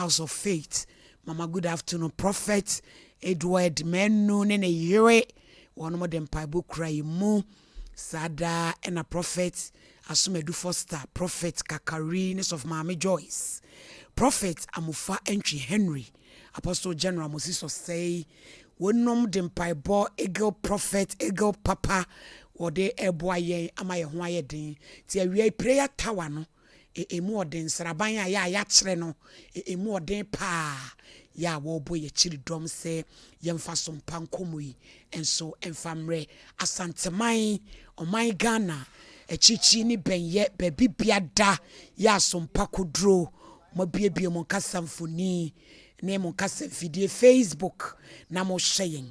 House of Faith, Mama good afternoon, Prophet Edward Manu ne ne yere, wɔnom de mpaebɔ kura yɛ mu. Saa daa ɛna Prophet Asomadu Foster, Prophet Kakari ne Sɔfo Maame Joyce, Prophet Amofa Antwi Henry, Apostle General Moses Osei, wɔnom de mpaebɔ, Eagle Prophet, Eagle Papa, wɔde ɛboa yɛn ama yɛn ho ayɛ den. Ti awia prayer tower no, emu ɔden, nsraban a yɛ a yɛakyerɛ no, emu ɔden paa yɛ a wɔrebɔ yɛkyiri dɔm sɛ yɛmfa so mpa nkɔmmɔ yi nso mfa mmerɛ Asanteman, ɔman Ghana, akyirikyiri ne bɛnyɛ baabi bia da yɛ asompa koduro. Moabiebie mo nkasa mfoni ne mo nkasa mfidie, Facebook, na mohwɛ yɛn.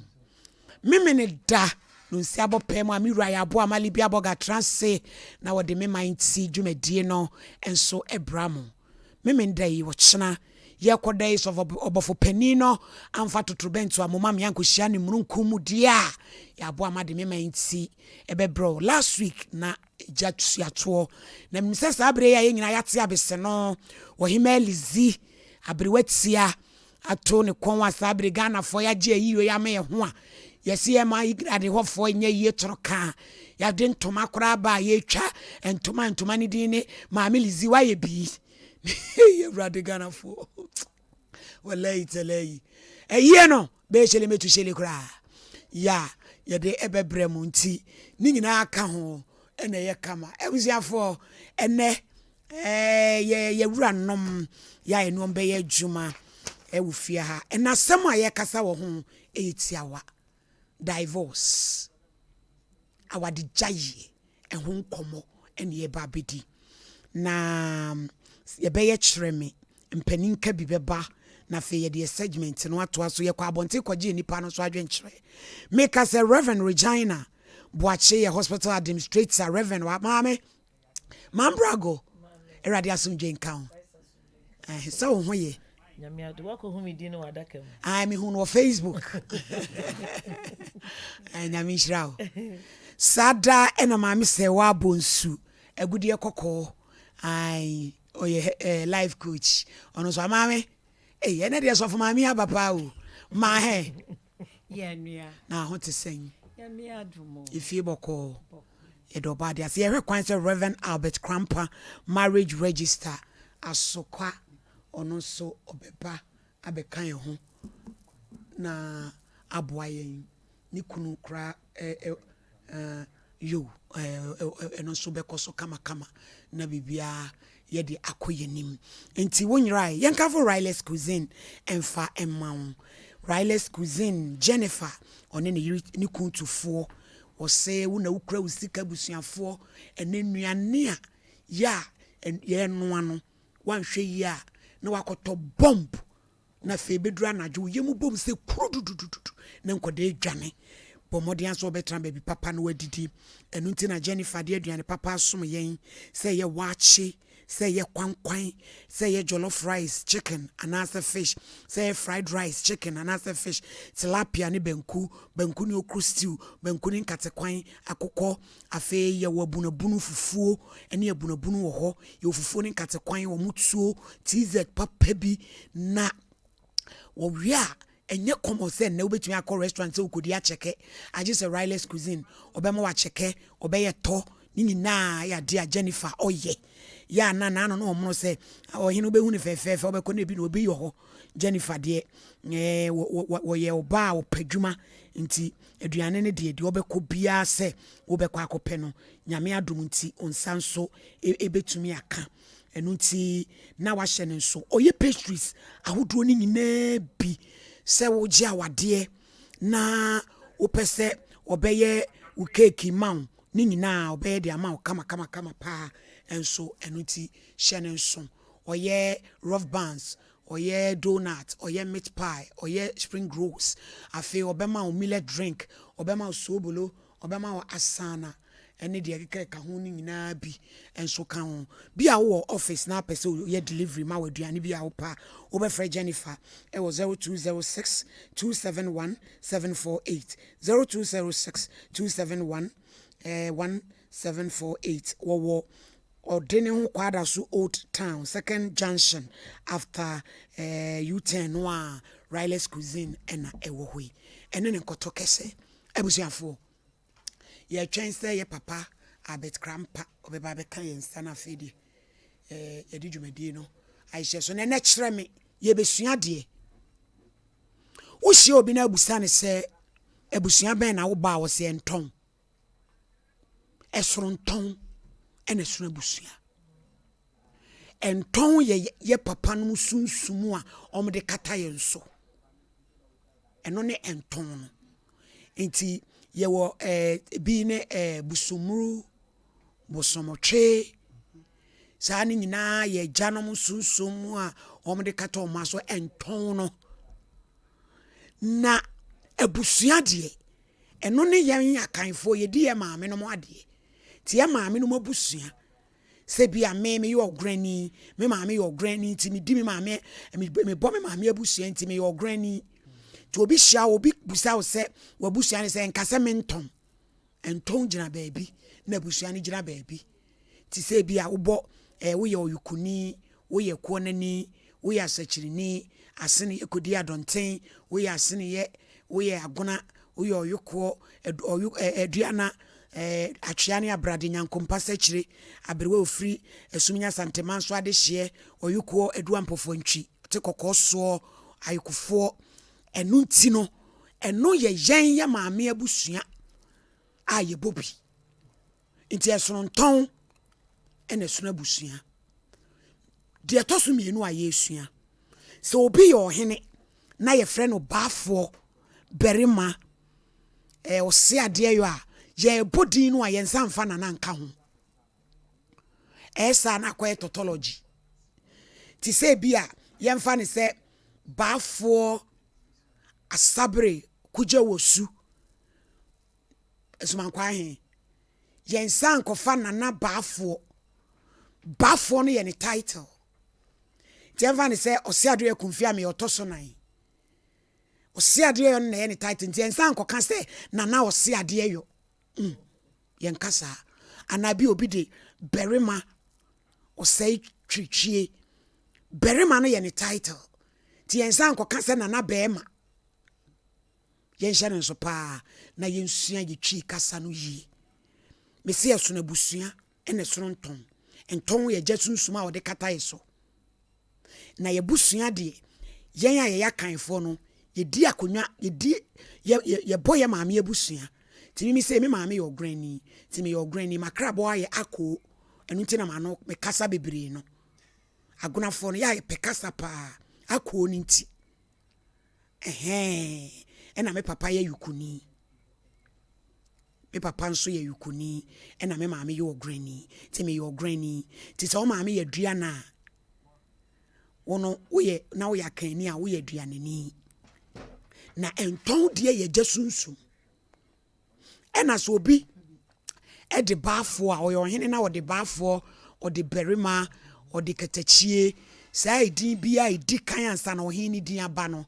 Memene da no nsi abɔ pɛɛ mu a me wura yɛ aboa ma Libia bɔga transe na wɔde me man ti dwumadie no nso ɛbra mo. Memene da yi, wɔkyena yɛkɔda yi, sɔfo ɔbɔfo panin no amfa totorobɛnto a moma me ankɔhyia ne mununkum mu deɛ a yɛaboa ma de me man ti ɛbɛbrɛ. Last week na gya suatoɔ na menim sɛ saa berɛ yi a yɛn nyinaa yɛate abese no, wɔhema Elizi aberewa tia ato ne kɔn a saa bere Ghanafoɔ yɛagye ayiyɔ yɛ ama yɛ ho a yɛsi yɛ ma adehɔfoɔ nyɛ yie toro kaa yɛde ntoma koraa ba a yɛtwa ntoma, ntoma ne din ne Maame Lizi wayɛ bii. Yɛwurade, Ghanafoɔ, wallahi talahi, ɛyie no bɛyɛ hyɛlɛ mɛtu hyɛlɛ koraa yɛ a yɛde ɛbɛbrɛ mu, nti ne nyinaa ka ho ɛna ɛyɛ kama. Abusuafoɔ, ɛnɛ yɛ yɛwura nom yɛ a yɛne wɔn bɛyɛ adwuma ɛwɔ fie ha. Ɛna asɛm a yɛkasa wɔ ho ɛyɛ tiawa, divorce, awadegyaeɛ ɛho nkɔmmɔ ɛne yɛba abɛdi, na yɛbɛyɛ kyerɛ me mpanin ka bi bɛba, na afei yɛde yɛ segment no atoa so. Yɛkɔ abɔnten kɔgye nipa no nso adwenkyerɛ. Meka sɛ Reverend Regina Boakye yɛ hospital administrator. Reverend wa maame mambrago, Awurade asomdwe nka ho. Sɛ wo ho yɛ? Nyame ado. Wakɔhu me din no wɔ adaka mu? Ah, mehu no wɔ Facebook. Nyame nhyira wo. Saa da ɛna maame sɛ woabɔ nsu agudeɛ kɔkɔɔ. Ai, ɔyɛ life coach. Ɔno nso amaame. Ei, ɛnɛ deɛ sɔfo maame aba paa o. Maa hɛ. Yɛ nua. Na ho te sɛn? Nyame adom o. Efie bɔkɔɔ? Yɛde ɔba ade ase. Yɛhwɛ kwan sɛ Reverend Albert Cramper, marriage register asokwa, ɔno nso ɔbɛba abɛka yɛn ho na aboa yɛn. Ne kunu koraa ɛ ɛ ɛɛ yo ɛɛ ɛno nso bɛkɔ so kamakama na biribiara yɛde akɔ yɛn anim. Nti wo nyera yɛnkafo Riley's Cuisine ɛmfa ɛma wo. Riley's Cuisine, Jennifer ɔne ne yere ne kuntufoɔ, wɔsɛ wo na wokura wo sika. Abusuafoɔ, ɛne nnuane a yɛ a yɛnoa no, wanhwɛ yie a na wakɔtɔ bomb, na afei bɛduru anadwo wo yɛmu bom sɛ kuru dudududu na nkɔda adwane. Bɔ mmɔden aso wɔbɛtena baabi papa na wadidi. Ɛno nti na Jennifer de aduane papa asom yɛn, sɛ ɛyɛ waakye, sɛ ɛyɛ kwankwan, sɛ ɛyɛ jollof rice, chicken anaasɛ fish, sɛ ɛyɛ fried rice, chicken anaasɛ fish, tilapia ne banku, banku ne okro stew, banku ne nkatekwan akokɔ. Afei yɛwɔ abunabunu fufuo ne abunabunu wɔ hɔ, yɛwɔ fufuo ne nkatekwan wɔ mutuo tz papa bi na wɔwie a ɛnyɛ common sɛ nnɛ wobɛtumi akɔ restaurant sɛ wokɔdi akyɛkɛ, agye sɛ Riley's Cuisine ɔbɛma wakyɛkɛ, ɔbɛyɛ tɔ ne nyinaa yɛ adeɛ a Jennifer ɔyɛ yɛ ana naano na ɔmono sɛ ɔhene wobɛhu no fɛfɛɛfɛ, wobɛkɔ no ebi na obi yɛ hɔ. Jennifer deɛ, wɔyɛ ɔbaa a ɔpɛ adwuma, nti aduane no deɛ wobɛkɔ biara sɛ wobɛkɔ akɔpɛ no, Nyame adom nti nsa nso ɛbɛtumi aka. Ɛno nti na wahyɛ no nso ɔyɛ pastries ahodoɔ no nyinaa bi sɛ wogye awadeɛ na wopɛ sɛ ɔbɛyɛ wo cake ma wo ne nyinaa, ɔbɛyɛ de ama wo kama kama kama paa nso. Ɛno nti hyɛ no nso, ɔyɛ rough buns, ɔyɛ donut, ɔyɛ meat pie, ɔyɛ spring rolls. Afei ɔbɛma wo millet drink, ɔbɛma wo sobolo, ɔbɛma wo asana ɛne deɛ ɛkeka ɛka ho no nyinaa bi nso ka ho. Bi a wowɔ office na apɛ sɛ woyɛ delivery ma wɔ aduane bi a wopɛ a, wobɛfrɛ Jennifer ɛwɔ 0206 271 748, 0206 271 1748. Wɔwɔ Ɔde ne ho Kwadaso Old Town, Second Junction after eh, U-turn no a Riley's Cuisine na ɛwɔ hɔ yi. Ɛne ne nkɔtɔ kɛsɛ. Abusuafoɔ, yɛtwɛn sɛ yɛ papa Albert Krampa ɔbɛba abɛka yɛn nsa na afei deɛ eh, yɛde dwumadie no ahyɛ so. Na ɛnɛ kyerɛ me, yɛbɛsua adeɛ. Wohyia obi na abusa no sɛ abusua bɛn na woba a ɔsɛ ɛntɔn. Ɛsono ntɔn ɛna ɛsono abusua. Ntɔn yɛ yɛ papa nom sunsum a wɔde kata yɛn so. Ɛno ne ntɔn no. Nti yɛwɔ ɛɛ ebi ne ɛɛ busumuru, bosomtwe. Saa ne nyinaa yɛ agyanom sunsum a wɔde kata wɔn aso ntɔn no. Na abusua deɛ. Ɛno ne yɛn Akanfoɔ yɛdi yɛn maame nom adeɛ. Nti yɛn maame nom abusua, sɛ bi a me meyɛ ɔgorani, me maame yɛ ɔgorani nti medi me maame, mebɔ me maame abusua nti meyɛ ɔgorani. Nti obi hyia wo, obi busa wo sɛ w'abusua ne sɛ, nka sɛ mentɔn. Ntɔn gyina baabi na abusua no gyina baabi. Te sɛ ebia wobɔ eh, woyɛ ɔyokoni, woyɛ koɔnani, woyɛ asakyirini, aseneyɛ kɔdi adɔnten, woyɛ aseneyɛ, woyɛ agona, woyɛ ɔyokoɔ, ɔyo eh, aduana, eh, atwea ne abrade, nyankompa sakyire, aberewa ofiri, asumnya asanteman so adehyeɛ, ɔyokoɔ, adua mpɔfoantwi, te kɔkɔɔ soɔ, ayokofoɔ. Ɛno nti no, ɛno yɛ yɛn yɛ maame abusua a yɛbɔ bi. Nti ɛsono ntɔn ɛna ɛsono abusua. Deɛ ɛtɔ so mmienu a yɛresua, sɛ obi yɛ ɔhene na yɛfrɛ no baafoɔ barima, ɛɛ ɔse adeɛ yɔ a, yɛrebɔ din no a yɛn nsa mfa nana nka ho. Ɛyɛ saa na akɔyɛ tautology. Te sɛ bi a yɛmfa no sɛ baafoɔ asabere kugya wɔ su. Asumankwaa he, yɛnsan nkɔfa Nana Baafoɔ. Baafoɔ no yɛ ne title. Nti yɛmfa no sɛ Ɔseadoyɛ Kumfiame ɔtɔ so nan. Ɔseadoyɛ no na ɛyɛ ne title nti yɛnsan nkɔka sɛ Nana Ɔseadeɛyɔ. Mm, yɛnka saa. Anaa bi obi de Barima Ɔsɛe Twitwie. Barima no yɛ ne title. Nti yɛnsan nkɔka sɛ Nana Bɛɛma. Yɛnhyɛ no nso paa na yɛnsua yɛ Twi kasa no yie. Mese ɛsono abusua ɛna ɛsono ntɔn. Ntɔn yɛ agya sunsum a ɔde kata yɛ so. Na yɛbusua deɛ, yɛn a yɛyɛ Akanfoɔ no, yɛdi akonnwa, yɛdi, yɛ, yɛ, yɛbɔ yɛ maame abusua. Nti mimi sei, me maame yɛ ɔgorani, nti meyɛ ɔgorani, m'akrabɔ ayɛ akoo, ɛno nti na m'ano, mekasa bebree no. Agonafoɔ no, yɛ a yɛpɛ kasa paa, akoo no nti. Ɛhɛɛ, ɛna me papa yɛ Yukuni. Me papa nso yɛ Yukuni, ɛna me maame yɛ Ɔgorani. Nti meyɛ Ɔgorani. Nti sɛ wo maame yɛ Aduana a, wo no woyɛ na woyɛ Akanni a, woyɛ Aduanani. Na ntɔn deɛ yɛ gya sunsum. Ɛna sɛ obi de baafoɔ a, ɔyɛ ɔhene na ɔde baafoɔ, ɔde barima, ɔde katakyie, saa edin bi a ɛdi kan ansa na ɔhene no din aba no,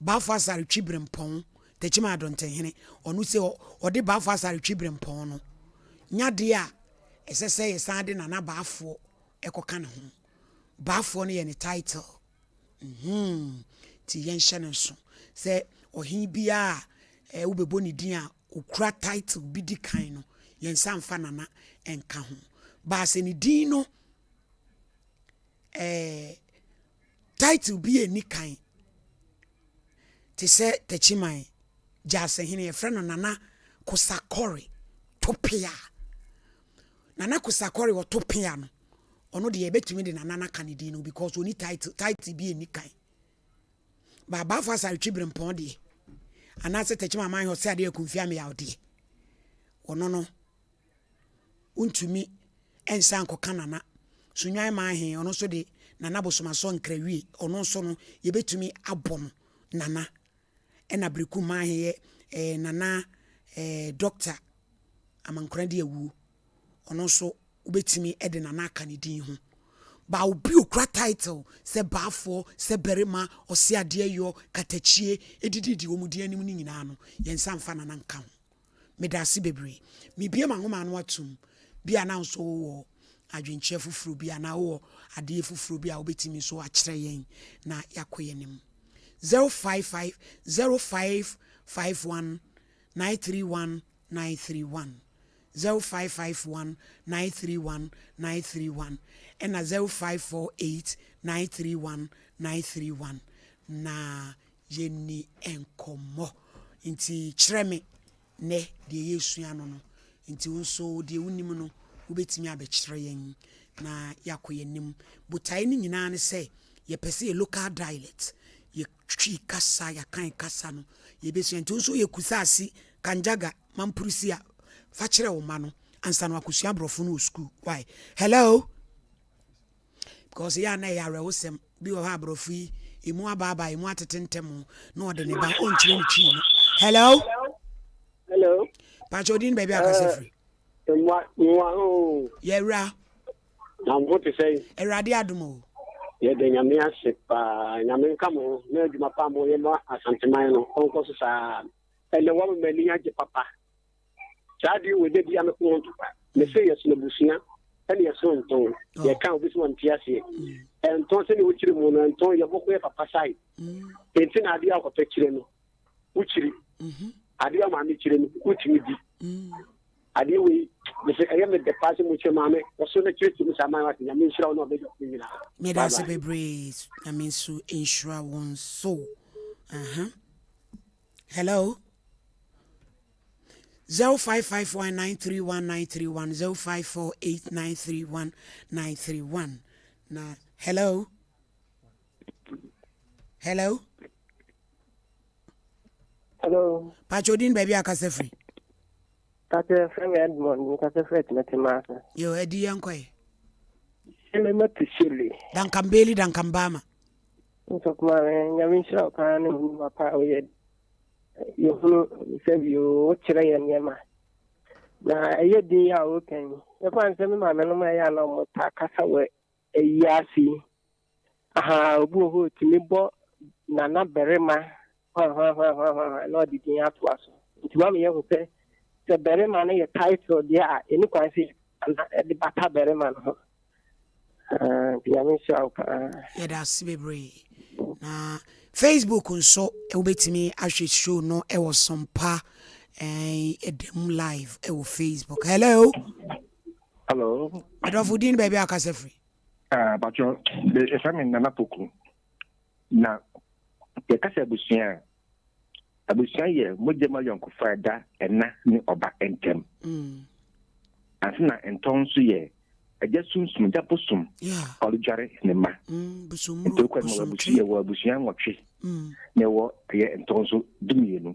Baafoɔ Asare Twi Berempɔn, Techiman Adontenhene, ɔno sɛ ɔde Baafoɔ Asare Twi Berempɔn no, nya deɛ a ɛsɛ sɛ yɛsan de Nana Baafoɔ ɛkɔka ne ho. Baafoɔ no yɛ ne title. Mm-hmm. Nti yɛnhyɛ no nso sɛ ɔhene biara a wobɛbɔ ne din a ɔkura title bi di kan no, yɛn nsa mfa Nana nka ho. Baa sɛ ne din no eh, title bi ɛnni kan te sɛ Takyiman Gyasehene, yɛfrɛ no Nana Kosakɔre Topea. Nana Kosakɔre Ɔtopea no, ɔno deɛ yɛbɛtumi de Nana no aka ne din no because ɔni title, title bi ɛnni kan. Ba Abafo Asare Twi Berempɔn deɛ, anaasɛ Tekyem Amanhɛ Ɔsɛ Adeɛ Akumfi Ameyaw deɛ, ɔno no, wontumi nsa nkɔka Nana. Sunwan Manhe, ɔno nso de Nana Bosomasɔ Nkrawie, ɔno nso no, yɛbɛtumi abɔ no Nana. Ɛna Berekum Manhe yɛ eh, Nana eh, Doctor Amankona di awuo, ɔno nso wobɛtumi de Nana aka ne din ho. Ba obi okura title sɛ baafoɔ, sɛ barima, ɔse adeɛ yɔ, katakyie, ɛdididi wɔn din anim no nyinaa no, yɛn nsa mfa Nana nka ho. Medaase bebree. Mebue m'ahoma ano atom, bi a na nso wowɔ. adwenkyerɛ foforɔ bi anaa wowɔ adeɛ foforɔ bi a wobɛtumi nso akyerɛ yɛn na yɛakɔ yɛn anim. 055 0551 931 931 0551 931 931 ɛna 0548 931 931 na yɛnni nkɔmmɔ. Nti kyerɛ me nnɛ deɛ yɛresua no no. Nti wo nso deɛ wonim no wobɛtumi abɛkyerɛ yɛn na yɛakɔ yɛn anim. Botaeɛ no nyinaa ne sɛ yɛpɛ sɛ yɛ local dialect, yɛ Twi kasa, yɛakan kasa no yɛbɛsua. Nti wo nso woyɛ Kusaasi, Kanjaga, Mamprusi a, fa kyerɛ wo mma no ansa na wakɔsua aborɔfo no wɔ sukuu. Why? Hello? Because yɛ a na ɛyɛ awerɛhosɛm bi wɔ hɔ a aborɔfo yi emu abaabaa emu atete ntɛm na ɔde ne ba ɔnkyerɛ ne twi no. Hello? Hello. Pakyɛ odin baabi akasa eh, firi. Mwa mwa o. Yɛwura. Na mo te sɛn? Awurade adom o. Yɛda Nyame ase paa. Nyame nka mo ho na adwuma pa a moyɛ ma Asanteman no ɔnkɔ so saa. Ɛnɛ woama m'ani agye papa. Saa adeɛ wei da biara meko ho ntɔkwa. Mese yɛsono abusua ɛne yɛsono ntɔn. Oh. Yɛka obi so wɔnte aseɛ. Ɛntɔn sɛdeɛ wokyerɛ mu no ɛntɔn yɛbɔkɔ yɛ papa sae. Enti na adeɛ a wokɔpɛ kyerɛ no wokyiri. Mm-hmm. Adeɛ a maame kyerɛ no wotumi di. Adeɛ wei mesɛ ɛyɛ me dɛ paa sɛ mo kyerɛ maame wɔso na kyerɛkyerɛ mu saa maa wate nyame nhyira wo na ɔbɛgya wo nyinaa. Meda ase bebree nyame nso nhyira wo nso. Uh-huh. Hello. 0551931931 0548931931 na hello. Hello. Hello. Pacho din baabi akasa firi. Pacho yɛfrɛ me Edmond, mekasa firi Atinatema ase. Yo, ɛdi yɛn kɔ yi. Shele matu shele. Duncan Bailey, Duncan Bama. Nso kuma nyame nhyira wo paa ne wo nnwuma pa a woyɛ. Yɛhunu sɛ bio wokyerɛ yɛn nneɛma. Na ɛyɛ din a woka yi. Yɛfa no sɛ me maame nom ɛyɛ a na wɔtaa kasa wɔ ayi ase yi. Aha, obi wɔ hɔ otumi bɔ nana barima hwanhwanhwanhwanhwan na ɔde din atoa so. Nti wama yɛahu sɛ sɛ barima no yɛ title deɛ a, ɛni kwan sɛ nana de bata barima no ho. Ah, nti Nyame nhyira wo paa. Yɛda ase bebree. Na Facebook nso wobɛtumi ahwɛ show no ɛwɔ Sompa ɛda mu live ɛwɔ Facebook. Hello. Hello. Adɔfo din baabi a akasa firi. Ah, Pacho, ɛfrɛ me Nana Poku. Na yɛka sɛ abusua a, abusua yɛ mogya mu ayɔnkofa a ɛda ɛna ne ɔba ntam. Ansa na ntɔn nso yɛ agya sunsum, agya bosom a ɔde dware ne mma. Mm, Nti wokɔ no abusua yɛwɔ abusua nwɔtwe na ɛwɔ ɛyɛ ntɔn nso dumienu.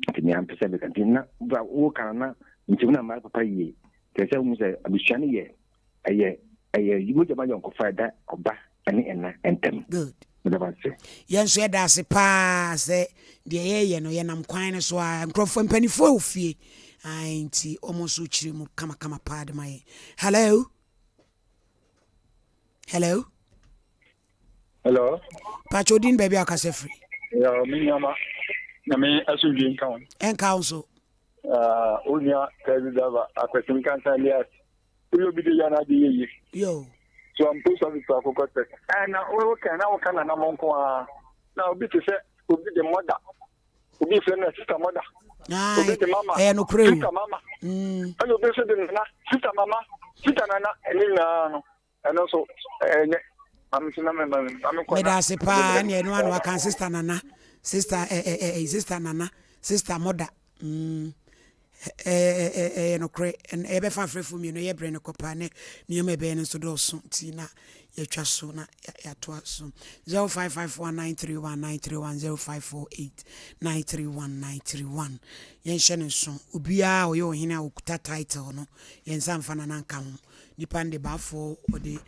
Nti nea mpɛ sɛ meka nti na woka no na nti wo na mmaa papa yie. Kyerɛ sɛ wohu sɛ abusua no yɛ Ɛyɛ ɛyɛ mogya mu ayɔnkofa a ɛda ɔba ne ɛna ntam. Good. Meda mo ase. Yɛn nso yɛda ase paa sɛ deɛ yɛyɛ no yɛnam kwan no so a nkurɔfoɔ mpanimfoɔ wɔ fie ae nti wɔn nso kyerɛ mu kamakama paa de ma yɛn. Hello. Hello. Hello. Pacho din baabi a ɔkasa firi. Ya me nuama na me asomdwe nka wo. Ɛnka wo nso. Ah, wo nua taxi driver akwasi nkansa Elias. Woyɛ obi de yɛ na ade yɛ yie. Yo. So am post office to akokɔ sɛ. Eh na wo kan na wo ka nana mo nko a. Na obi te sɛ obi de mother. Obi frɛ no sister mother. Obi de mama. Ɛyɛ nokorɛ o. Sister mama. Ɛna obi nso de nana sister mama sister nana ɛne nyinaa no. Ɛno nso ɛnyɛ. Maame nso na mɛma maame kɔ na. Meda ase paa ɛne ɛno ano aka sister nana sister ɛ ɛ ɛ sister nana sister mother mm ɛ ɛ ɛyɛ nokorɛ yɛbɛfa afrɛfoɔ mmienu ɛyɛ berɛ no kɔ paa ne nneɛma ɛbɛyɛ no nso dɔɔso nti na yɛtwa so na yɛatoa so 0554931931 0548931931 yɛnhyɛ no nso obiara a ɔyɛ ɔhene a ɔkuta title no yɛn nsa mfa nana nka ho Nipa no de baafoɔ ɔde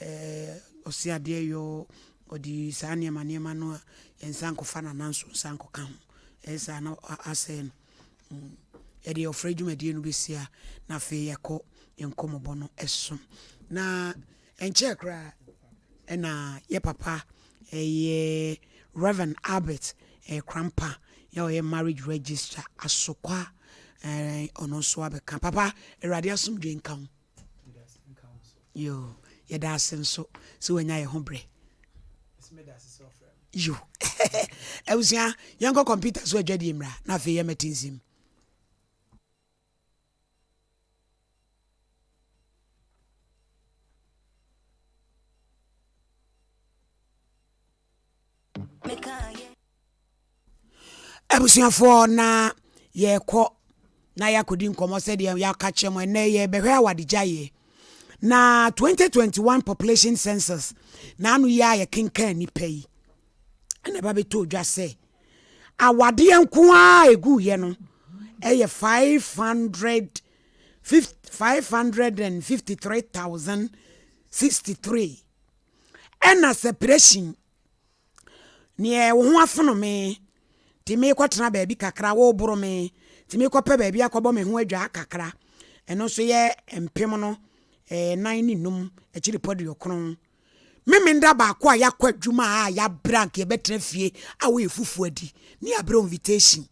ɛɛ ɔse adeɛ yɔ ɔde saa nneɛma nneɛma no a yɛn nsa nkɔfa nana nso nsa nkɔka ho ɛyɛ saa na asɛe no mm. Yɛde ɔfrɛ dwumadie no bɛsi a na afei yɛkɔ yɛn nkɔmmɔbɔ no so na ɛnkyɛɛ koraa ɛna yɛ papa ɛyɛ Reverend Albert ɛyɛ Krampa yɛ ɔyɛ marriage registrar Asokwa ɛɛ ɔno nso abɛka papa Awurade asomdwe nka ho. Yoo, yɛda ase nso sɛ wanya yɛn ho berɛ. Yo, abusua, yɛnkɔ kɔmputa so adwadie mmra na afei yɛmmɛte nsɛm. Abusuafoɔ na yɛrekɔ na yɛakɔdi nkɔmmɔ sɛdeɛ yɛaka kyerɛ mo ɛnnɛ yɛrebɛhwɛ awadegyaeɛ na 2021 population census na ano yi a yɛkenkan nnipa yi ɛna ɛba bɛtɔ dwa sɛ awadeɛ nko ara ɛguiɛ no ɛyɛ 500 553,063 ɛna separation Neɛ wo ho afono me nti merekɔtena baabi kakra, woreboro me nti merekɔpɛ baabi akɔbɔ me ho adwaa kakra. Ɛno nso yɛ mpem no nan ne num akyiripɔ aduokron. Memenda baako a yɛakɔ adwuma a yɛabrɛ anka yɛbɛtena fie a woyɛ fufuo adi ne yɛabrɛ invitation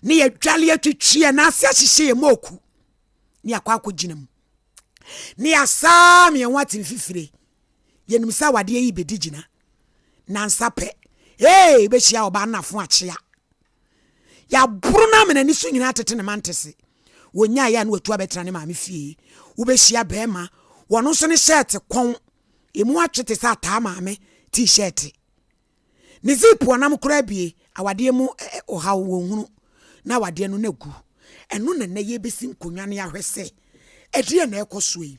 ne yɛdwale atwitwi yɛn ase ahyehyɛ yɛn mooku ne yɛakɔ akɔgyina mu ne yɛasaa me yɛn ho ate mfifire. Yɛnim sɛ awadeɛ yi bɛdi gyina. Nansa pɛ, ee, wobɛhyia ɔbaa no n'afo akyea. Yɛaboro no ama n'ani so nyinaa tete ne mantese. Wɔnyaeɛ a na watu abɛtena ne maame fie. Wobɛhyia barima, wɔno nso ne hyɛɛte kɔn, ɛmu atwe te sɛ ataa maame tii-hyɛɛte. Ne zip ɔnam koraa bie, awadeɛ mu ɔhaw wɔnhunu, na awadeɛ no na gu. Ɛno na nnɛ yɛrebɛsi nkonnwa no yɛahwɛ sɛ ɛdeɛn na ɛrekɔ soɔ yi.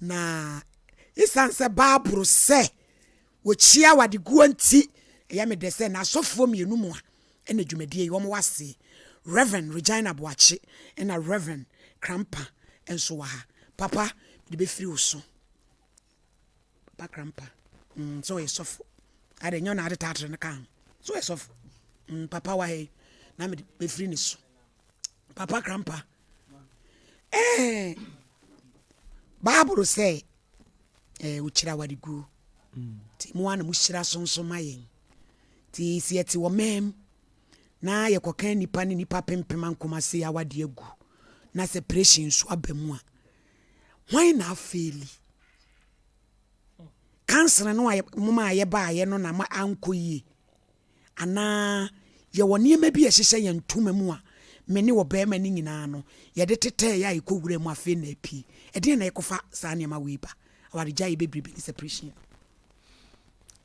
Na ɛsiane sɛ Bible sɛ wɔkyia awadeguo nti, ɛyɛ me dɛ sɛ n'asɔfoɔ mmienu mu a ɛna dwumadie yi wɔn wɔ ase. Rev. Regina Boakye ɛna Rev. Krampa nso wɔ ha. Papa, mede bɛfiri wo so. Papa Krampa, mm, sɛ ɔyɛ sɔfo. Adɛ nyɛ ɔna ade taatere no ka ho. Sɛ ɔyɛ sɔfo. Mm, papa wa he na mede bɛfiri ne so. Papa Krampa. Eh, Bible sɛ eh, wokyerɛ awareguo. Nti mo a na mohyira so nso ma yɛn. Nti sɛ yɛte wɔ mam na yɛkɔka nnipa ne nnipa pempem ankoma se awadeɛ agu na separation nso aba mu a, Hwan na afeeli? Kansere no a moma a yɛbaeɛ no na ankɔ yie? Anaa yɛwɔ nneɛma bi a ɛhyehyɛ yɛn ntoma mu a me ne ɔbarima no nyinaa no yɛde tetɛeɛ a ɛkɔ wura mu afei na apue? Ɛdeɛn na ɛkɔfa saa nneɛma wei ba? Awaregyaeɛ bebrebe ne separation no.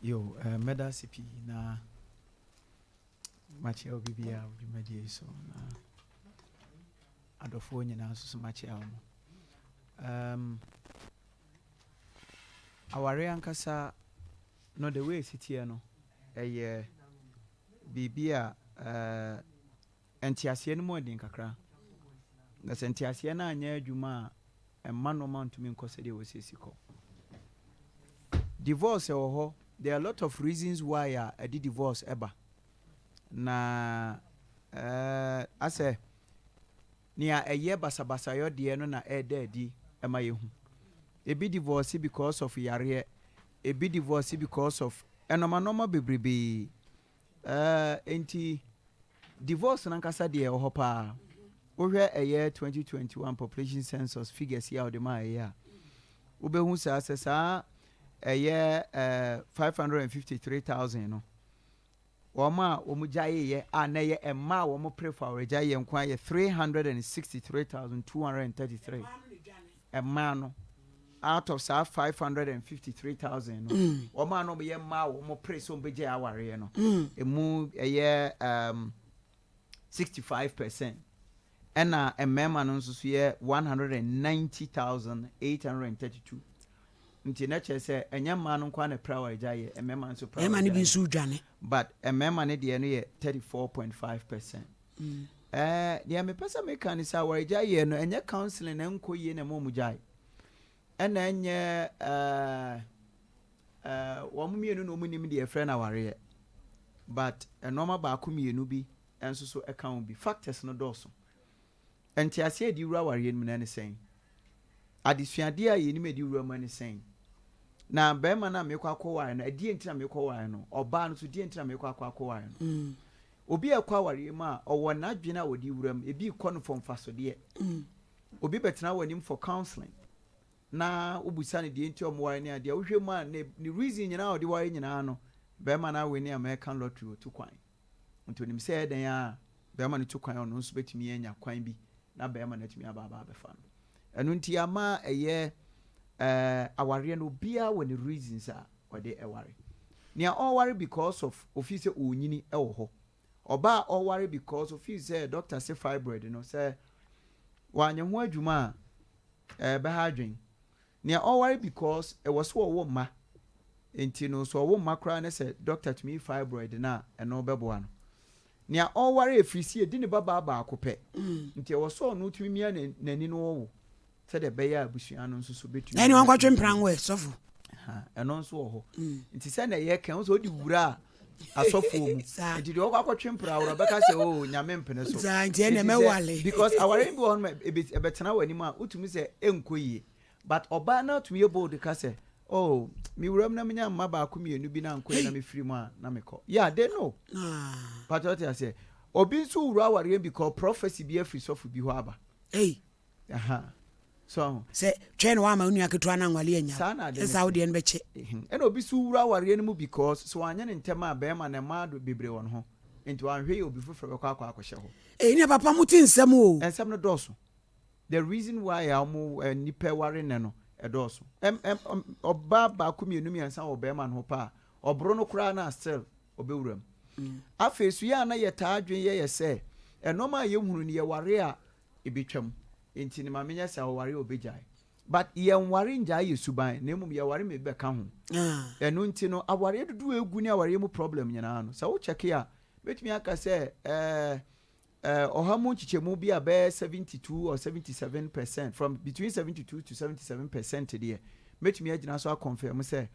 Yo, eh, mɛda ase pii na makyia obi biara wɔ dwumadie yi so na adɔfoɔ nyinaa nso so makyea wɔn. Um, awareɛ ankasa no the way ɛsi teɛ no ɛyɛ biribi a uh, nteaseɛ no mu ɔden kakra na sɛ nteaseɛ no anyɛ adwuma a ɛmma nneɛma ntumi nkɔ sɛdeɛ wɔsiesie kɔ. Divorce ɛwɔ hɔ, there are a lot of reasons why a ɛde divorce ɛba. Na ɛɛ asɛ nea ɛyɛ basabasayɔ deɛ no na ɛreda adi ma yɛhu. Ebi divorce because of yareɛ, ebi divorce because of ɛnɔma nɔma bebrebee. Ɛɛ enti divorce no ankasa deɛ ɛwɔ hɔ paa. Wohwɛ ɛyɛ 2021 population census figures yi a wɔde maa ɛyɛ a, wobɛhu saa sɛ saa ɛyɛ ɛɛ 553,000 no, Wɔn a wɔgyaeeɛ a na ɛyɛ mmaa a wɔpere fa awaregyaeɛ nko ara yɛ 363,233 mmaa no out of saa 553,000 no mm. wɔn a na wɔyɛ mmaa a wɔpere sɛ wɔbɛgyae awareɛ no ɛmu mm. ɛyɛ um, 65 percent Ɛna mmarima no nso so yɛ 190,832. Nti na kyerɛ sɛ ɛnyɛ mmaa no nko ara na ɛpere awaregyaeɛ, mmarima no nso pere Mmarima no bi nso redwane. But mmarima no deɛ no yɛ 34.5 percent. Ɛɛ deɛ mepɛ sɛ meka ne sɛ awaregyaeɛ no ɛnyɛ counseling na ɛnkɔ yie na ɛma wɔn gyae. Ɛna ɛnyɛ ɛɛ ɛɛ wɔn mmienu na wɔn nim deɛ ɛfrɛ no awareɛ. But nneɛma baako mmienu bi nso so ka ho bi. Factors no dɔɔso. Nteaseɛ a yɛde wura awareɛ no mu no ɛne sɛn? Adesuadeɛ a yɛnim a yɛde wura mu ɛne sɛn? Na barima no a mekɔ akɔware no, ɛdeɛ nti na mekɔware no? Ɔbaa no nso, deɛ nti na mekɔ akɔ akɔware no? Mm. Obi a ɛkɔ awareɛ mu a, ɔwɔ n'adwene a ɔde wura mu. Ebi kɔ no for mfasodeɛ. Mm. Obi bɛtena w'anim for counseling. Na wobisa no deɛ nti a wɔware ne adeɛ a, wohwɛ mu a ne ne reason nyinaa a ɔde ware nyinaa no, barima no awene American lottery ɔtu kwan. Nti onim sɛ ɛyɛ dɛn ara a barima no tu kwan a ɔno nso bɛtumi anya kwan bi na barima no atumi aba aba abɛfa no. Ɛno nti ama ɛyɛ eh, awareɛ no obiara wɔ ne reasons a ɔde ɛware. Nea ɔware because of ofii sɛ ɔrenyini wɔ hɔ. Ɔbaa a ɔware because ofii sɛ doctor se fibroid no sɛ wanyɛ ho adwuma a ɛbɛha adwen. Nea ɔware because ɛwɔ sɛ ɔwo mma nti no sɛ ɔwo mma koraa ne sɛ doctor tumi yi fibroid no a ɛno bɛboa no. Nea ɔware ɛfiri sɛ yɛdi ne babaa baako pɛ nti ɛwɔ sɛ ɔno tumi mia n'ani na ɔwo sɛdeɛ ɛbɛyɛ a abusua no nso so bɛtumi Ɛne wɔnkɔtwe mpena ngo ɛ sɔfo. Ɛno nso wɔ hɔ. Nti sɛ na ɛyɛ kɛn sɛ ɔde wura asɔfoɔ mu. Nti deɛ ɔkɔ akɔtwe mpena worɔ bɛka sɛ o oh, nyame mpene so. Saa nti ɛna mɛwale. Because aware bi wɔ hɔ no ɛbɛtena wɔ anim a wotumi sɛ ɛnkɔ yie. But ɔbaa no atumi yɛ bold ka sɛ oh me wuram na menya mma baako mmienu bi na nkɔ yie na mefiri mu a na mekɔ. Yeah, they know. Ah. But ɔte aseɛ. Obi nso wura awareɛ because prophecy bi afiri sɔfo bi hɔ aba. Hey. So ahu? Sɛ twɛn na wama wo nua ketewa no anwale anya Saa na ade wo, no ɛnsa wo te. deɛ no bɛkyɛ. Ɛna obi so wura awareɛ no mu because sɛ wanyɛ no ntɛm a bɛrima no mmaa do bebree wɔ ne ho nti wanhwɛ yie obi foforɔ bɛkɔ akɔ akɔhyɛ hɔ. Eyi nea papa mo te nsɛm o. Nsɛm no dɔɔso. The reason why a wɔn eh, nnipa ware nnɛ no ɛdɔɔso. Ɛm ɛm ɛm ɔbaa baako mmienu mmiɛnsa wɔ bɛrima no ho paa ɔboro no koraa na still ɔbɛwura mu. Afei so yɛ a na yɛtaa adwene yɛ yɛ sɛ nneɛma a yɛhunu no yɛware a ebetwam nti no ma menyɛ saa ɔware a obegyae but yɛnware ngyae yɛ suban na mmom yɛware ma ebi bɛka ho ɛno nti no awareɛ dodoɔ a egu ne awareɛ mu problem nyinaa no sɛ wo check a mɛtumi aka sɛ ɛɛ ɛɛ ɔha mu nkyekyɛmu bi a bɛyɛ 72 or 77 percent from between 72 to 77 percent deɛ mɛtumi agyina so akɔnfɛm sɛ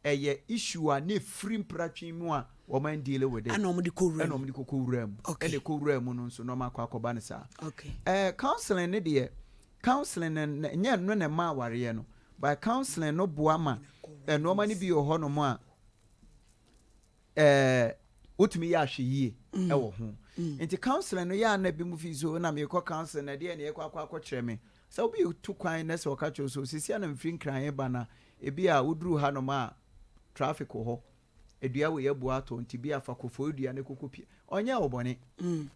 Ɛyɛ issue a na ɛfiri mpratwe mu a wɔn an deal with it. Ɛna wɔn de kɔ wura mu. Ɛna wɔn de kɔkɔ wura mu. Okay. Ɛna ɛkɔ wura mu no nso na wɔn akɔ akɔba no saa. Okay. Ɛɛ counseling no deɛ counseling no nyɛ ɛno na ɛma awareɛ no but counseling no boa ma nneɛma no bi wɔ hɔ nom a ɛɛ wotumi yɛ ahwɛyie mm. ɛwɔ ho. Mm. Nti counseling no yɛ ana bi mu fi so na mekɔ counseling na ɛdeɛ na ɛkɔ akɔ akɔkyerɛ me sɛ obi tu kwan na sɛ ɔka kyerɛ so sisi ana mfiri nkran ba na Ebia woduruu hanom a traffic wɔ hɔ, dua wei abu atɔ nti bia fa kɔfɔri dua no kɔkɔ pia. Ɔnyɛɛ wo bɔne.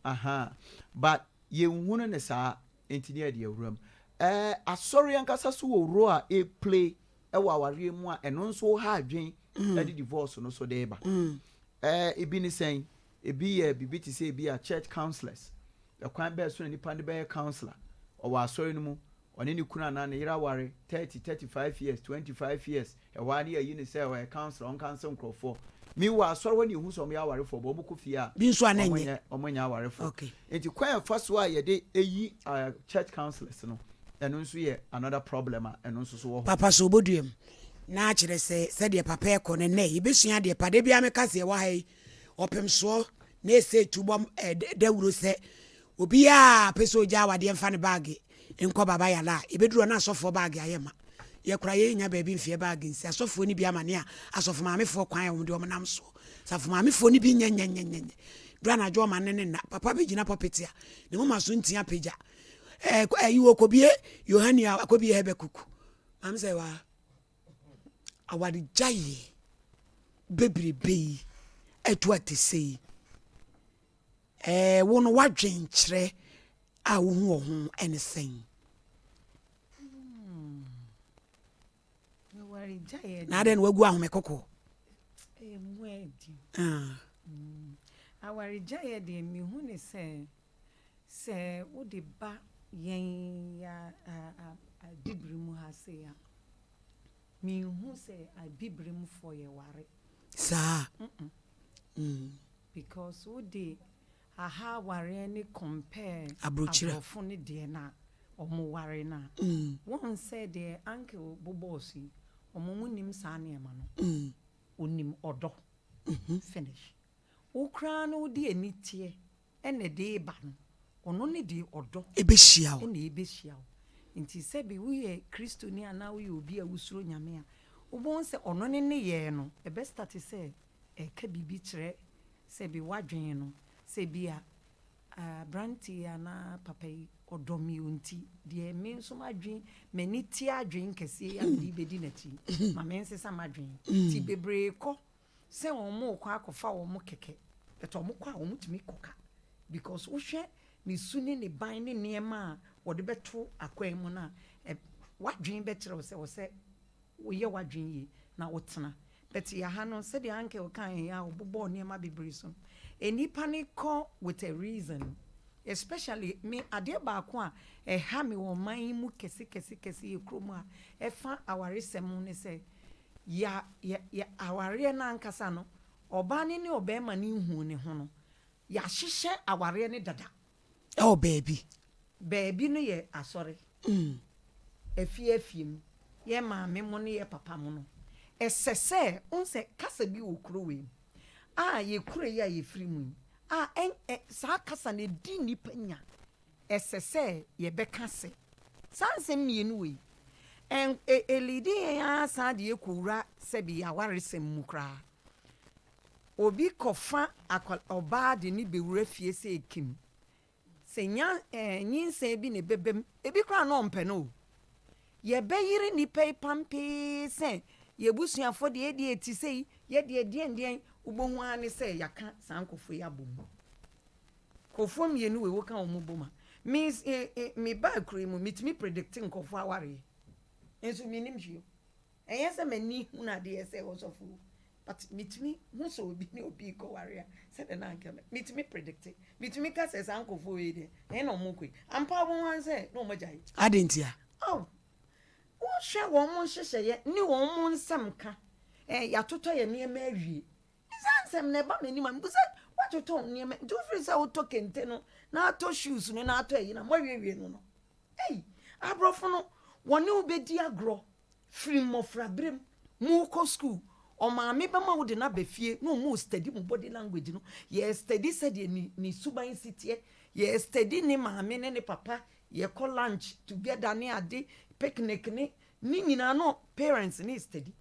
Ahaa. But yɛnhunu no saa nti ne yɛde awura mu. Ɛɛ asɔre ankasa so wɔ role a ɛplay wɔ awareɛ mu a ɛno nso ha adwen de divorce no so de ba. Ɛɛ ebi ne sɛn? Ebi yɛ biribi te sɛ ebi a church councillors. Ɛkwan bɛɛ so na nipa no bɛyɛ councillor? Ɔwɔ asɔre no mu, Ɔne ne kunu anaa ne yere aware 30, 35 years, 25 years, ɛhɔ ara ne yɛayi no sɛ ɔyɛ councillor, ɔnkansel nkurɔfoɔ. Meanwhile, asɔre hɔ na yɛhu sɛ wɔyɛ awarefoɔ, but wɔkɔ fie a, Bi nso a na ɛnyɛ. wɔnyɛ, wɔnyɛ awarefoɔ. Okay. Nti kwan a ɛfa so a yɛde yi uh, church councillors no, ɛno nso yɛ another problem a ɛno nso so wɔ hɔ. Papa so ɔbɔdua mu na akyerɛ sɛ sɛdeɛ papa ɛkɔ no nnɛ yɛbɛsua adeɛ pa. Da biara meka sɛ yɛwɔ ha yi ɔpemsoɔ na ɛsɛ tu bɔ eh, dawuro sɛ obiara pɛ sɛ ɔgya awadeɛ mfa ne baage nkɔ Baba Yala a, yɛbɛduru hɔ na asɔfoɔ baage ayɛ ma. Yɛ koraa yɛnnya baabi mfeɛ baage nsi. Asɔfoɔ no bi amane a asɔfo maamefoɔ kwan a wɔde wɔn nam soɔ. Asafo maamefoɔ no bi nyɛnyɛnyɛnyɛ. Duru anadwo ɔma ne ne nna. Papa bɛgyina pulpit a, ne moma so ntia apagya. Ɛɛ ɛyi wɔ kɔbie Yohane a akɔbie Habakuk. Maame sɛ waa awaregyaeɛ bebrebe yi ɛto atese yi. Ɛɛ, wo no w'adwenkyerɛ a wohu wɔ ho ne sɛn? Na adɛn na wagu ahome kɔkɔɔ? Ah. Awaregyaeɛ deɛ mehu ne sɛ sɛ wode ba yɛn abibire mu ha sei a menhu sɛ abibire mufoɔ yɛware. Saa. Mm. Because wo de aha awareɛ ne compare Abrokyire. abrɔfo no deɛ no a ɔmo ware no a, wohu sɛ deɛ uncle bobɔɔ so yi, ɔmo ɔmo nnim saa nneɛma no. Onim ɔdɔ. Finish. Wo koraa no wode aniteɛ ɛna ɛde reba no, ɔno ne deɛ ɔdɔ Ɛbɛhyia wo. ɛna ɛbɛhyia wo. Nti sɛbi woyɛ Kristoni anaa woyɛ obi a wosuro Nyame a, wobɛhu sɛ ɔno ne nneyɛɛ no ɛbɛ starte sɛ ɛka biribi kyerɛ sɛ bi w'adwene no sɛ bi a Aberanteɛ yi anaa papa yi, ɔdɔ me o nti, deɛ me nso m'adwene, m'ani te adwene kɛseɛ yi a mede rebɛdi n'akyi yi, ma mensesa m'adwene. Nti bebree kɔ sɛ wɔrekɔ akɔfa wɔn kɛkɛ, but wɔkɔ a wɔtumi kɔ ka because wohwɛ ne su ne ne ban ne nneɛma a wɔde bɛto akwan mu no a, w'adwene bɛkyerɛ wo sɛ ɛwɔ sɛ woyɛ w'adwene yie na wotena. But yɛ ha no sɛdeɛ uncle kaeɛ yi a ɔbobɔɔ nneɛma bebree so no, nnipa no kɔ with a reason. Especially me adeɛ baako a ɛha me wɔ ɔman yi mu kɛse kɛse kɛse yɛ kurom a ɛfa awaresɛm ho ne sɛ yɛ yɛ yɛ awareɛ no ankasa no ɔbaa no ne ɔbarima no nhuu ne ho no yɛahyehyɛ awareɛ no dada. Ɛwɔ baabi. Baabi no yɛ asɔre. Afie afie mu, yɛn maame mo ne yɛn papa mo no, ɛsɛ sɛ, wohu sɛ kasa bi wɔ kuro wei mu a yɛ kuro yi a yɛfiri mu yi a ɛn, ɛ, saa kasa no ɛdi nnipa nya. Ɛsɛ sɛ yɛbɛka sɛ saa nsɛm mmienu wei, ɛn, ɛ, ɛliidi yɛn ara saa de yɛkɔwura sɛbi yɛn awaresɛm mu koraa. Obi kɔfa akwa, ɔbaa de no bɛwura fie sɛ ɛkim. Sɛ nya eh, nyinsɛn bi na ɛbɛba mu, ebi koraa na ɔmpɛ no o. Yɛbɛyere nnipa yi pampee sɛ yɛn abusuafoɔ deɛ yɛdeɛ ɛte sei, yɛdeɛ deɛn deɛn, wobɛhu ara ne sɛ yɛaka saa nkurɔfoɔ yi abɔ mu. Nkurɔfoɔ mmienu wei woka wɔn bom a, me eh, eh, mebaa kuro yi mu, metumi predicte nkurɔfoɔ awareɛ, nso mennim hwee o. Ɛnyɛ sɛ m'ani hunu adeɛ sɛ ɔsɔfo o, but metumi hu sɛ obi ne obi rekɔware a, sɛdeɛ na anka metumi predicte. Metumi ka sɛ saa nkurɔfoɔ wei deɛ, ɛhe na wɔrekɔ yi? Ampa ara wobɛhu ara sɛ na wɔagyae. Adɛn ntia? Oh, wohwɛ wɔn nhyehyɛeɛ ne wɔn nsɛmka, eh, yɛatotɔ yɛn nneɛma awie. Saa nsɛm no ɛba m'anim a, mebisa, woatotɔ wo nneɛma, nti wofiri sɛ wotɔ kente no, na atɔ shoes no, na atɔ ayi no a, moawiewie no no. Ei, aborɔfo no, wɔne wo bɛdi agorɔ firi mmɔfraberɛ mu, morekɔ sukuu, ɔmaame bɛma wode no aba fie na ɔmo study mo body language no, yɛ study sɛdeɛ ne ne suban si teɛ, yɛ study ne maame ne ne papa, yɛkɔ lunch together ne ade, picnic ne ne nyinaa no parents ne study.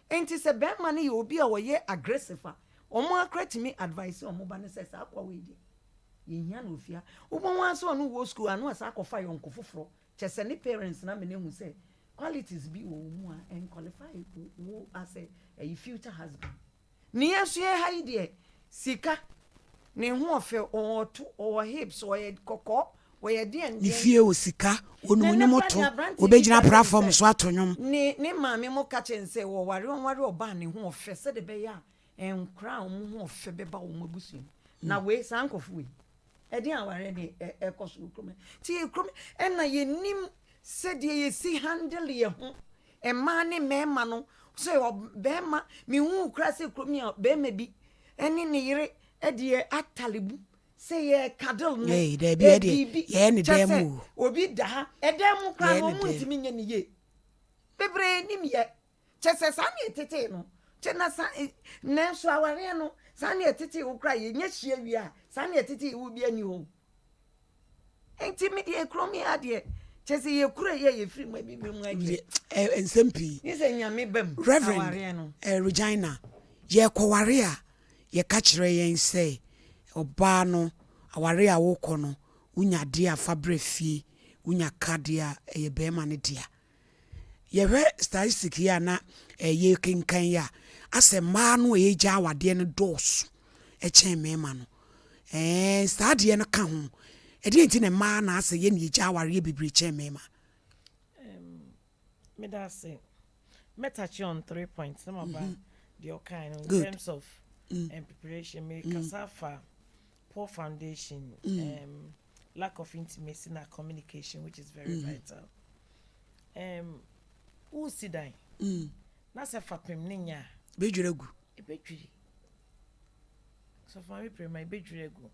Enti sɛ bɛrima no yɛ obi a ɔyɛ aggressive a, wɔn ara koraa tumi advise wɔn ba no sɛ saa akoa wei deɛ, yɛnhia no wɔ fie ha. Wobɛhu ara sɛ ɔne wo wɔ sukuu a, na wasan akɔfa yɔnko foforɔ. Kyerɛ sɛ ne parents no ama no ahu sɛ qualities bi wɔ wo mu a ɛnqualify wo as a ɛyi future husband. Ne yɛn nso yɛn ha yi deɛ, sika, ne ho ɔfɛ, ɔwɔ to, ɔwɔ hips, ɔyɛ kɔkɔɔ, ɔyɛ deɛn Ne deɛn. fie wɔ sika, Na ɔnim ɛnnɛ nnwom koraa deɛ to, aberanteɛ bi ɔbɛgyina ka kyerɛ me platform sɛ so ato nnwom. ne ne maame mo ka kyerɛ no sɛ wɔware ɔnware ɔbaa a ne ho ɔfɛ sɛdeɛ ɛbɛyɛ a nkwadaa a wɔn ho ɔfɛ bɛba wɔn abusua mu. Na wei saa nkurɔfoɔ wei, ɛdeɛn awareɛ ne ɛkɔ so wɔ kurom ha? Nti yɛ kurom ɛna yɛnim sɛdeɛ yɛsi handle yɛn ho, mmaa ne mmarima no, sɛ ɔbarima, mehuu koraa sɛ kurom yi a barima bi ɛne ne yere ɛdeɛ atale mu sɛ yɛ cuddle no, Ei, daabi, yɛ ɛdeɛ, biribi, yɛyɛ ne kyɛ dan sɛ mu o. obi da ha, ɛdan mu koraa Yɛyɛ no ne wɔn dan mu. ntumi nyɛ ne yie, bebree nim yɛ, kyɛ sɛ saa ne ɛtetee no, kyɛ na saa, nanso awareɛ no, saa ne ɛtetee wo koraa, yɛnya hyia wie a, saa ne ɛtetee wo bi ani hɔ o. Nti me deɛ kurom yi adeɛ kyɛ sɛ yɛ kuro yi a yɛfiri mu abibire mu adeɛ. Ɛ nsɛm pii. Ne sɛ nyame ba mu Reverend awareɛ no. eh, Regina, yɛkɔware a yɛka kyerɛ yɛn sɛ ɔbaa no aware a wokɔ no wonya adeɛ a fa brɛ fie, wonya ka deɛ a ɛyɛ bɛrima no dea. Yɛhwɛ statistic yi a na yɛrekenkan yi a, asɛ mmaa no a yɛgya awadeɛ no dɔɔso kyɛn mmarima no. Ɛɛ saa adeɛ no ka ho. Ɛdeɛn nti na mmaa na asɛ yɛn na yɛgya awareɛ bebree kyɛn mmarima? Meda ase. Mɛ touch on three points na maba deɛ ɔkae no in Good. terms of preparation. Mekasa afa poor foundation, lack of intimacy na communication which is very vital. Wosi dan na sɛ fapem ne nya a, Bɛdwiri agu. Ɛbɛdwiri. Sɔfo Maame Prema, ɛbɛdwiri agu.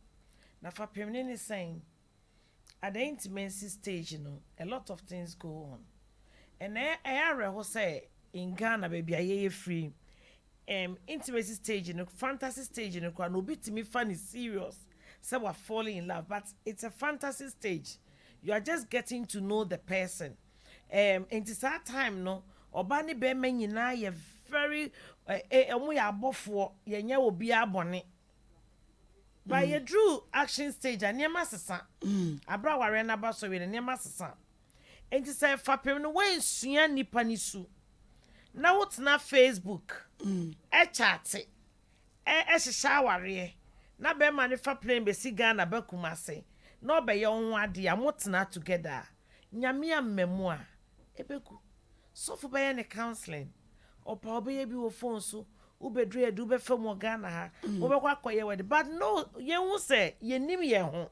Na fapem ne ne sɛn? At the intimacy stage no, a lot of things go on. And ɛyɛ awerɛho sɛ in Ghana baabi a yɛyɛ firi, intimacy stage no, fantasy stage no koraa no, obi tumi fa ne serious sɛ wa falling in love, but it's a fantasy stage. You are just getting to know the person. Nti saa time no, ɔbaa ne bɛrima nyinaa yɛ very, ɔmo yɛ abɔfoɔ, yɛnyɛ obiara bɔne. But yɛduru action stage a, nneɛma sesa. Aberɛ a awareɛ no aba so awie no, nneɛma sesa. Enti sɛ fapem no woansua nnipa no su na wotena Facebook kyate hyehyɛ awareɛ na bɛrima no fa plane bɛsi Ghana ba Kumase na ɔbɛyɛ wo ho adeɛ a, motena together a, Nyame amma mu a, ɛbɛgu. Sɔfo bɛyɛ ne counseling, ɔpɛ a ɔbɛyɛ bi wɔ phone so, wobɛduru yɛde wobɛfa mu wɔ Ghana ha, wobɛkɔ akɔyɛ wedding. But no, yɛnhu sɛ yɛnnim yɛn ho.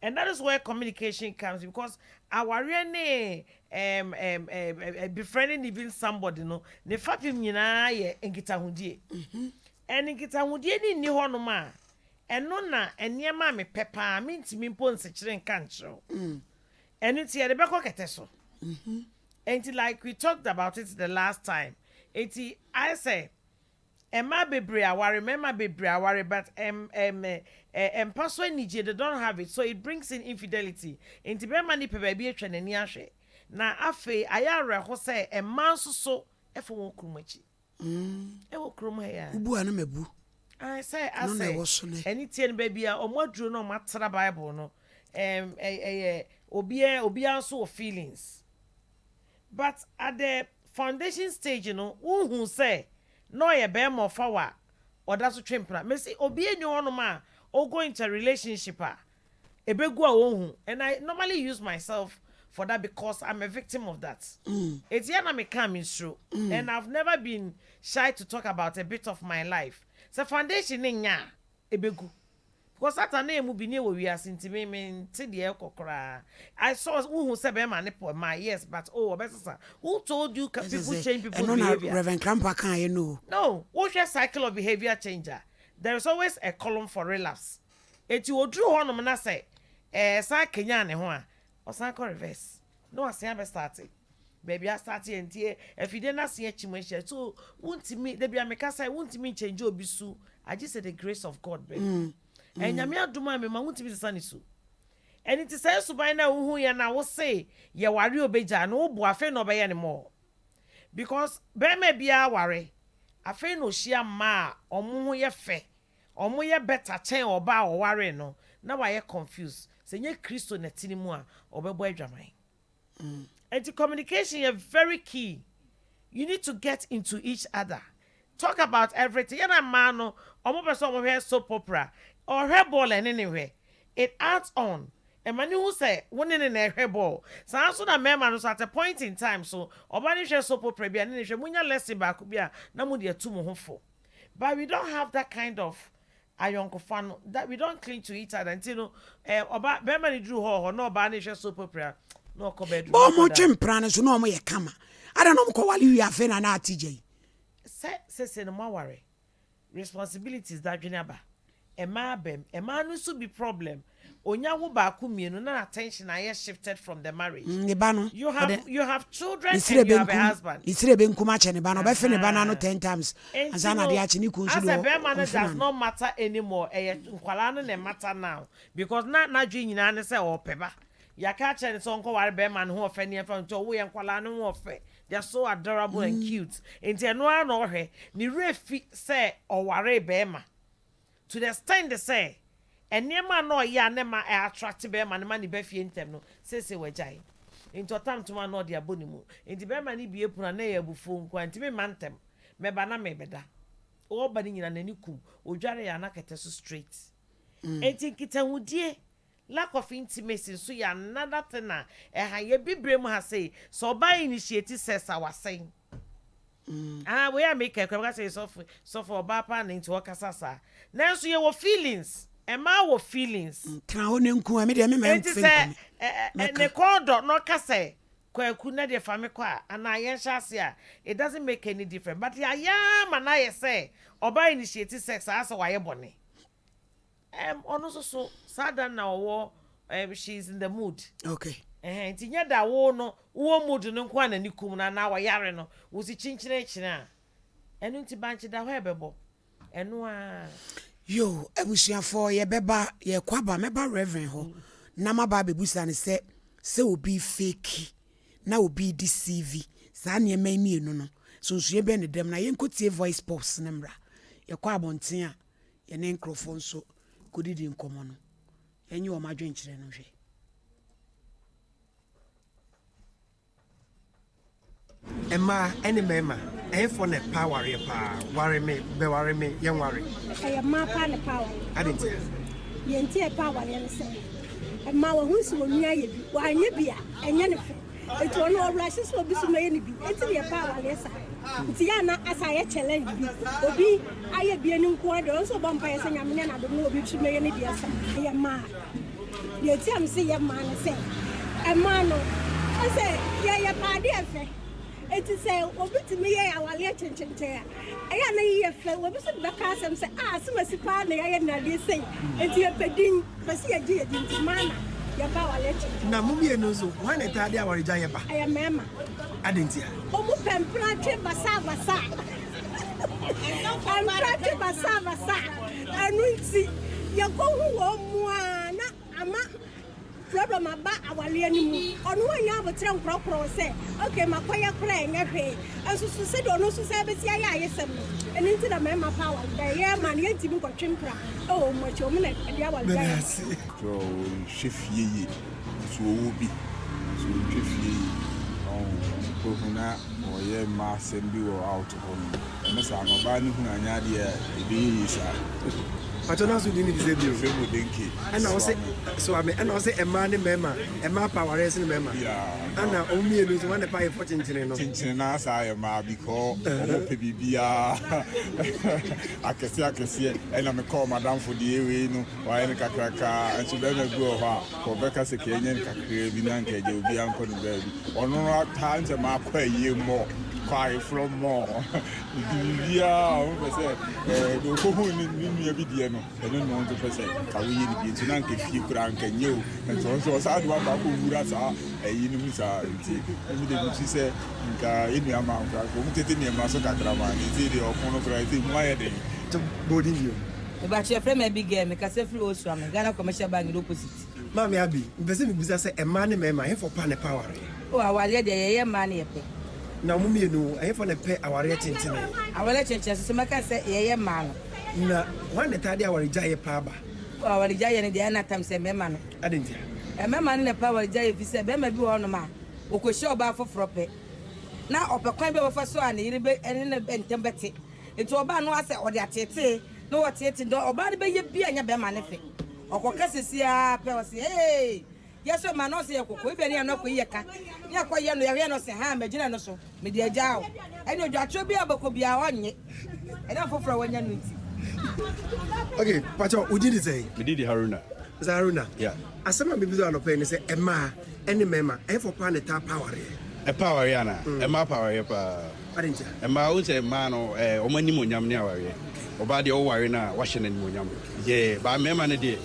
And that is where communication comes because awareɛ ne um, um, um, befriending even somebody no, ne fapem nyinaa yɛ nkitahodie. And nkitahodie ne nni hɔnom a, ɛno na nneɛma a mepɛ paa mentumi mpo nsekyere nka nkyerɛ wo. Ɛno nti yɛde bɛkɔ kɛtɛ so. Nti like we talked about it the last time. Nti ayɛ sɛ mmaa bebree aware, mmarima bebree aware, but mpa so anigye, they don't have it, so it brings in infidelity. Nti bɛrima no pɛ baabi atwa n'ani ahwɛ. Na afei ayɛ awerɛho sɛ mmaa nso so ɛfa wɔn kurom akyi. Ɛwɔ kurom ha yi a. Wobu a na mabu. Ae, sɛ Ɛno na asɛ ɛwɔ so nɛ. ɛne tie no baabi a ɔmo aduro na ɔmo atra Bible no, ɛyɛ obiara nso wɔ feelings. But at the foundation stage no, wohu sɛ na ɔyɛ bɛrima ɔfa wa ɔda so twe mpena. Mesi obi ani hɔnom a ɔgo into a relationship a ebegu a wɔnhu. And I normally use myself for that because I'm a victim of that. Eti ya na meka me nsuro. And I've never been shy to talk about a bit of my life. Sɛ foundation ne nya a ebegu. Because Satan na emu bi ne wɔ wiase nti me nte deɛ ɛkɔ koraa. I saw wohu sɛ bɛrima ne pɔ ma, yes, but oh, ɔbɛsesa. Who told you people change people's Ɛno na behavior? Reverend Krampa kaeɛ no o. No, wohwɛ cycle of behavior change a, there is always a column for relapse. Eti oduru hɔnom na sɛ san kenya ne ho a, ɔsan kɔ reverse na wasan abɛ start baabi a start yɛ. Nti afidie no ase akyi mu ahyia so wontumi dabi a meka sɛ wontumi nkyɛngye obi su agye sɛ the grace of God bɛ ɛnyame adom a mema wontumi sesa ne su. Ɛno nti sɛ suban no a wohu yɛ no a wose yɛware obɛgyaa no, wobo afei na ɔbɛyɛ ne mɔɔ because bɛrima biara ware afei na ɔhyia mmaa a ɔmo ho yɛ fɛ, ɔmo yɛ better kyɛn ɔbaa a ɔware no na wayɛ confused. Sɛ nyɛ Kristo na ti ne mu a, ɔbɛbɔ adwaman. Nti communication yɛ very key. You need to get into each other, talk about everything. Yɛn mmaa no, ɔmo pɛ sɛ ɔmo hwɛ soap opera, ɔhwɛ ball, ɛne ne hwɛ, it adds on, ɛma ne ho sɛ wo ne ne na ɛhwɛ ball. Saa nso na mmarima no so, at a point in time so, ɔba ne hwɛ soap opera bi a, ne ne hwɛ, munya lesson baako bi a na mo de atu mo ho fo. But we don't have that kind of ayɔnkofa no, that we don't cling to each other. Nti no ɔba bɛrima ne duru hɔ na ɔbaa ne hwɛ soap opera na ɔkɔ bedroom. Bɔ ɔmo twe mpena no so na ɔmo yɛ kama ada na ɔmo kɔwale wie afei na ate gya yi. Sɛ sese no mo aware, responsibilities dadwene aba mmaa bɛm, mmaa no nso bi problem, onya wo baako mmienu na attention ayɛ shifted from the marriage. Ne ba no. You have children and you have a husband. Ne sire benkum akyɛ ne ba no, ɔbɛfe ne ba no ano 10 times ansa na adeɛ akye ne kun so de. Asɛ bɛrima no does not matter anymore, ɛyɛ nkwalaa no na matter now because na n'adwe nyinaa ne sɛ ɔpɛ ba. Yɛaka akyerɛ ne sɛ ɔnkɔware bɛrima no ho ɔfɛ ne ɛmfa nti ɔwo yɛ nkwalaa no ho ɔfɛ, they are so adorable and cute, nti ɛno ara na ɔhwɛ ne werɛ fi sɛ ɔware bɛrima to the extent sɛ nneɛma a na ɔyɛ a ne ma ɛ attract bɛrima no ma ne ba fie ntɛm no, seesei wagyae. Nti ɔtam ntoma na ɔde abɔ ne mu, nti bɛrima no bie pono a na ɛyɛ abufuo nko a ntumi mma ntɛm mɛba na mɛbɛda. Ɔba no nyina n'ani kum odware yɛ anakɛtɛ so straight. Nti nkitahodie, lack of intimacy nso yɛ another thing a ɛha yɛ bibire mu ha sei. Sɛ ɔbaa initiate sex a, wasɛn. Ah, wei a meka kura meka sɛ sɔfo, sɔfo ɔbaa paa na nti ɔkasa saa, nanso yɛwɔ feelings, ɛmaa wɔ feelings. Tena hɔ ne nku a me deɛ me ma nti mfe sɛ nkɔmi. ɛ ne kɔn dɔ na ɔka sɛ Kwaku na deɛ fa me kɔ a anaa yɛnhyɛ ase a, it doesn't make any difference, but yɛayɛ ama no ayɛ sɛ ɔbaa initiate sex a asɛ wayɛ bɔne. Ɔno nso so saa da no na ɔwɔ she is in the mood. Ɛhɛn, nti nyɛ da wo no wowɔ mood no nko a n'ani kum no anaa wɔyare no wosi kyinkyini kyene a ɛno nti bankye da hɔ a ɛbɛbɔ ɛno a. Yo, abusuafoɔ, yɛbɛba, yɛkɔ aba, mɛba Reverend hɔ na maba abɛbusa no sɛ obi fake na obi deceive, saa nneɛma yi mmienu no, sonsoɛ bɛn ne dɛm? Na yɛnkɔtie voice pops no mmra. Yɛkɔ abɔnten a, yɛne nkurɔfoɔ nso. Yɛkɔdidi nkɔmmɔ no, yɛnye wɔn adwenkyerɛ no nhwɛ. Mmaa ne mmarima, ɛhefoɔ na ɛpɛ awareɛ paa? Ware me, bɛware me, yɛnware. Ɛyɛ mmaa paa na ɛpɛ awareɛ. Adɛn ntia? Deɛ nti a ɛpɛ awareɛ ne sɛ, mmaa wɔhu sɛ wɔn nua ayɛ bi, wanyɛ bi a, ɛnyɛ ne fɛ. Nti ɔno ɔwura hye sɛ obi so mɛyɛ ne bi. Nti na yɛpɛ awareɛ saa. Nti yɛ a na asa ayɛ challenge bi. Obi ayɛ bi ani nko ara deɛ, ɔno nso ɔbɔ mpaeɛ sɛ Nyame nyɛ n'adom na obi nso mɛyɛ ne deɛ saa. Ɛyɛ mmaa. Deɛ nti a mese yɛ mmaa ne sɛ, mmaa no, ɔsɛ yɛyɛ pɛ adeɛ fɛ. Nti sɛ obi tumi yɛ awareɛ kyenkyenkyen a, ɛyɛ a na yɛ fɛ. Obi nso de bɛka asɛm sɛ, ah, asɛm asi paa na yɛayɛ no adeɛ sei. Nti yɛpɛ din, pɛ sɛ yɛgye yɛ din nti mmaa na yɛpɛ awareɛ kyenkyen. Na mo mmienu nso, hwan na ɛtaa de awaregyaeɛ ba? Ɛyɛ mmarima. Adɛn ntia? Wɔn pɛ mpratwe basabasa. Mpratwe basabasa. Ɛno nti, yɛkɔhu wɔn mu a na ama problem aba awareɛ no mu. Ɔno wannya aboterɛ nkorɔkorɔ wo sɛ, okay makɔyɛ koraa ɛnyɛ hwee. Nso so sɛdeɛ ɔno nso san bɛsi ayɛ ayesɛm no, ɛno nti na mmarima pɛ awaregyaeɛ. Yɛn mmaa no, yɛntumi nkɔtwe mpra wɔ wɔn akyi, wɔn na ɛde awaregyaeɛ ba. So ɔnhwɛ fie yie nso ɔwɔ bi nso ɔnhwɛ fie yie ɔhu na ɔyɛ mma asɛm bi wɔ out hɔ nom ɛno saa no ɔbaa no hunu anyɛ adeɛ a ɛbɛyɛ yie saa. Pakyɛ na so din ne de sɛ bio. Yɛfrɛ mu Denke. Ɛna ɔse Soame ɛna ɔse mmaa ne mmarima mmaa pɛ awareɛ sene mmarima ɛna ɔmo mmienu nso wɔn na ɛpɛ ayefɔ kyenkyene no. Kyenkyene naa saa yɛ mmaa bikɔ ɔmo pɛ biribiara akɛseɛ akɛseɛ ɛna mekɔɔ madamfo deɛ wei no wayɛ no kakraka nso bɛrima bi wɔ hɔ a ɔbɛka sɛ ka ɛnyɛ no kakraa bi na nka agya obiara nkɔ ne baabi ɔno no ataa nkyɛ maakɔ ayie mmɔ kɔ ayeforɔ mmɔ nti biribiara ɔmo pɛ sɛ ɛɛ deɛ ɔkɔhu ne ne nua bi deɛ no ɛno na ɔno nso pɛ sɛ ka woyɛ no bi nti na nka fie koraa nka nyɛ o nti ɔno nso ɔsaa de wakɔ akɔ wura saa ɛyi no mu saa nti ɛmi de mi fi sɛ nka yɛ nua maa koraa nka ɔmo tete nneɛma so kakra maa ne nti deɛ ɔko no koraa nti mu ayɛ den. Bɔ din bio. Mepakyɛ yɛfrɛ me Abigail, mekasa firi Osuame, Ghana Commercial Bank no opposite. Maame Abi, mepɛ sɛ mebisa sɛ mmaa ne mmarima, ɛhefoɔ paa na ɛpɛ awareɛ? Oh, awareɛ deɛ yɛyɛ mmaa na yɛpɛ. Na mo mmienu, ɛhefoɔ na ɛpɛ awareɛ tentene? Awareɛ tentene nso so mɛka sɛ yɛyɛ mmaa no. Na hwan na ɛtaa de awaregyaeɛ paa ba? Oh, awaregyaeɛ no deɛ ɛna tam sɛ mmarima no. Adɛn ntia? Mmarima no na ɛpɛ awaregyaeɛ ɛfiri sɛ barima bi wɔ hɔnom a, ɔkɔhyia ɔbaa foforɔ pɛ, na ɔpɛ kwan bi a ɔbɛfa so a ne yere bɛ, ne no ntam bɛte. Nti ɔbaa no asɛ ɔde ateetee na ɔteetee nti ɔbaa no bɛyɛ bi a nyɛ bɛrima no fɛ. Ɔkɔka sisi ara pɛ ɔse hey yɛ so ma no ɔse yɛ kɔkɔ ebi ne ano akɔyi yɛ ka ne akɔ yɛ no yɛhwɛ no ɔse ha magyina no so mede agyaa wo ɛne odwatwerɛ bi a bɛkɔ biara ɔnnye ɛnam foforɔ a wanya no nti. Okay, pacho, wo din de sɛn? Me din de Haruna. Mr. Haruna, Yeah. asɛm a mebisa anɔpa yi ne sɛ mmaa ne mmarima, ɛhefoɔ paa na ɛtaa pa awareɛ? Ɛpa awareɛ anaa? Mmaa pa awareɛ paa. Adɛn ntia? Mmaa, wohu sɛ mmaa no, eh, wɔn animuonyam ne awareɛ. Ɔbaa deɛ woware no a, woahyɛ no animuonyam. Yeah, but mmarima no deɛ,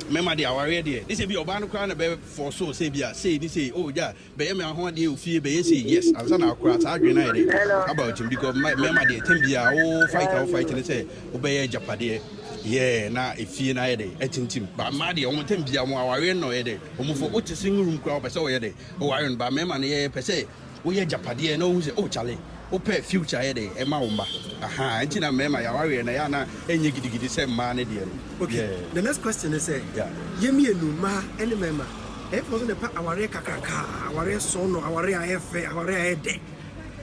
mmarima deɛ awareɛ deɛ, ne sɛ bi ɔbaa no koraa na bɛ force wo sɛ bi a sei ne sei, oh gya, bɛyɛ me ho adeɛ wɔ fie, bɛyɛ sei, yes, ansa na akora saa adwene no ayɛ dɛ aba wo tirim because mmarima deɛ, tɛm biara wo fight a wo fight ne sɛ wobɛyɛ agyapadeɛ, yeah, na efie no ayɛ dɛ atintim. But mmaa deɛ, wɔn tɛm biara wɔn awareɛ no na ɔyɛ dɛ, wɔn fo, wote single room koraa wɔpɛ sɛ wɔyɛ dɛ, woware no, but mmarima no yɛpɛ sɛ Woyɛ agyapadeɛ na wohu sɛ oh chale wopɛ future yɛ dɛ ɛma wo mma ahaa nti na mmarima yɛawareɛ no ɛyɛ a na ɛnyɛ gidigidi sɛ mmaa no deɛ no Okay, yeah. the next question ne sɛ, Yeah. yɛn mmienu, mmaa ne mmarima, ɛhefoɔ nso na ɛpɛ awareɛ kakraka, awareɛ sɔɔnɔ, awareɛ a ɛyɛ fɛ, awareɛ a ɛyɛ dɛ?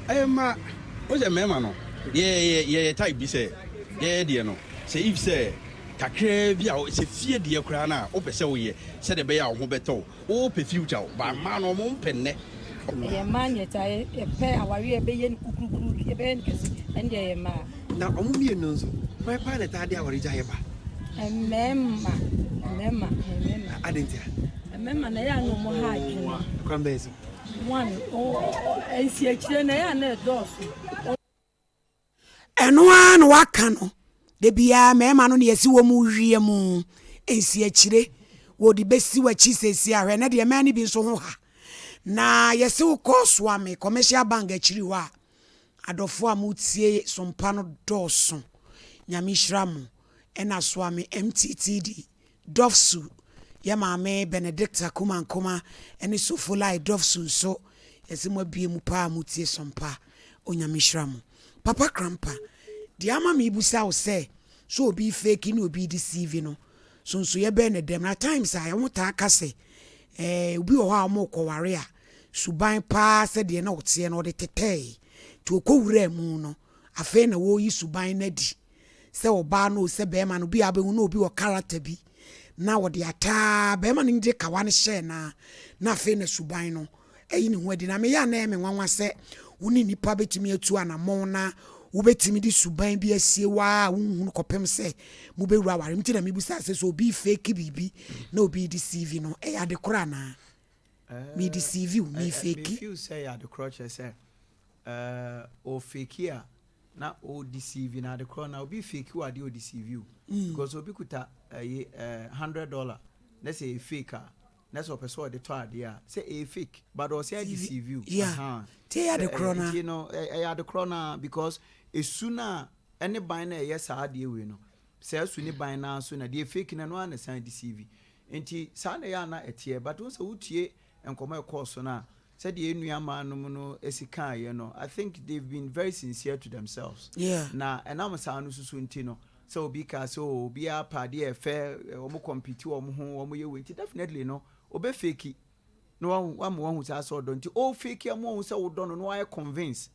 Ɛyɛ mmaa, wohu sɛ mmarima no yɛyɛ yɛyɛ type bi sɛ yɛyɛ deɛ no sɛ if sɛ kakraa bi a sɛ fie deɛ koraa no a wopɛ sɛ woyɛ sɛdeɛ ɛbɛyɛ a wo ho bɛtɔ wo. Wo pɛ future o but mmaa no ɔmo mpɛ nnɛ. Ɛyɛ mmaa na yɛtaa yɛ yɛpɛ awareɛ a yɛbɛyɛ no kukurukuru yɛbɛyɛ no kɛse ɛno deɛ ɛyɛ mmaa. Na ɔmo mmienu nso hwan paa na ɛtaa de awaregyaeɛ ba? Mmarima mmarima mmarima. Adɛn ntia? Mmarima na ɛyɛ a na ɔmo ha adwene. Kwan bɛn so? One, nsiakyire no ɛyɛ a na ɛdɔɔso. Ɛno ara na waka no. Da biara mmarima no na yɛsi wɔn wia mu nsiakyire. Wɔde bɛsi w'akyi seesei a hwɛ na deɛ mmaa no bi nso ho ha. Na yɛse wokɔ Soame Commercial Bank akyiri hɔ a, adɔfoɔ a motie sompa no dɔɔso. Nyame nhyira mo. Ɛna Soame MTTD Dɔfsu, yɛ maame Benedicta Kumankoma ne Sofolai Dɔfsu nso yɛse mo abue mu paa mo tie som pa Onyame nhyira mo. Papa Krampa, deɛ ama mebusa wo sɛ sɛ obi fake ne obi deceive no, Sonsoyɛ bɛn na ɛda mu? Na times a wɔtaa ka sɛ eh, obi wɔ hɔ a wɔrekɔware a, suban paa sɛdeɛ na ɔteɛ no ɔde tetɛɛe. Nti ɔkɔwuraa mu no, afei na wɔreyi suban no adi. Sɛ ɔbaa no o, sɛ barima no, bi a wobɛhu na obi wɔ character bi na ɔde ataa barima no de kawa no hyɛɛ no a, na afei na suban no ayi ne ho adi. Na meyɛ a na ɛyɛ me nwanwa sɛ wo ne nnipa bɛtumi atu anammɔn na wobɛtumi de suban bi asie wo ara a wonhunu kɔpem sɛ mobɛwura aware mu. Nti na mebisaa sɛ, sɛ obi refake biribi na obi redeceive no, ɛyɛ ade korɔ anaa? Meredeceive wo, merefake. Me feel sɛ ɛyɛ ade korɔ kyerɛ sɛ ɔfake a na ɔdeceive no ade korɔ na obi fake wo adeɛ ɔdeceive wo because obi kuta ɛyi $100 na sɛ ɛyɛ fake a na sɛ ɔpɛ sɛ ɔde tɔ adeɛ a sɛ ɛyɛ fake but ɔsɛ deceive you. Yeah. Nti ɛyɛ ade korɔ no. Nti no ɛyɛ ade korɔ no because esu no a ɛne ban na ɛyɛ saa adeɛ wei no sɛ esu ne ban no so na deɛ fake no ɛno ara na ɛsan deceive nti saa na ɛyɛ ana ɛteɛ but wɔn sɛ wotie nkɔmɔ ɛkɔɔ so no a sɛdeɛ yɛn nua maa nom no esi kaeɛ no I think they've been very sincere to themselves. Yeah. Na ɛnam saa no soso nti no sɛ obi kaa sɛ oh obiara pɛ adeɛ ɛfɛ wɔn compete wɔn ho wɔn yɛ wei nti definitely no ɔbɛ fake na wama wahu saa sɛ ɔdɔ nti o fake ama wahu sɛ wodɔ no na wayɛ convince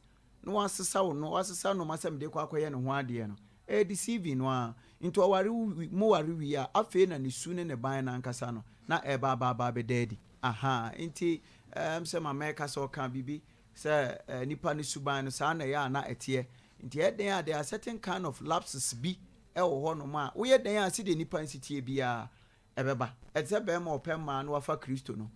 na wasesa wo no wasesa nneɛma sɛ mede kɔ akɔyɛ ne ho adeɛ no ɛyɛ deceiving no ara nti ɔware mo ware wie a afei na ne su ne ne ban no ankasa no na ɛba aba aba abɛda adi aha nti ɛɛm sɛ mama ɛka sɛ ɔka biribi sɛ nipa no suban no saa na ɛyɛ a na ɛteɛ Nti ɛyɛ dɛn a there are certain kind of lapses bi wɔ hɔ nom a woyɛ dɛn a sɛdeɛ nipa nsi teɛ biara ɛbɛba. Ɛte sɛ barima a ɔpɛ mmaa na wafa Kristo no.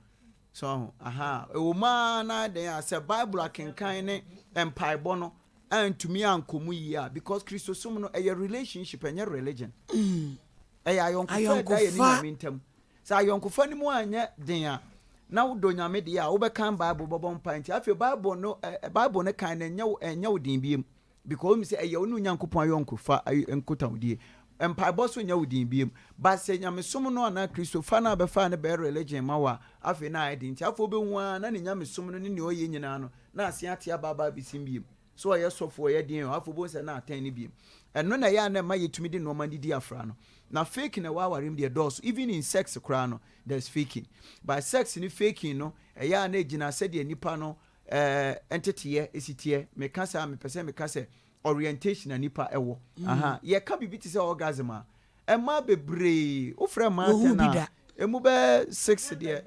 So ahu? Aha. Ɛwɔ mu ara na dɛn a sɛ Bible akenkan ne mpaebɔ no antumi ankɔ mu yie a because Kristosom no ɛyɛ relationship ɛnyɛ religion. Ɛyɛ ayɔnkofa ɛda yɛ ne Nyame ntam. Sɛ ayɔnkofa no mu anyɛ den a, na wodɔ Nyame deɛ a, wobɛkan Bible, wobɛbɔ mpae. Nti afei Bible no, Bible no kan no ɛnyɛ wo, ɛnyɛ wo den biem. Because wonim sɛ ɛyɛ wo ne Onyankopɔn ayɔnkofa nkutahodie. Mpaebɔ so nyɛ wo den biem. But sɛ Nyamesom no anaa Kristofa no a bɛfaa no bɛyɛ religion ma wo a, afei na ayɛ den. Nti afei wobɛhu ara na ne Nyamesom no ne nea ɔyɛ nyinaa no, na asen ate aba aba abɛsim biem. Sɛ ɔyɛ sɔfo, ɔyɛ deɛn o, afei wobɛhu sɛ na atɛn no biem. Ɛno na ɛyɛ a na ɛma yɛtumi de nnoɔma no di afra no. Na faking a ɛwɔ aware mu deɛ ɛdɔɔso. Even in sex koraa no, there's faking. But sex ne faking no, ɛyɛ a na ɛgyina sɛdeɛ nipa no eh, nteteɛ si teɛ. Meka saa a, mepɛ sɛ meka sɛ orientation a nipa wɔ. Aha. Yɛka biribi te sɛ orgasm a, mmaa bebree, wofrɛ mmaa Wɔhu 10 bi a, da. ɛmu bɛyɛ six deɛ.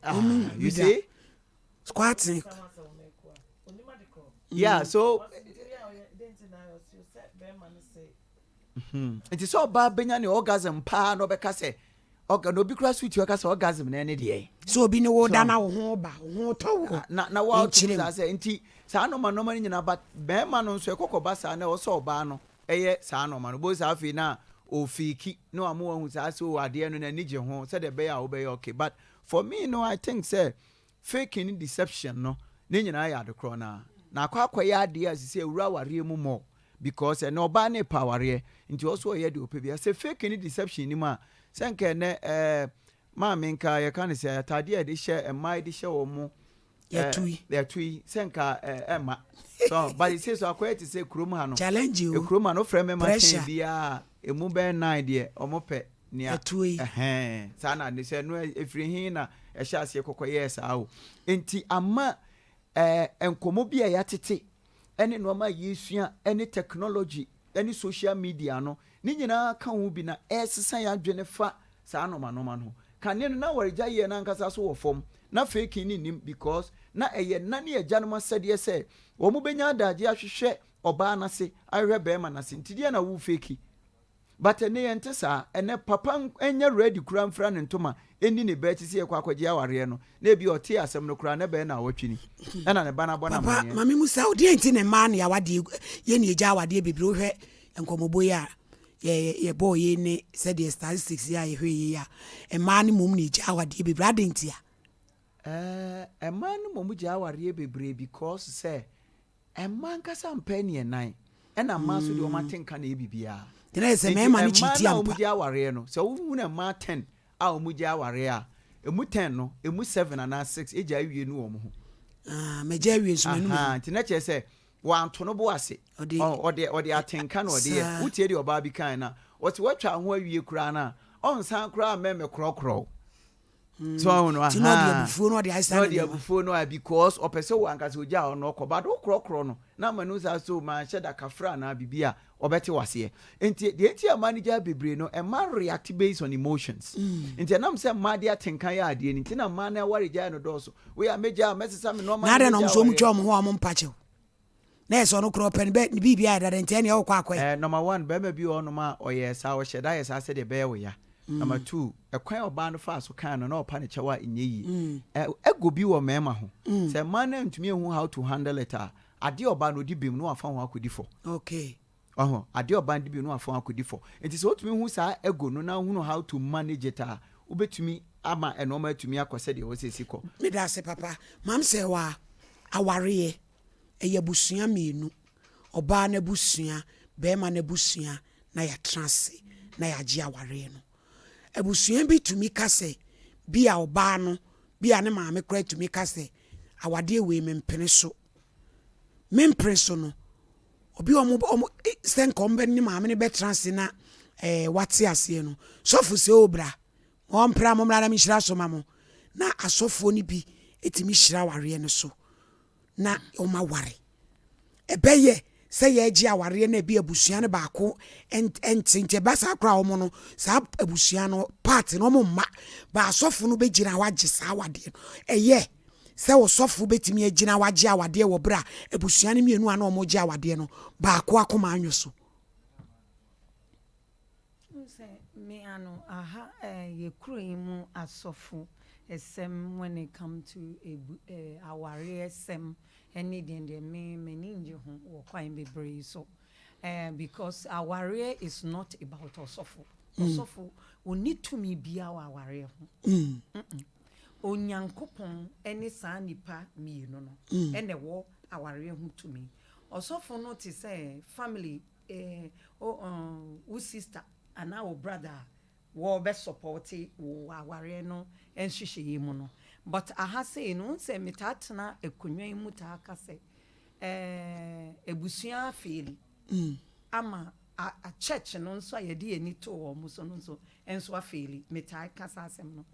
Ah, Wɔhu bi you da. see? Squatting. Yeah, so. Hmm. Nti sɛ ɔbaa bɛnya ne orgasm paa na ɔbɛka sɛ ɔga na obi kura so ti ɔka sɛ orgasm na ɛne deɛ. Sɛ obi ne wo da na wo ho ba wo ho tɔ wo. Na na wa ɔtumi saa sɛ nti saa nɔɔma nɔɔma no nyinaa ba bɛrima no nso ɛkɔkɔ ba saa na ɛwɔ sɛ ɔbaa no ɛyɛ saa nɔɔma no bo saa afei na ofeeki na wama wahu saa sɛ o adeɛ no n'ani gye ho sɛdeɛ ɛbɛyɛ a wobɛyɛ okay but for me no I think sɛ Faking ne deception no ne nyinaa yɛ ade korɔ no ara. Na akɔ akɔyɛ adeɛ a sisi awura awareɛ mu more because ɛnɛ ɔbaa no repɛ awareɛ nti ɔwɔ sɛ ɔyɛ deɛ ɔpɛ biara. Sɛ faking ne deception nni mu a sɛ nka ɛnɛ ɛɛ maame nka yɛka no sɛ ataadeɛ a yɛde hyɛ mmaa de hyɛ wɔn mo Yɛto yi. Yɛto yi sɛ nka ɛɛ ɛmma. So but sɛ so akɔyɛ te sɛ kurom ha no. Challenge o. Kurom ha no wofrɛ mmarima ten Pressure. biara emu bɛyɛ nine deɛ wɔn pɛ. Nea Ɛtoɔ yi. Ɛhɛn, saa na ne sɛ ɛno ɛfiri he na ɛhyɛ aseɛ kɔkɔ yɛɛ saa o. Nti ama ɛɛ nkɔmmɔ bi a yɛatete ɛne nnoɔma a yɛresua ɛne technology ɛne social media no, ne nyinaa ka ho bi na ɛresesa yɛn adwene fa saa nnoɔma nnoɔma no ho. Kane no na awaregyaeɛ yɛ no ankasa so wɔ fam, na faking no nnim because na ɛyɛ nna ne agyanom asɛdeɛ sɛ wɔn bɛnya adagyeɛ ahwehwɛ ɔbaa no ase, ahwehwɛ barima no ase. Nti deɛn na wo fake? But ɛnɛ yɛnte saa, ɛnɛ papa nyɛ ready koraa mfira ne ntoma nni ne ba akyi sɛ yɛkɔ akɔgye awareɛ no, na ebia ɔtee asɛm no koraa na ɛbɛyɛ naawɔtwe ni ɛna ne ba no abɔ no Papa, amaneɛ. ma me musa wo, deɛn nti na mmaa ne awadeɛ, yɛn na yɛgya awadeɛ bebree, wohwɛ nkɔmmɔbɔ yi a yɛbɔɔ yei ne sɛdeɛ statistics yi a yɛhwɛ yei a, mmaa no mmom na ɛgya awadeɛ bebree, adɛn ntia? Ɛɛ, mmaa no mmom gya awareɛ bebree because sɛ Mmaa ankasa mpɛ neɛ nan, ɛna mmaa nso deɛ wɔn atenka na ɛyɛ biribiara. Nti na yɛ sɛ Nti mmarima no mmaa kyiti no a ampa. wɔgye awareɛ no, sɛ wohunu mmaa 10 a wɔgye awareɛ a, ɛmu 10 no, ɛmu 7 anaa 6 gyae wie nu wɔn ho. Ah, magya awie nso manu me ho. Ahaa, nti na kyerɛ sɛ wanto no bo ase. Ɔde Ɔde, ɔde atenka na ɔde yɛ. saa. Wotie deɛ ɔbaa bi kaeɛ no a, Ɔse woatwa wo ho awie koraa no a, ɔnsan koraa mmɛ mmɛkorɔkorɔ wo. So ɔho no, Nti na ɔde ahaa. abufuo na ɔde ayɛ saa Na ɔde nneɛma. abufuo no a because ɔpɛ sɛ wo ankasa ogyaa hɔ no ɔkɔ but wokorɔkorɔ no na ama no saa so manhyɛ da kafra anaa biribi a ɔbɛte waseɛ. Nti deɛ nti a mmaa no gyaa bebree no mmaa react based on emotions. Nti ɛnam sɛ mmaa de atenka yɛ adeɛ no nti na mmaa no aware gyae no dɔɔso. Wei a mɛgyaa mɛsesa me nnoɔma Na na adɛn na mɛgyaa ɔmo nso ɔmo awareɛ. twa ɔmo ho a ɔmo mpa kyɛw? Na yɛ sɛ ɔno koraa ɔpɛ no bɛ ne biribi ayɛ dada nti ɛneɛ wokɔ akɔyɛ. Eh, number one, barima bi wɔ hɔnom a ɔyɛɛ saa, ɔhyɛ da yɛ saa sɛdeɛ ɛbɛyɛ wo ya. Number two, ɛkwan a ɔbaa no faa so kaa no, na ɔpa no kyɛw a ɛnyɛ yie. Ɛ, ego bi wɔ mmarima ho. Sɛ mmaa no antumi anhu how to handle it a, adeɛ a ɔbaa no ɔdi bem no wafa ho akɔdi fɔ. Okay. Wahu? Adeɛ a ɔbaa no di bem no wafa ho akɔdi fɔ. Nti sɛ wotumi hu saa ego no na wohunu how to manage it a, wobɛtumi ama nnoɔma atumi akɔ sɛdeɛ ɛwɔ sɛ ɛsi kɔ. Meda ase papa. Mam sɛ wa awareɛ ɛyɛ abusua mienu, ɔbaa no abusua, bɛɛma no abusua na yɛatena ase na yɛagye awareɛ no. Abusua bi tumi ka sɛ bi a ɔbaa no, bi a ne maame koraa tumi ka sɛ awadeɛ wei mempene so. Mempene so no, obi a ɔmo ɔmo sɛ nka ɔmo bɛ ne maame no bɛtena ase na ɛɛ wate aseɛ no, sɔfo sɛ o bra, ɔmpra mo mmra na menhyira so ma mo. Na asɔfoɔ no bi tumi hyira awareɛ no so. na wɔaware. Ɛbɛyɛ sɛ yɛregye awareɛ no a ebi abusua no baako nte nti ɛba saa koraa wɔn no saa abusua no part no wɔn mma ba asɔfo no bɛgyina hɔ agye saa awadeɛ no. Ɛyɛ sɛ ɔsɔfo bɛtumi agyina hɔ agye awadeɛ wɔ berɛ a abusua no mmienu a na wɔregye awadeɛ no baako akoma anwo so. Wohu sɛ me ano aha eh, yɛ kuro yi mu asɔfo sɛm when it come to ebu eh, awareɛ sɛm ɛne deɛ deɛ me m'ani ngye ho wɔ kwan bebree so eh, because awareɛ is not about ɔsɔfo. Ɔsɔfo ɔnni tumi biara wɔ awareɛ ho. Mm-mm. Onyankopɔn ne saa nipa mienu no ɛna ɛwɔ awareɛ ho tumi. Ɔsɔfo no te sɛ family Eh oh oh wo sister anaa wo brother a wɔbɛ supporte wo wɔ awareɛ no nhyehyɛeɛ mu no but aha sei no wohu sɛ metaa tena akonnwa yi mu taa ka sɛ eh abusua afeeli ama a a church no nso a yɛde yɛn ani too wɔn so no nso nso afeeli metaa ka saa asɛm no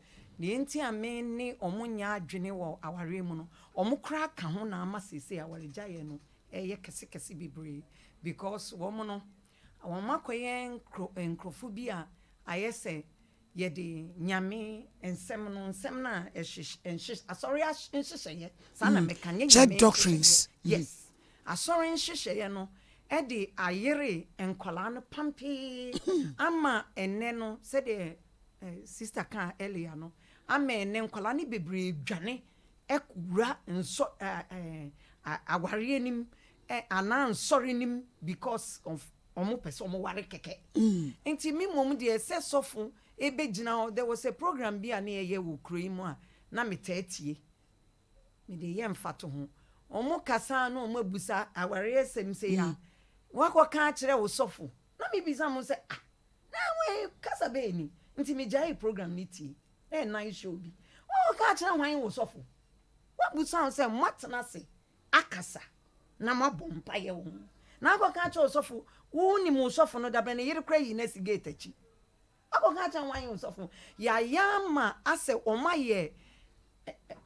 deɛ nti a me ne wɔn nyɛ adwene wɔ awareɛ mu no wɔn koraa ka ho na ama seesei awaregyaeɛ no ɛyɛ kɛse kɛse bebree because wɔn no wɔn akɔyɛ nkro nkrɔfo bi a ayɛ sɛ yɛde nyame nsɛm no nsɛm no a ɛhyehyɛ nhye asɔre nhyehyɛeɛ saa na mɛka nyɛ Church nyame doctrines. nhyehyɛeɛ yes asɔre nhyehyɛeɛ no ɛde ayere nkwadaa no pampee ama ɛnɛ no sɛdeɛ eh, sister kaa earlier no ama ɛnɛ nkwadaa no bebree dwane wura nsɔ awareɛ no mu anaa nsɔre no mu because of wɔn pɛ sɛ wɔn ware kɛkɛ. Nti me mmom deɛ sɛ sɔfo ɛbɛgyina hɔ, there was a program bi a ne yɛyɛ wɔ kuro yi mu a na metaa tie, mede yɛ mfatoho. Wɔn kasa na wɔn abusa awareɛ sɛm sei a, wakɔka akyerɛ wo sɔfo, na mebisa mo sɛ ah, na wei kasa bɛyɛ ni, nti megyaee program no tie. Dɛ nnan show bi. Wɔka akyerɛ hwan wo sɔfo? Wɔabusa wo sɛ moatena ase akasa na moabɔ mpaeɛ wɔ ho. Na akɔka akyerɛ wo sɔfo, wonim wo sɔfo no dabɛn ne yere koraa yi no asi gate akyi. Akɔka akyerɛ hwan wo sɔfo? Yɛayɛ ama asɛ wɔn ayɛ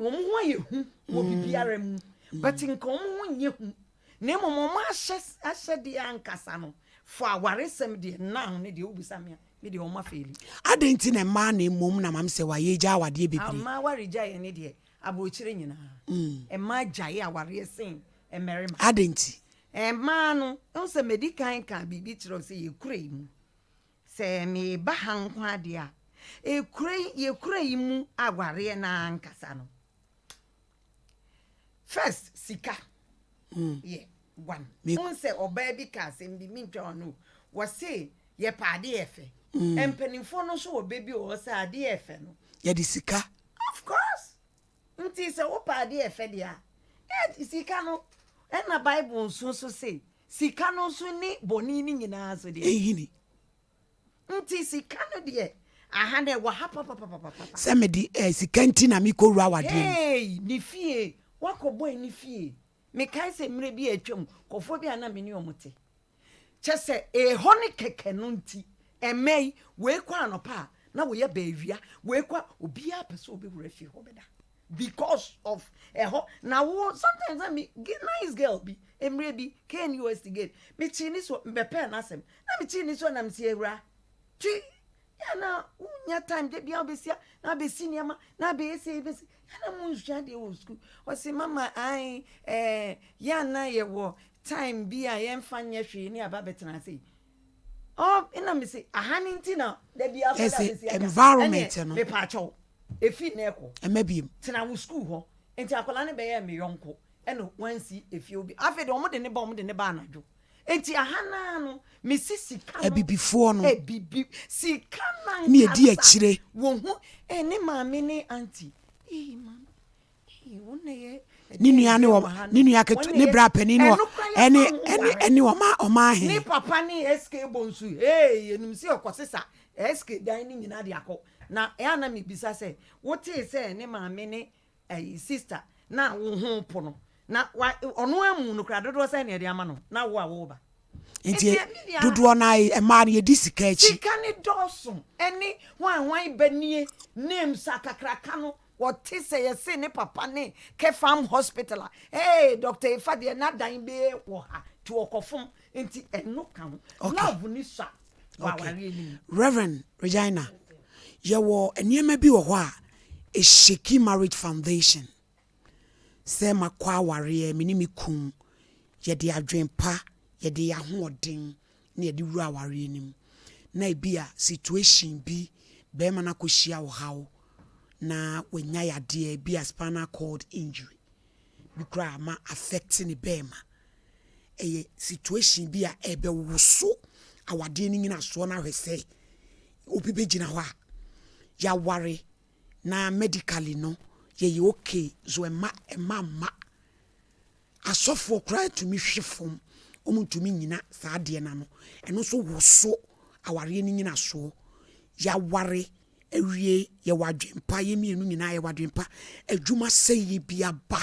wɔn ho ayɛ hu wɔ biribiara mu. But nka wɔn ho nyɛ hu. Na mmom wɔn ahyɛ ahyɛdeɛ ankasa no for awaresɛm deɛ now ne deɛ wobisa me a Me deɛ wɔn afeeli. Adɛn nti na mmaa na mmom na mam sɛ wayɛ gya awadeɛ bebree? Mmaa aware gyaeɛ ne deɛ aburokyire nyinaa mmaa gyae awareɛ sen mmarima. Adɛn nti? Mmaa no, wohu sɛ madi kan kaa biribi kyerɛ wo sɛ yɛkura yi mu. Sɛ meba ha nko ara deɛ a, ekura yi, yɛkura yi mu awareɛ no ara ankasa no, First, sika yɛ one. Wohu sɛ ɔbaa bi ka asɛm bi, mentwa w'ano o, wɔse yɛpɛ ade yɛ fɛ. Mpanimfoɔ no nso wɔ bɛ bi wɔ hɔ sɛ ade yɛ fɛ no. Yɛde sika. Of course. Nti sɛ wopɛ ade yɛ fɛ deɛ a, eh, sika no, ɛna Bible nso nso se, sika no nso ne bɔne no nyinaa nso deɛ. Ɛhini. Nti sika no deɛ aha no ɛwɔ ha papapapapapa. Sɛ mede eh, sika nti na mekɔ wura awadeɛ mu. Hey, ne fie, wakɔ bɔe ne fie. Mekae sɛ mmerɛ bi a atwam, nkurɔfoɔ bi a na me ne wɔn te. Kyɛ sɛ ehɔ ne kɛkɛ no nti. Ɛmmɛ yi, wei kɔ anɔpa a, na wei aba awia, wei kɔ a, obiara pɛ sɛ ɔbɛwura fie hɔ bɛda because of ɛhɔ. Na wo, sometimes na me, nice girl bi, mmerɛ bi, KNUST gate, mekyee ne so, mebɛpɛɛ n'asɛm, na mekyee ne so na mese awura, twi, yɛ na wonya time da biara wobɛsia, na abɛsi nneɛma, na abɛyɛ sei, bɛsi, yɛ na monsua adeɛ wɔ sukuu. Ɔse mama, ae, ɛɛ, yɛ na yɛwɔ time bi a yɛmfa nyɛ hwee ne aba bɛtena ase yi. Oh, ɛna me se aha ne nti na da bi asɔre a bɛsi aka. Environment no. Mepaakyɛw, efi na ɛkɔ. Ɛmɛ biem. Tena wo sukuu hɔ. Nti akwadaa no bɛyɛɛ me yɔnko ɛna wansi efie obi. Afei de wɔn de ne ba wɔn de ne ba anadwo. Nti aha naa no mesi sika no. Abibifoɔ no. Abibi sika na Ne edi akyire. Wɔn ho eh ne maame ne auntie. Ee maame. Ne nua ne wɔ ne nua ketewa ne bra panin ne wɔ ɛne ɛne ɛne ɔma ɔma ahe. Ne papa ne SK Bonsu hey yɛnim sɛ ɔkɔsesa SK dan no nyinaa de akɔ na ɛyɛ na mebisa sɛ wotee sɛ ne maame ne ɛyi sister na wo ho po no na wa ɔno amu no kora dodoɔ sɛ na ɛde ama no na wo a wo ba. Nti dodoɔ no ara mmaa no yɛdi sika akyi. Sika ne dɔɔso ɛne hwan hwan ba nie names akakraka no Wɔte sɛ yɛse ne papa ne Kefam hospital a, hey Doctor Efa deɛ n'adan bee wɔ ha nti ɔkɔfom nti ɛno ka ho. Okay. Love ni sua wɔ Okay. awareɛ no mu. Rev. Regina, yɛwɔ nneɛma bi wɔ hɔ a ɛshaki marriage foundation. Sɛ makɔ awareɛ, me ne me kun, yɛde adwene pa, yɛde yɛn ahoɔden na yɛde wura awareɛ no mu na ebia situation bi barima no akɔhyia ɔhaw na wanya yadeɛ ebia spinal cord injury bi koraa ama affect ne barima. Ɛyɛ situation bi a ɛbɛwoso awadeɛ no nyinasoɔ no ahwɛ sɛ obi bɛgyina hɔ a yɛaware na medically no yɛyɛ okay so ɛma ɛma mma Asɔfoɔ koraa tumi hwe fam, wɔntumi nnyina saa adeɛ no ano. Ɛno nso woso awareɛ no nyinasoɔ. Yɛaware awie, yɛwɔ adwempa, yɛn mmienu nyinaa yɛwɔ adwempa. Adwuma sɛeɛ bi aba.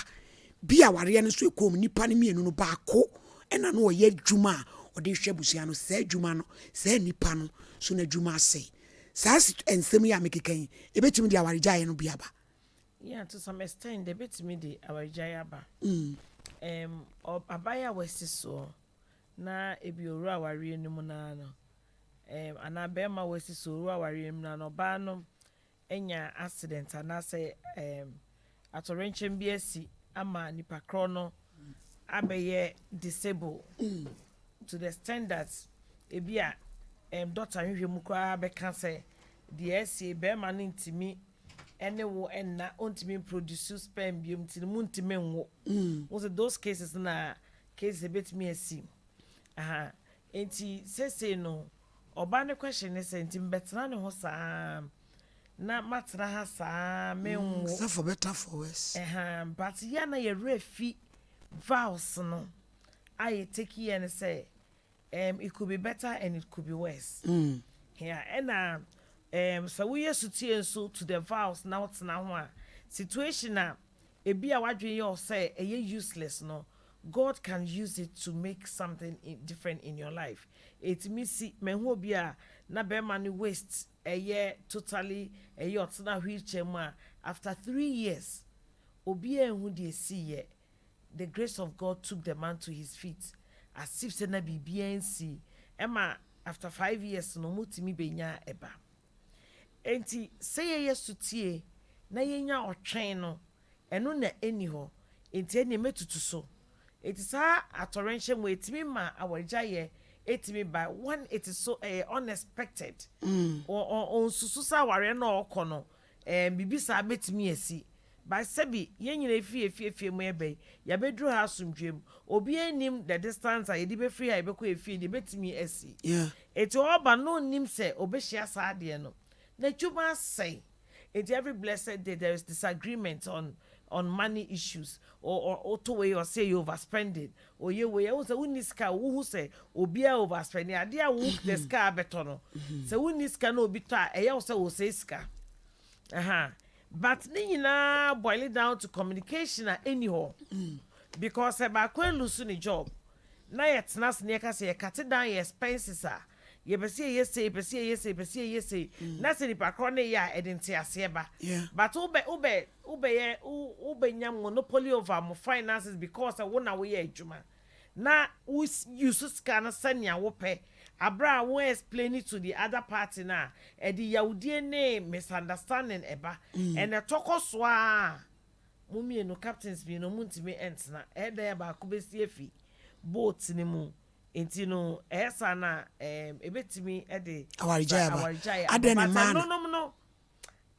Bi awareɛ no nso ɛkɔɔ mu, nnipa no mmienu no baako ɛna na ɔyɛ adwuma a ɔde hwɛ abusua no. Saa adwuma no, saa nipa no so n'adwuma asɛe. Saa nsɛm yi a mekeka yi, ɛbɛtumi de awaregyaeɛ no bi aba. Yeah, to some extent, ebetumi de awaregyae aba. Um, abayewa a wasi soɔ na ebi owura awareɛ no mu naa no, um, anaa bɛrima a wasi so owura awareɛ no mu naa no, ɔbaa no anya accident anaasɛ um, atɔwrɛnkyɛm bi asi ama nipa korɔ no abɛyɛ disable to the extent that ebi a um, doctor hwehwɛ mu koraa bɛka sɛ deɛ asie bɛrima no ntumi ɛne wo nna ɔntumi mproduce sperm biom nti no muntumi nwo. Wo sɛ those cases na cases ebetumi asi. Aha. Nti sesei no ɔba ne question ne sɛ nti mbɛtena ne ho saa na matena ha saa menwo. Sɛ for better for worse. Ɛha but yɛ na yɛwerɛ fi vows no a yɛ take yɛ ne sɛ it could be better and it could be worse. Yeah, ɛna sɛ woyɛ sutie nso to the vows na wotena ho a, situation a ebi a wadwene yɛ sɛ ɛyɛ useless no, God can use it to make something different in your life. Ɛtumi si mahu obi a na bɛrima no waist ɛyɛ totally ɛyɛ ɔtena wheelchair mu a after 3 years obiara ehu deɛ esi yɛ, the grace of God took the man to his feet as if sɛ na biribiara nsi ɛma after 5 years no mutumi benya ɛba. Nti sɛ yɛyɛ sotie na yɛnya ɔtwɛn no, ɛno na ɛni hɔ nti ɛnea mɛtutu so. Eti saa atɔrɛnhyɛ mu etumi ma awaregyaeɛ etumi ba when it is so ɛyɛ unexpected. Ɔnsusu sɛ awareɛ no a ɔkɔ no biribi saa bɛtumi asi but sɛbi yɛn nyinaa efi efi efie mu ɛbɛ yi yɛabɛduru ha asomdwe mu, obiara nim the distance a yɛde bɛfiri ha yɛbɛkɔ efie deɛ bɛtumi asi. Eti ɔba no nim sɛ ɔbɛhyia saa adeɛ no n'adwuma asɛe. Eti every blessed day there is disagreement on money issues or ɔtɔ wei ɔsɛ yɛ overspending oyɛ wei ɛwɔ sɛ wonni sika wohu sɛ obiara overspending adeɛ a wo the sika abɛtɔ no sɛ wonni sika na obi tɔ a ɛyɛ wo sɛ wɔsɛ sika uh-huh. But ne nyinaa boil it down to communication a ɛni hɔ because sɛ baako elose ne job na yɛtena ase na yɛka sɛ yɛcut down yɛ expenses a. Yɛpɛ sɛ yɛyɛ sei, yɛpɛ sɛ yɛyɛ sei, yɛpɛ sɛ yɛyɛ sei, na sɛ nipa korɔ no yɛ a, ɛde nteaseɛ ba. But wobɛ, wobɛ, wobɛyɛ, wo, wobɛnya monopoly over mo finances because sɛ wo na woyɛ adwuma. Na wo use sika no sɛnea wopɛ, aberɛ a wo explain to the other party no a, ɛde yawdie ne misunderstanding ɛba. And ɛtɔ kɔ so ara a, mo mmienu, captains mmienu, montumi ntena. Ɛyɛ dɛn a baako bɛsi afi boat no mu. Nti no, ɛyɛ saa no a, ɛɛm, ɛbɛtumi de Awaregyaeɛ aba. awaregyaeɛ aba. Adɛn na But mmaa na. ɛnonom no,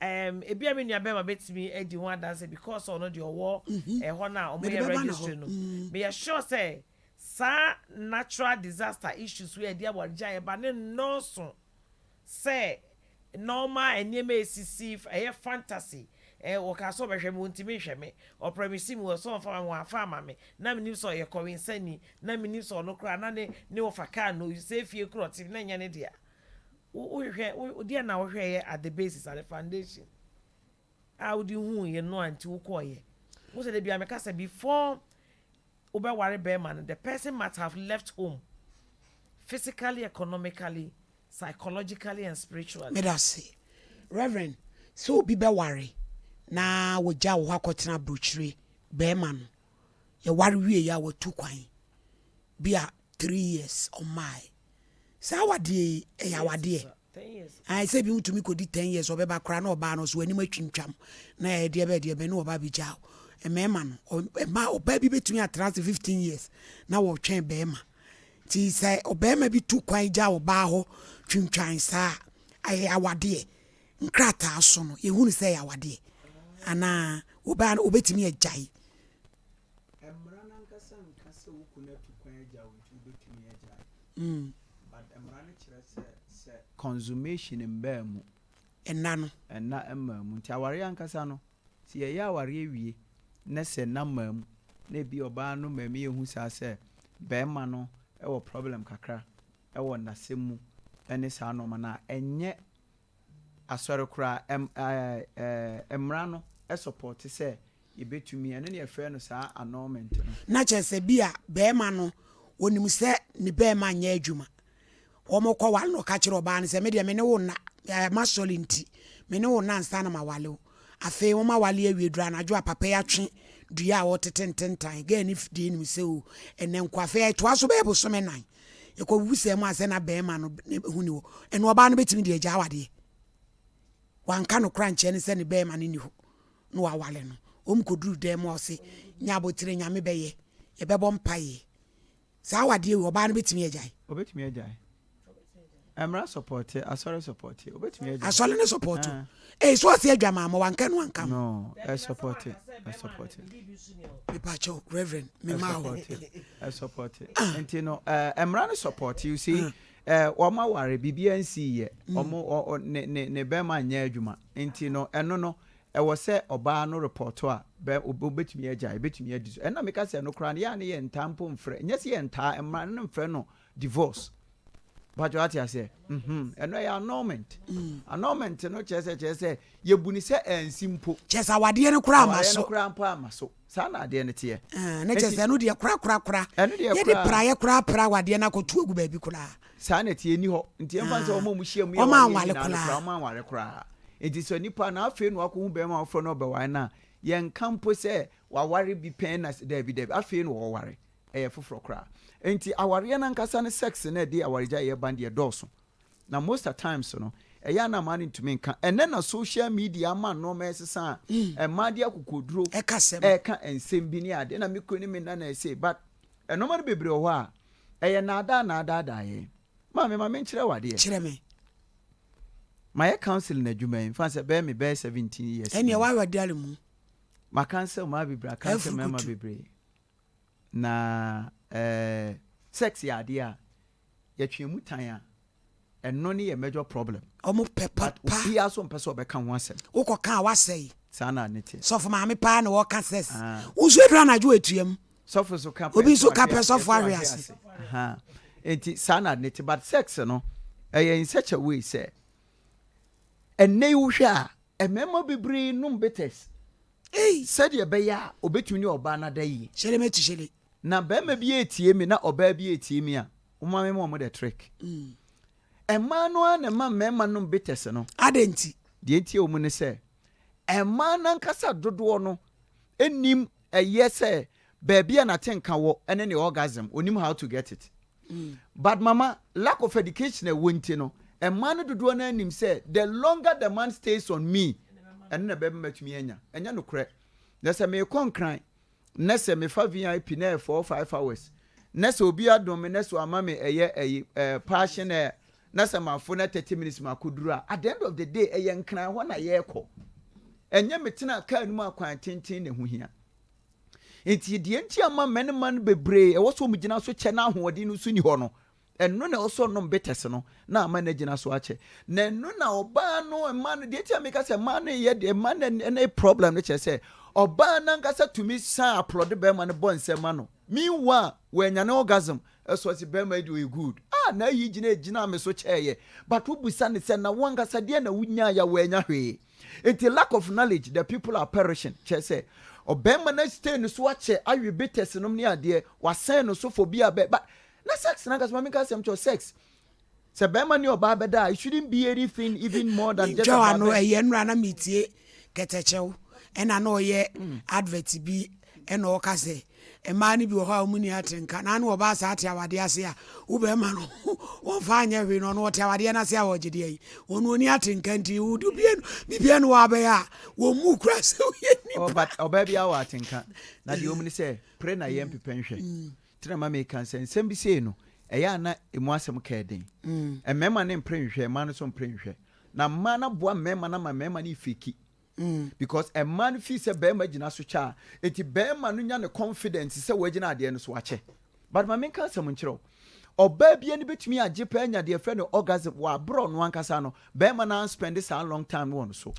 ɛɛm, ebia me nua bɛrima bɛtumi adi ho adanse because ɔno deɛ ɔwɔ ɛhɔ no a Mede wɔyɛ bɛba ne hɔ. registry no. Meyɛ sure sɛ saa natural disaster issues wei a ɛde awaregyaeɛ ba no nnɔɔso Sɛ normal nneɛma a esisi, ɛyɛ fantasy, eh, ɔkaa sɛ ɔbɛhwɛ me, ontumi nhwɛ me, ɔprɔmise me, ɔsɛ ɔmfa ma me, wamfa amma me, na menim sɛ ɔyɛ kɔwensani, na menim sɛ ɔno koraa na ne ne wɔfa car no, sɛ fie koro ɔte na ɛnyɛ ne dea. Wo wohwehwɛ, wo deɛ na wohwɛeɛ at the basis, at the foundation a wode huuiɛ no a nti wokɔeɛ. Wo sɛ da biara meka sɛ before wobɛware bɛrima no, the person must have left home physically, economically, psychologically and spiritually. Medase. Rev. Sɛ obi bɛware na wagya wo hɔ akɔtena abrokyire, bɛɛma no, yɛware wieɛ a watu kwan bi a 3 years ɔmmae. Saa awadeɛ yi ɛyɛ awadeɛ? Ae sɛ ebinom tumi kɔdi 10 years ɔbɛba koraa na ɔbaa no so anim atwintwam na ɛyɛ deɛ bɛɛ deɛ bɛn ne ɔba abɛgya wo. Mmarima no, mmaa ɔbaa bi bɛtumi atena ase 15 years na wɔretwɛn barima. Nti sɛ ɔbarima bi tu kwan gya ɔbaa hɔ twintwan saa a, ɛyɛ awadeɛ? Nkrataa so no, yɛhu no sɛ ɛyɛ awadeɛ anaa ɔbaa no ɔbɛtumi agyae? Mmara no ankasa nka sɛ wo kunu atu kwan agya wo nti wobɛtumi agyae. But mmara no kyerɛ sɛ sɛ consummation mmaa mu. Nna no. Nna mmaa mu. Nti awareɛ ankasa no, Sɛ yɛyɛ awareɛ wie na sɛ nna mmaa mu na ebia ɔbaa no maame yɛhu saa sɛ barima no wɔ problem kakra wɔ nnasɛm mu ne saa nnoɔma no a, ɛnyɛ asɔre koraa, ɛm ɛɛ mmara no sɔpɔte sɛ yɛbɛtumi, ɛno na yɛfrɛ no saa annulment no. Na kyerɛ sɛ bi a barima no ɔnim sɛ ne barima nyɛ adwuma Wɔkɔware no ɔka kyerɛ ɔbaa no sɛ, Me deɛ me ne wo nna, m'asɔre nti, me ne wo nna ansa na mawale wo. Afei wɔawale awie, duru anadwo a papa yi atwe dua a ɔretete ntentan. Gɛɛ no deɛ nim sɛ o, ɛnnɛ nko. Afei ɛtoa so bɛyɛ bosome nan. Yɛkɔbisa mu a sɛ na barima no ne ho ni hɔ. Ɛno ɔbaa no bɛtumi de agya awadeɛ. Wanka nokorɛ ankyerɛ no sɛ ne barima no nni hɔ na wawale no. Wɔkɔduru dan mu a ɔse, Nya aboterɛ, Nyame bɛyɛ. Yɛbɛbɔ mpaeɛ. Saa awadeɛ wei ɔbaa no bɛtumi agyae? Ɔbɛtumi agyae. Mmara sɔpɔte, asɔre sɔpɔte, ɔbɛtumi agyae. Asɔre no sɔpɔte o. Ee, so ɔse adwamammɔ, wanka no anka ho. No, ɛsɔpɔte, ɛsɔpɔte. Mepakyɛw, Reverend, mema wo. Ɛsɔpɔte, ɛsɔpɔte. Nti no, mmara no sɔpɔte, you see, wɔn aware, biribiara nsii yɛ, wɔn, ne, ne, ne bɛrima nyɛ adwuma. Nti no, ɛno no, Ɛwɔ sɛ ɔbaa no repɔɔto a, bɛ, obetumi agyae, ebetumi adi so. Ɛno na meka sɛ ɛno koraa no, yɛ a ne yɛntaa mpo mfrɛ, nyɛ sɛ yɛntaa, mmara no mfrɛ no divorce. Mpakyɛ wate aseɛ? Mhm, ɛno ɛyɛ annulment. Annulment no kyerɛ sɛ, kyerɛ sɛ yɛbu no sɛ ansi mpo. Kyerɛ sɛ awadeɛ no koraa amma Awadeɛ so. no koraa mpo amma so. Saa na adeɛ no teɛ. Ah, na kyerɛ Enti, sɛ ɛno deɛ korakorakora. ɛno deɛ Yɛde koraa. praeɛ koraa pra awadeɛ no akɔto agu baabi koraa. Saa na ɛteɛ, ɛnni hɔ. Nti ɛmfa no sɛ Ah, wɔn a wɔhyia mu yɛ wɔn awareɛ anwale nyinaa no koraa, koraa. wɔn anware koraa. Nti sɛ nipa no afei na wakɔhu barima foforɔ na ɔbɛware no a, yɛnka mpo sɛ waware bi pɛn na daabi daabi, afei na ɔreware. Ɛyɛ foforɔ koraa. Nti awareɛ no ankasa no sex no a ɛde awaregyaeɛ ba no deɛ ɛdɔɔso. Na most at times no, ɛyɛ a na mmaa no ntumi nka. Ɛnnɛ na social media ama nnoɔma ɛsesa a, mmaa de akokoduro ɛreka nsɛm bi ne adeɛ. Na me kunu ne me nana ɛsei but nnoɔma no bebree wɔ hɔ a, Ɛyɛ nnaadaa na adaadaa yɛn. Maame, ma menkyerɛ wo adeɛ. Kyerɛ me. Mayɛ counseling adwuma yi, mfa sɛ bɛyɛ me bɛyɛ 17 years. Ɛnneɛ woawɛ dare mu. Ma counsel mmaa bebree, a counsel mmarima bebree. Na eh, sex yɛ adeɛ a yɛtwe mu tan a, Ɛno ne yɛ major problem. Ɔmo pɛ papa. But obiara nso mpɛ sɛ ɔbɛka ho asɛm. Wokɔ ka a wasɛe. Saa na ne teɛ. Sɔfo maame paa na wɔka sex. Wo nso eduru anadwo etua mu. Sɔfo nso ka pɛ. Obi nso ka pɛ sɔfo ahwe ase. Nti saa na ne te but sex no ɛyɛ in such a way sɛ ɛnɛ yi wohwɛ a mmarima bebree nom bitters. Sɛdeɛ ɛbɛyɛ a obetumi ne ɔbaa no ada yie. Hyɛlɛ mɛtu hyɛlɛ. Na barima bi retie me na ɔbaa bi retie me a, woma me ma wɔn the trick. Mmaa no ara na ɛma mmarima nom bitters no. Adɛn nti? Deɛ nti a ɛwɔ mu ne sɛ, mmaa no ankasa dodoɔ no nnim ɛyɛ sɛ baabi a n'atenka wɔ ne ne orgasm, ɔnnim how to get it. But mama, lack of education a ɛwɔ nti no, mmaa no dodoɔ no ara nim sɛ the longer the man stays on me, ɛno na ɛbɛma matumi anya. Ɛnyɛ nokorɛ. Na sɛ merekɔ Nkran na sɛ mefa VIP na ɛyɛ 4, 5 hours, na sɛ obi adom me na sɛ wama me ɛyɛ ɛyi ɛɛ passion ɛ na sɛ mafo na 30 minutes makɔduru a, at the end of the day ɛyɛ Nkran hɔ na yɛrekɔ. Ɛnyɛ metena kaa no mu akwan tenten na ɛho hia. Enti deɛ nti ama mmarima no bebree ɛwɔ sɛ wɔgyina so kyɛ na ahoɔden no nso nni hɔ no, ɛno na ɛwɔ sɛ ɔnom bitters no na ama no agyina so akyɛ. Na ɛno na ɔbaa no mmaa no deɛ nti a meka sɛ mmaa no yɛ deɛ mmaa no ɛne problem no kyerɛ sɛ ɔbaa no ankasa tumi san aplɔde bɛrima no bɔ nsɛm ma no. Meanwhile, wɔanya ne orgasm ɛso ɔse bɛrima yi deɛ ɔyɛ good. Ah, na ayi gyina gyina me so kyɛɛyɛ. But wobisa no sɛ na wo ankasa deɛ na wonyaeɛ a wɔanya hwee. Nti lack of knowledge the people are perishing kyerɛ sɛ ɔbɛrima no stay no so akyɛ awe bitters nom ne adeɛ wasɛn no so for bi a bɛ but na sex na ankasa ma menka asɛm kyerɛ sex sɛ bɛrima ne ɔbaa bɛda a it shouldn't be anything even more than just about ano ɛyɛ nnora na metie kɛtɛkyɛw ɛna na ɔyɛ advert bi ɛna ɔka sɛ Mmaa no bi wɔ hɔ a wɔn nni atenka na ano ɔbaa saa te awadeɛ ase a wo bɛrima no wɔmfa anyɛ hwee no ɔno ɔte awadeɛ no ase a ɔgye deɛ yi ɔno ɔni atenka nti wode biribiara no wabɛyɛ a wɔn mu kura sɛ woyɛ nipa. Oh, but ɔbaa bi awɔ atenka na deɛ ɔmu ne sɛ pere na yɛ mpepɛ nhwɛ tena ma meka sɛ nsɛm bi sei no ɛyɛ a na emu asɛm kɛɛ den mmarima ne mpere nhwɛ mmaa no so mpere nhwɛ na mmaa no aboa mmarima no ama mmarima no feki Because mmaa no feel sɛ barima gyina so kyɛ a, enti barima no nya ne confidence sɛ wagyina adeɛ no so akyɛ. But ma menka asɛm nkyerɛ wo, ɔbaa bi ani bɛtumi agye paa anya deɛ yɛfrɛ no orgasm wɔ aberɛ a ɔno ankasa no, barima no anspɛnde saa long time no wɔ no so.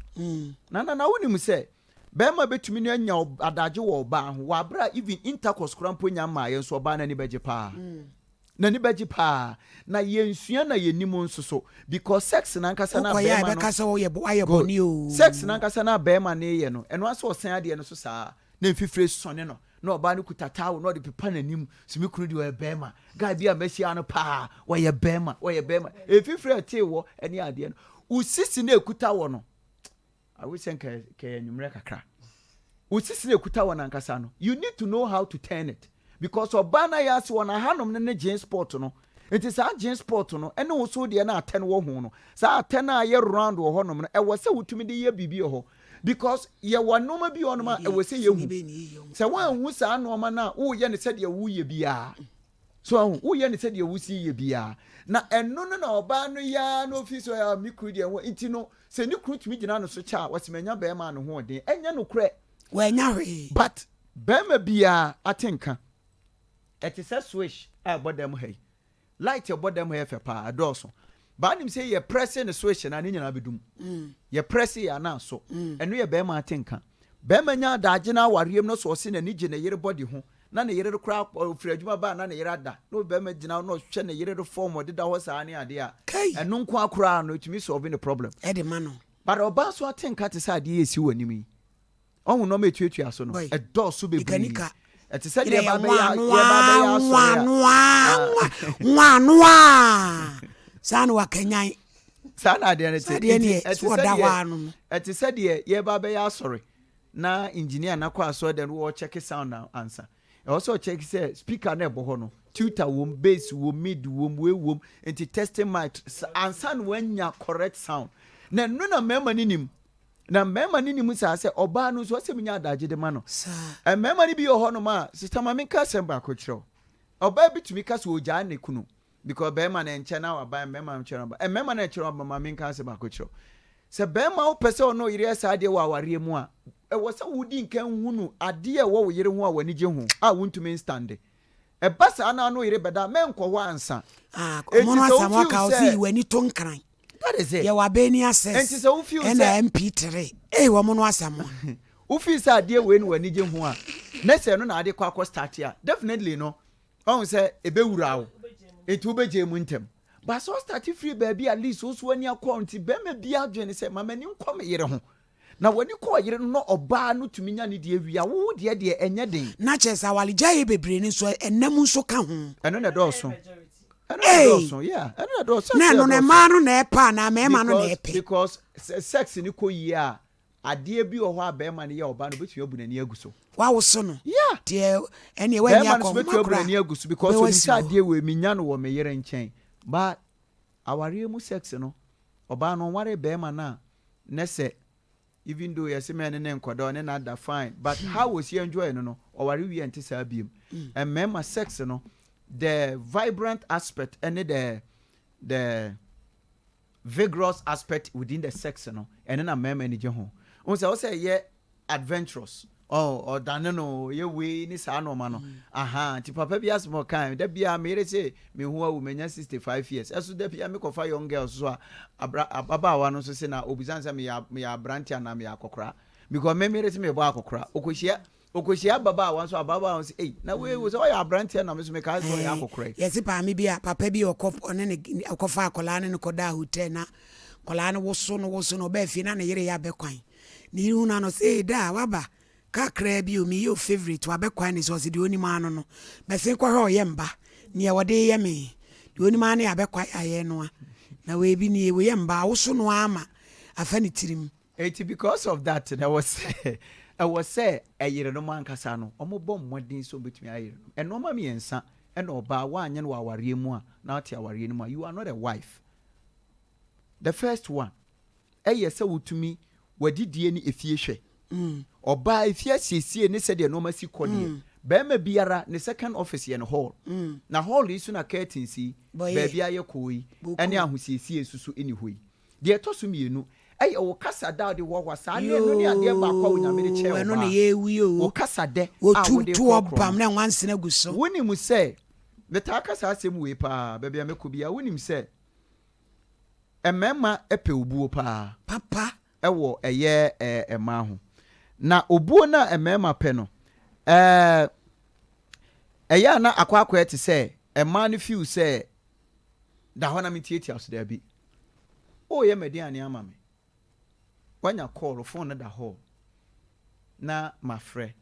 Nana, na wonim sɛ barima bɛtumi no anya adagye wɔ ɔbaa ho wɔ aberɛ a even intercourse koraa mpo nnya mmaeɛ nso ɔbaa no ani bɛgye paa. N'ani bɛgye paa. Na yɛnsua na yɛnim nso so because sex no ankasa no a Wokɔyɛ a bɛɛma no ɛbɛka sɛ woyɛ woayɛ Good. bɔne oo. Sex no ankasa no a bɛɛma no reyɛ no, ɛno ara sɛ ɔsɛn adeɛ no so saa na mfifire sɔne no na ɔbaa no kuta towel na ɔde pepa n'anim sɛ me kunu deɛ ɔyɛ bɛɛma, guy bi a mahyia no paa ɔyɛ bɛɛma, ɔyɛ bɛɛma. Mfifire a ɛtee wɔ ne adeɛ no, wo sisi no a ɛkuta wɔ no, I wish sɛ nka kɛyɛ anwummerɛ kakra. Wo sisi na ekuta wɔn ankasa no, you need to know how to turn it because ɔbaa no ayɛ ase wɔ n'ahanom no ne jean spot no. Nti saa jean spot no ɛne wo so deɛ na atɛ no wɔ ho no, saa atɛ no a ayɛ round wɔ hɔnom no, ɛwɔ sɛ wotumi de yɛ biribi wɔ hɔ because yɛwɔ nneɛma bi wɔ hɔnom a ɛwɔ sɛ yɛhu. Sɛ woanhu saa nneɛma no a, woyɛ no sɛdeɛ woyɛ biara. So ahu? Woyɛ no sɛdeɛ wosi yɛ biara. Na ɛno no na ɔbaa no yɛ ara na ofi so ah, me kunu deɛ ho nti no, sɛ ne kunu tumi gyina no so kyɛ a, wɔsi manya bɛrima a ne ho ɔden. Ɛnyɛ nokorɛ. Wannya hwee. But bɛrima biara ate nka. Ɛte sɛ swish a ɛbɔ dam ha yi. Light a ɛbɔ dam ha yɛ fɛ paa, ɛdɔɔso. But wonim sɛ yɛ prɛse ne swish no a, ne nyinaa bɛdum. Yɛ prɛse yɛ a na asɔ. Ɛno yɛ bɛrima ate nka. Bɛrima nya adagye no awareɛ mu no sɛ ɔse n'ani gye ne yere body ho na ne yere no koraa ɔfiri adwuma ba a na ne yere ada na ɔbarima gyina hɔ na ɔhwɛ ne yere no fɔm ɔdeda hɔ saa ne adeɛ a Kai! ɛno nko ara koraa no ɛtumi solve ne problem. Ɛde ma no. But ɔbaa nso ate nka te sɛ adeɛ ɛsi w'anim yi. Ɔhu nneɛma ɛtuatua so no Boy, ɛdɔɔso nika bebree. nika. Ɛte sɛ Yerɛ deɛ yɛ ɛba bɛyɛ nwaano yɛba aa, bɛyɛ asɔre a. nwaano aa, nwa, nwaano aa. Saa na wakanyan. Saa na adeɛ no Saa te. adeɛ Nti neɛ, ɛte so sɛ ɔda hɔ deɛ ara no no. ɛte sɛ deɛ yɛba bɛyɛ asɔre na engineer no akɔ asɔre dɛm no wɔrekyɛke sound no ansa. Ɛwɔ sɛ ɔkyɛke sɛ speaker no ɛbɔ hɔ no, tutor wom, bass wom, mid wom, wei wom, nti testing mic ansa na wanya correct sound. Na ɛno na mmarima no nim. Na mmarima no nim saa sɛ ɔbaa no nso ɔsɛ menya adagye de ma no. Mmarima no bi wɔ hɔnom a, sister ma menka asɛm baako kyerɛ wo. Ɔbaa bi tumi ka sɛ ɔgyaa ne kunu Because bɛɛma no ɛnkyɛ na waba, mmarima no nkyɛ na waba. Mmarima no ɛnkyɛ na waba, ma menka asɛm baako kyerɛ wo. Sɛ bɛɛma wopɛ sɛ ɔne ɔyere yɛ saa adeɛ wɔ awareɛ mu a, ɛwɔ sɛ wodi nkan hunu adeɛ a ɛwɔ wo yere ho a w'ani gye ho a wontumi nstande. Ɛba saa na ne ɔyere bɛda a, mɛnkɔ hɔ ansa. Ah, Enti ɔmo no sɛ asɛm wo ɔka feel ɔsi sɛ yi w'ani to nkran. That is it. Yɛwɔ Albania Enti 6 sɛ wo feel ɛna sɛ MP3. Ei wɔn no asɛm a. Wo feel sɛ adeɛ wei na w'ani gye ho a, na sɛ ɛno na ade kɔ akɔ starte a, definitely no, Wahu sɛ ɛbɛwura wo, nti wobɛgyae mu ntɛm. But sɛ ɔstarte firi baabi a at least wo nso w'ani akɔ nti barima biara adwene ne sɛ ma m'ani nkɔ me yere ho. Na w'ani kɔ ɔyere no na ɔbaa no tumi nya ne deɛ wie a, wo deɛ deɛ ɛnyɛ den. Na kyerɛ sɛ awaregyaeɛ bebree no nso ɛnna mu nso ka ho. Ɛno na ɛdɔɔso. Ɛno na ɛdɔɔso, yeah. Ɛno na ɛdɔɔso. Na ɛno no mmaa no na ɛpɛ anaa mmarima no na ɛpɛ? Because sex no kɔ yie a, adeɛ bi wɔ hɔ a barima no yɛ ɔbaa no obetumi abu n'ani agu so. Wawoso no. Yeah. Deɛ ɛneɛ wanyi akɔ nhoma koraa. Barima no nso betumi abu n'ani agu so because onim sɛ adeɛ wei menya no wɔ me yere nkyɛn. But awareɛ mu sex no, ɔbaa no ɔnwaree barima no a, nɛ sɛ Even though yɛse mɛ ne ne nkɔda ɔne no ada fine but how osi enjoy no no ɔware wie a ɛnte saa biom. Mmarima sex no the vibrant aspect ɛne the the vigorous aspect within the sex no ɛno na mmarima ani gye ho. Wohu sɛ wosɛ ɛyɛ adventurous oh ɔdane no ɔyɛ wei ne saa nnoɔma no ahaa nti papa bi asɛm a ɔkae da biara me yere se me ho awu manya 65 years ɛso da biara mekɔfa young girls so a abra ababaawa no nso se na obisa no sɛ meyɛ meyɛ aberante anaa meyɛ akɔkora because me me yere se mebɔ akɔkora ɔkɔhyia ɔkɔhyia ababaawa nso ababaawa nso ei na wei wo sɛ ɔyɛ aberanteɛ na me so mekaa sɛ ɔyɛ akɔkora yi. Yɛse paame bi a papa bi a ɔkɔ ɔne ne ɔkɔfa akwadaa ne no kɔdaa hotel na akwadaa no woso no woso no ɔbaa fie na ne yere yɛ abɛkwan ne yere hu no ano sɛ ee daa waba Kakraa bi o, meyɛ o favourite, wabɛ kwan ne so, ɔse deɛ ɔnim ara no no, bɛsen kɔhwɛ ɔyɛ mba, neɛ wɔde yɛ me, deɛ ɔnim ara ne abɛ kwae a yɛnoa, na wei bi nie, woyɛ mba a, woso no ara ma afa ne tirim. Enti because of that no ɛwɔ sɛ ɛwɔ sɛ ɛyerenom ankasa no wɔn bɔ mmɔden sɛ wɔn bɛtumi ayɛ yerenom. Nnoɔma mmiɛnsa ɛna ɔbaa woanyɛ no wɔ awareɛ mu a na wote awareɛ no mu a you are not a wife. The first one ɛyɛ sɛ wotumi w'adidie ne efie hwɛ. Ɔbaa efie asiesie ne sɛdeɛ nnoɔma si kɔ deɛ, barima biara ne second office yɛ ne hall. Na hall yi so na curtains yi, baabi ayɛ kɔɔ yi, ɛne ahosiesie nso so nni hɔ yi. Deɛ ɛtɔ so mmienu, ɛyɛ wo kasa dɛ a wode hoahoa saa ne ɛno ne adeɛ baako a Onyame de kyɛɛ ɔbaa. Wo kasa dɛ a wode korɔkorɔ no. Wonim sɛ, metaa ka saa asɛm wei paa baabi a mɛkɔ biara, wonim sɛ Mmarima pɛ obuo paa. Papa. Wɔ ɛyɛ ɛɛ mmaa ho. Na obuo no a mmarima pɛ no, ɛɛ ɛyɛ a na akɔ akɔyɛ te sɛ mmaa no feel sɛ da hɔ na mentiatia so daabi. Woreyɛ m'aduane ama me. Woanya call, wo phone no da hɔ na mafrɛ.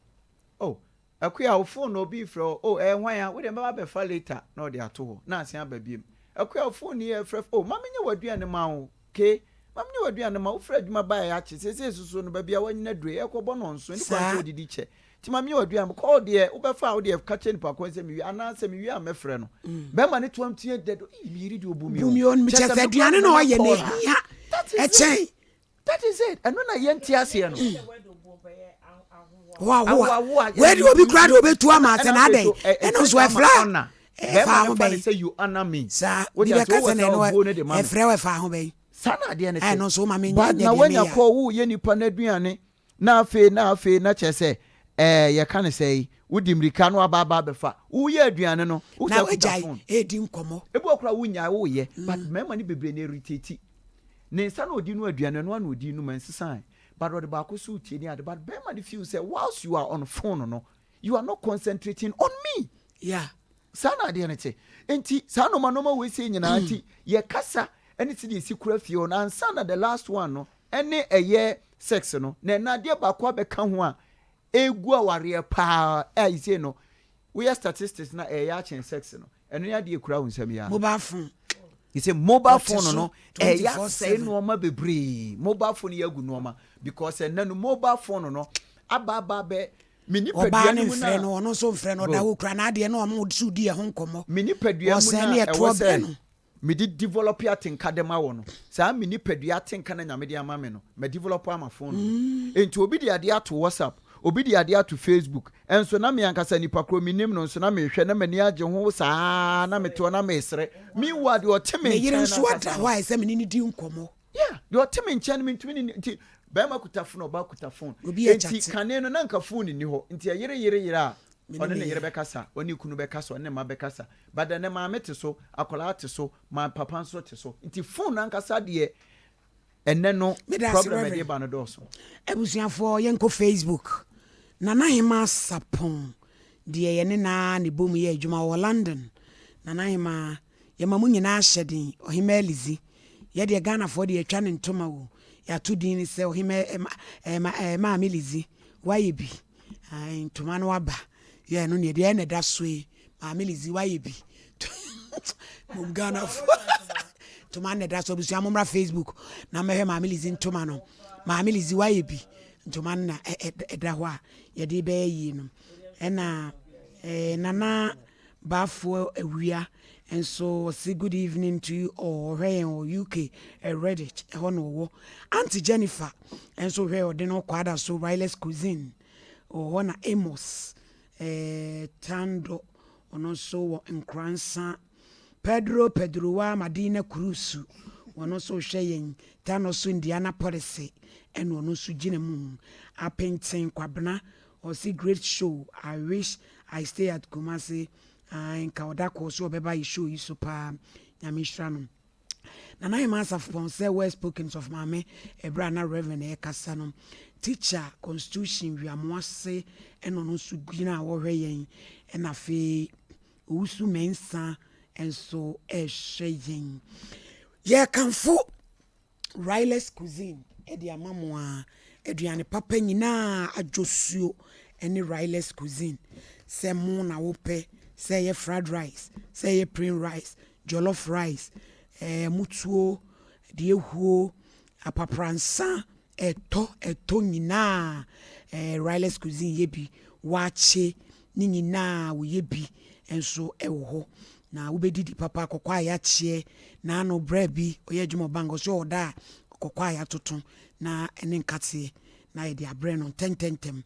Oh, Akua, wo phone no obi refrɛ wo, oh ɛyɛ hwan a? Wo deɛ mɛba abɛfa later na ɔde ato hɔ na asen aba biom. Akua, wo phone yi ɛrefrɛ, oh ma menyɛ w'aduane ma wo, okay? Ma menyɛ w'aduane ma wo, wofiri adwuma baeɛ akye, seesei soso no baabi a wanyini aduru yi, ɛrekɔbɔ nnɔnson, ɛnni kwan sɛ wodidi kyɛ. Nti ma menyɛ w'aduane ma wo. Call deɛ wobɛfa a wo deɛ ka kyerɛ nipa korɔ no sɛ mewie anaasɛ mewie a mɛfrɛ no. Bɛrima no toam tea dɛ, ii me yere deɛ ɔbu me o. Bu me o, Kyerɛ kyerɛ sɛ sɛ me koraa aduane na na manya ɔyɛ no call a. ɛhia That is it. ɛkyɛn. That is it. Ɛno na yɛnte aseɛ no. Hoahoa. Wei de obi kura de obetu ama asɛ na adɛn. Ɛno nso ɛfra. Ɛfa ho bɛn. Saa bi bɛka sɛ na ɛno ɛfrɛ wɔ ɛfa ho bɛn. Saa na adeɛ no te. Ɛno nso woma me But nyɛ na deɛ wanya meyɛ. kɔ woyɛ nipa no aduane na afei na afei na kyerɛ sɛ ɛɛ yɛka no sɛ wodi mmirika na waba aba abɛfa woyɛ aduane no Na wosan kuta wagyae phone. ɛredi nkɔmmɔ. Ebi wɔ koraa wonyae woyɛ but mmarima no bebree na irritate. Ne nsa na ɔde nu aduane no ɛno ara na ɔde num ɛnsesae but ɔde baako so retie ne ade but bɛrima no feel sɛ whilst you are on phone no you are not concentrating on me. Yeah. Saa na adeɛ no te. Nti saa nnoɔma nnoɔma wei sei nyinaa nti yɛ kasa ɛne sɛdeɛ yɛsi kura fie hɔ no ansa na the last one no ɛne ɛyɛ sex no na ɛnɛ adeɛ baako abɛka ho a ɛgu awareɛ paa a sei no woyɛ statistics na ɛyɛ akyɛn sex no Ɛno ne adeɛ ekura wo nsam yi ara. Mobile phone. You say mobile Wɔte phone so no ɛyɛ 24 asɛe 7. nneɛma bebree. Mobile phone yɛ agu nneɛma because ɛnɛ no mobile phone no aba aba abɛ me nipadua Ɔbaa no no mu mfrɛ na no, ɔno nso mfrɛ no, ɔda good. hɔ kura n'adeɛ na ɔmo nso di ɛho nkɔmmɔ. Me nipadua mu Wɔsɛn na ne ɛwɔ ɛtoɔ brɛ sɛ no. Mede develop atenka de ma wɔ no, saa me nipadua atenka na Nyame de ama me no, ma develop ama phone no. Enti obi de adeɛ ato WhatsApp, obi de adeɛ ato Facebook, nso na me ankasa nipa korɔ mennim no nso na mehwɛ na m'ani agye ho saa na mete hɔ na mesere. Meanwhile deɛ ɔte me Me yere nkyɛn no nso ada ankasa hɔ no, a ɛsɛ me ne no di nkɔmmɔ. Yeah, deɛ ɔte me nkyɛn no mentumi ne no, nti barima kuta phone, ɔbaa kuta phone. Obi yɛ Enti kyate. kane no na nka phone nni hɔ, nti ɛyere yere yere a, Me ne ɔne me ne yere yere. bɛkasa, ɔne ne kunu bɛkasa, ɔne ne mma bɛkasa. But ɛnɛ maame te so, akwadaa te so, ma papa nso te so. Nti phone no ankasa deɛ ɛnɛ no Meda ase problem ɛde Reverend. ba no dɔɔso. Abusuafoɔ yɛnkɔ Facebook. Nana Hemaa Sarpong deɛ yɛne no ara na ɛbom yɛ adwuma ɔwɔ London. Nana Hemaa yɛma mo nyinaa ahyɛden. Ɔhemaa Lizzy yɛdeɛ Ghanafoɔ deɛ yɛatwa ne ntoma o. Yɛato din no sɛ Ɔhemaa eh, eh, eh, Maame Lizzy woayɛ bi. Ae, ntoma no aba. Yɛ ɛno neɛ deɛ ɛna ɛda so yi. Maame Lizzy wayɛ bi. Mom Ghana fo. Ntoma na ɛda so abusua mommra Facebook na mmɛhwɛ Maame Lizzy ntoma no. Maame Lizzy wayɛ bi. Ntoma no na ɛda hɔ a yɛde bɛyɛ yie no. Ɛna eh, Nana Baafoɔ Awia nso ɔse good evening to you all. Ɔhwɛ yɛn wɔ UK, eh, Redditch, ɛhɔ na ɔwɔ. Auntie Jennifer nso hwɛ ɔde no kɔ ada so Riley's Cuisine. Ɔwɔ hɔ na Amos eh, Tando ɔno nso wɔ Nkoransa. Pedro Pedroa Madina Cruz, ɔno nso rehwɛ yɛn. Tano so Indiana Policy ɛna ɔno nso gyina mu. Apenten Kwabena ɔse great show, I wish I stay at Kumasi. Ae nka ɔda kɔɔ so ɔbɛba yɛ show yi so paa. Nyame nhyira no. Nana Hemaa Asafopɔn sɛ well spoken Sɔfo Maame ɛberɛ a na Reverend ɛrekasa no. Teacher Constitution Wiamoase ɛna ɔno nso gyina a ɔrehwɛ yɛn. Ɛna afei Owusu Mensah nso rehwɛ yɛn. Yɛrekamfo Riley's Cuisine de ama mo a, aduane papa nyinaa adwosuo ne Riley's Cuisine. Sɛ mo na wopɛ, sɛ ɛyɛ fried rice, sɛ ɛyɛ plain rice, jollof rice, ɛɛ mutuo, deɛ ehuo, apapransa, Ɛtɔ ɛtɔ nyinaa eh Riley's Cuisine yɛ bi, waakye ne nyinaa wɔyɛ bi nso wɔ hɔ. Na wobɛdidi papa, kɔkɔɔ a yɛakyeɛ, naano berɛ bi ɔyɛ adwuma wɔ bank ɔsɛ ɔda a kɔkɔɔ a yɛatoto na ɛne nkateɛ na yɛde abrɛ no ntɛntɛntɛm.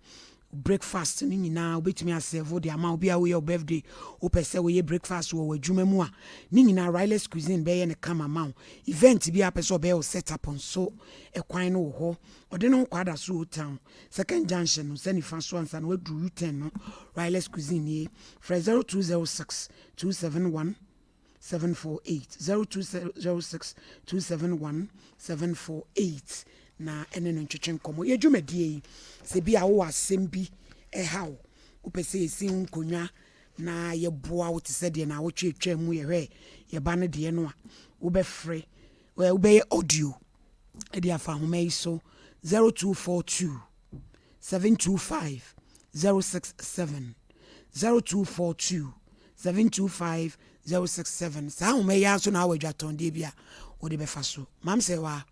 Breakfast no nyinaa wobɛtumi asɛvo de ama obi a woyɛ wo birthday, wopɛ sɛ woyɛ breakfast wɔ w'adwuma mu a, ne nyinaa Riley's Cuisine bɛyɛ no kama ma wo. Event bi a wopɛ sɛ ɔbɛyɛ wo set up nso, ɛkwan no wɔ hɔ. Ɔde ne ho kɔ Adaso Old Town, Second Junction no nsa nifa so ansa na woaduru U-turn no, Riley's Cuisine nie. Frɛ 0206 271 748 0206 271 748 na ɛne no ntwetwe nkɔmmɔ. Yɛ dwumadie yi, sɛ bi a wowɔ asɛm bi ɛha wo, wopɛ sɛ yɛsi ho nkonnwa na yɛboa wo te sɛ deɛ na awotwe atwa mu yɛhwɛ yɛba no deɛ no a, wobɛfrɛ, wobɛyɛ audio de afa ahoma yi so 0242 725 067 0242 725 067 Saa nhoma yi ara nso na awɔ adwatɔndeɛ bi a wode bɛfa so. Maam sɛ wa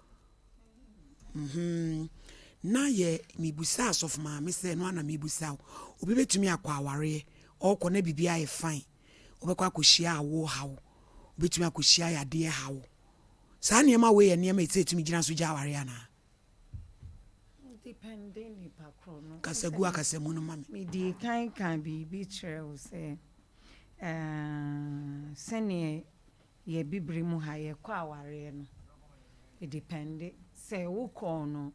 mhm na yɛ mebusa asɔfo maame sɛ no ana mebusa wo. Obi bɛtumi akɔ awareɛ ɔkɔ na biribi ayɛ fine. Wobɛkɔ akɔhyia awo haw. Wobɛtumi akɔhyia yadeɛ haw. Saa nneɛma wei yɛ nneɛma ɛsɛ ɛtumi gyina so gya awareɛ anaa? Depende nipa korɔ no. Kasa gu akasamu no ma me. Medii kan kaa biribi kyerɛɛ wo sɛ, sɛdeɛ yɛ bibire mu ha yɛkɔ awareɛ no, edepende. Sɛ wokɔɔ no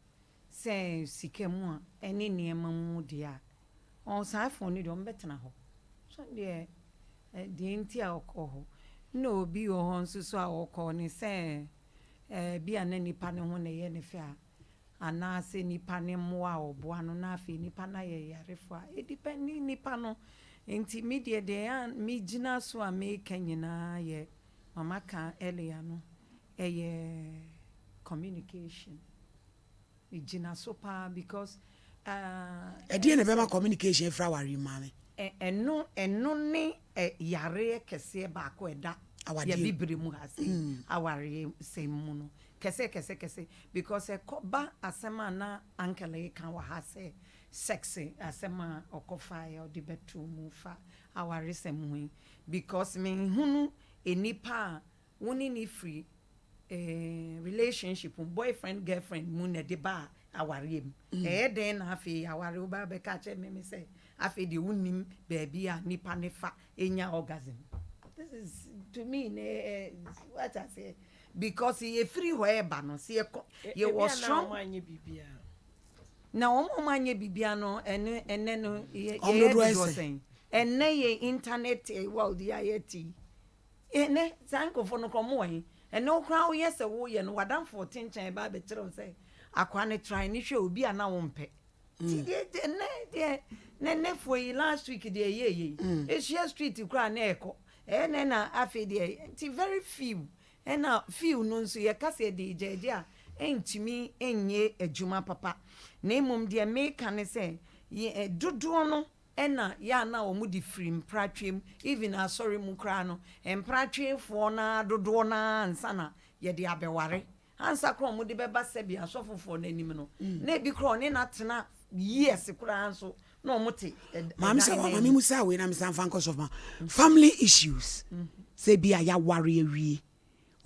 sɛ sika mu a, ɛne nneɛma mu deɛ a, wɔn saa phone no deɛ wɔbɛtena hɔ. So deɛ, deɛ nti a ɔkɔɔ hɔ. Ɛna obi wɔ hɔ nso so a ɔkɔɔ no sɛ Ebia na nipa no ho na ɛyɛ no fɛ a, anaasɛ nipa no mmoa a ɔboa no na afei nipa no ayɛ yarefo a, edipɛndi nipa no. Nti me deɛ deɛ a megyina so a meka nyinaa yɛ ma maka earlier no, ɛyɛ communication. Megyina so paa because ah. Ɛdeɛn na ɛbɛma communication afiri awareɛ mu maame? Ɛno ɛno ne yareɛ kɛseɛ baako a ɛda Awadeɛ yɛ bibire mu ha sei awareɛ sɛm mu no kɛse kɛse kɛse because ɛkɔ ba asɛm a na uncle reka wɔ ha sɛ sex asɛm a ɔkɔ faeɛ a ɔde bɛto mu fa awaresɛm ho yi because menhunu nnipa a wo ne no firi relationship mu, boyfriend girlfriend mu na ɛde baa awareɛ mu. Ɛyɛ dɛn na afei aware wo ba bɛka akyerɛ me me sɛ afei deɛ wonnim baabi a nipa ne fa nya orgasm. This is to me ne what I say because yɛfiri hɔ ɛba no sɛ yɛkɔ yɛwɔ strong na wɔn a wɔn anyɛ biribiara no ɛne ɛnɛ no yɛyɛ dodoɔ sɛn ɛnɛ yɛ internet world yɛ a yɛte yi. Ɛnnɛ, saa nkurɔfoɔ no koraa, wɔwɔ he? Ɛnnɛ wo koraa woyɛ sɛ woyɛ no, w'adamfo ɔte nkyɛn ba abɛkyerɛ wo sɛ, akoa no try no hwɛ obi a na wompɛ. Nti deɛ deɛ nnɛ deɛ na nnɛfoɔ yi last week deɛ ɛyɛɛyɛ yi, ɛhyia street koraa na ɛkɔ. Ɛyɛ nɛ na afei deɛ nti very few ɛna few no nso yɛka sɛ yɛde gyɛɛgye a ɛntumi nyɛ adwuma papa. Na mmom deɛ meka ne sɛ, yɛ dodoɔ no. Ɛna yɛ a na wɔn de firi mpratweam, even asɔre mu koraa no, mpratwefoɔ no ara dodoɔ no ara ansa na yɛde abɛware. Ansa koraa wɔn de bɛba sɛbi asɔfofoɔ no anim no, na ebi koraa ɔne no atena years koraa nso na wɔn te ɛdan Maame sɛ no wa maame anim. mu saa wei na mesan fa nkɔ sɔfo ma family issues sɛ bi a yɛaware awie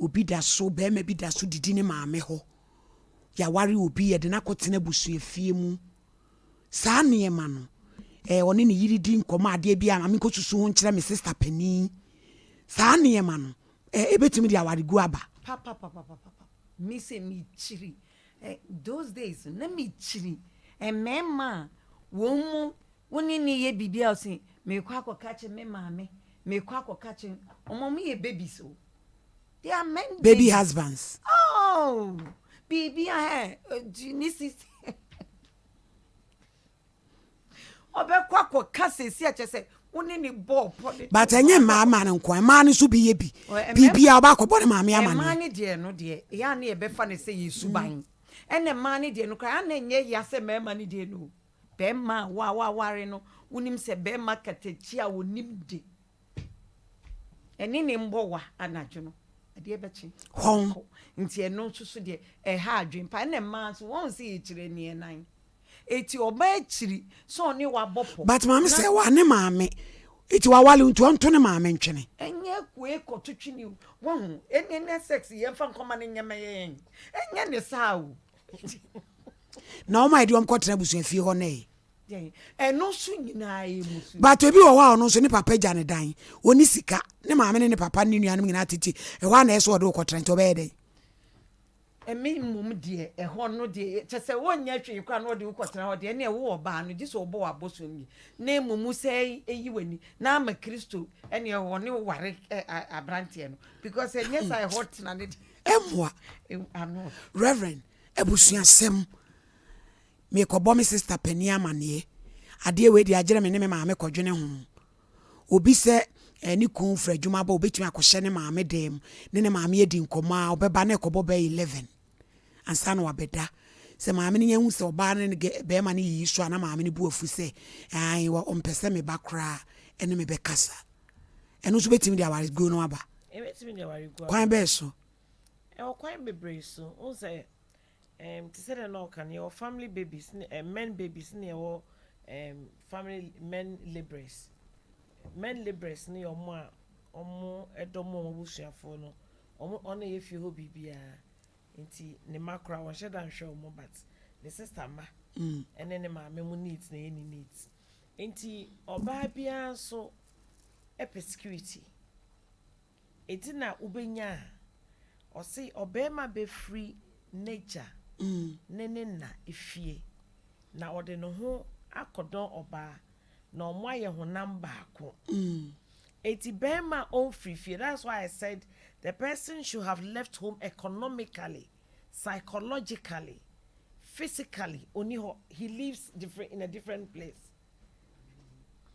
obi da so barima bi da so didi ne maame hɔ yɛaware obi yɛde no akɔtena abusuafie mu Saa nneɛma no, eh, ɔne ne yere di nkɔmmɔ adeɛ bi a ma menkɔsusu ho nkyerɛ me sista panin. Saa nneɛma no, eh, ɛbɛtumi de awaregu aba. Papapapapapa me sɛ mekyiri eh, those days na mekyiri mmarima a wɔn mu wo ne ne yɛ biribi a ɔse mekɔ akɔka kyerɛ me maame mekɔ akɔka kyerɛ wɔn wɔn yɛ babies o they are men baby babies husbands. Oh biribi a ɛ ne sisi Ɔbɛkɔ akɔka seesei a kyerɛ sɛ wo ne ne bɔɔ pɔ de But ɛnyɛ mmaa mmaa no nko mmaa no nso bi yɛ bi. Biribiara ɔba akɔbɔ ne maame amaneɛ. Mmaa no deɛ no deɛ ɛyɛ a na yɛbɛfa no sɛ yɛ suban. Ɛna mmaa no deɛ no koraa ɛyɛ a na ɛnyɛ ya sɛ mmarima no deɛ no o. Barima a wo a woaware no wonim sɛ barima katakyi a ɔnim de ɛne ne mbɔ wa anadwo no adeɛ bɛkye. Hɔn. Nti ɛno nso so deɛ ɛha adwene pa. Ɛna mmaa nso wɔn sɛ yɛkyiri aniɛnan. Eti ɔbaa akyiri sɛ ɔne wo abɔ pɔ. But maame sɛ wa ne maame eti wawale nti ɔnto ne maame ntwene. Ɛnyɛ koe kɔto twene o wahu ɛnɛ nɛ sex yɛn fa nkɔma no nyɛ mɛyɛ yɛn ɛnyɛ ne saa o. Na wɔn a yɛde wɔn kɔtena abusua fie hɔ nɛ. Dɛn ɛno nso nyinaa yɛ musu. But ebi wɔ hɔ a ɔno nso ne papa gya ne dan ɔni sika ne maame ne ne papa ne ne nuanom nyinaa tete ɛhɔ a na ɛsɛ ɔde wo kɔtena nti ɔbɛyɛ dɛn. Me mmom deɛ, ɛhɔ no deɛ, kyerɛ sɛ wonyɛ hwee koraa na wɔde wo kɔtena hɔ deɛ, ɛnneɛ wo ɔbaa no, gye sɛ wɔbɔ wo abɔsoɔ bi, na mmom sɛ ɛyi w'ani, na ama Kristo ɛnneɛ ɔne wo ware aberanteɛ no, because ɛnyɛ saa ɛhɔ tena no deɛ. Ɛmmoa. Ano. Reverend, abusuasɛm, merekɔbɔ me sister panin amaneɛ, adeɛ wei deɛ agyerɛ me ne me maame kɔdwene ho. Obi sɛ ne kun firi adwuma ba a, obetumi akɔhyɛ ne maame dan mu ne ne maame adi nkɔmmɔ a, ɔbɛba na ɛkɔbɔ bɛyɛ 11 ansa na wabɛda. Sɛ maame no nya hu sɛ ɔbaa no ne barima no yiyi so a, na maame no bo afu sɛ, ae, ɔmpɛ sɛ me ba koraa ne me bɛkasa. Ɛno nso bɛtumi de awareguo no aba. Ɛbɛtumi de awareguo aba. Kwan bɛɛ so? Ɛwɔ kwan bebree so. Wohu sɛ um, te sɛ deɛ na ɔka no, yɛwɔ family babies ne eh, men babies ne yɛwɔ um, family men labourers. Men labourers ne yɛ wɔn a wɔn dɔ mo wɔn abusuafoɔ no, wɔn wɔn na ɛyɛ fie hɔ biribiara. Nti ne mma koraa wɔnhyɛ da nhwɛ wɔn but ne sister mma ɛne ne maame mo needs na ɛyɛ ne needs. Nti ɔbaa biara nso pɛ security. Enti na wobɛnya a, ɔse ɔbarima bɛfiri n'agya ne ne na fie, na ɔde ne ho akɔdɔn ɔbaa, na wɔn ayɛ honam baako. Enti barima a ɔmfiri fie, that's why I said the person should have left home economically, psychologically, physically, ɔni hɔ, he lives different, in a different place.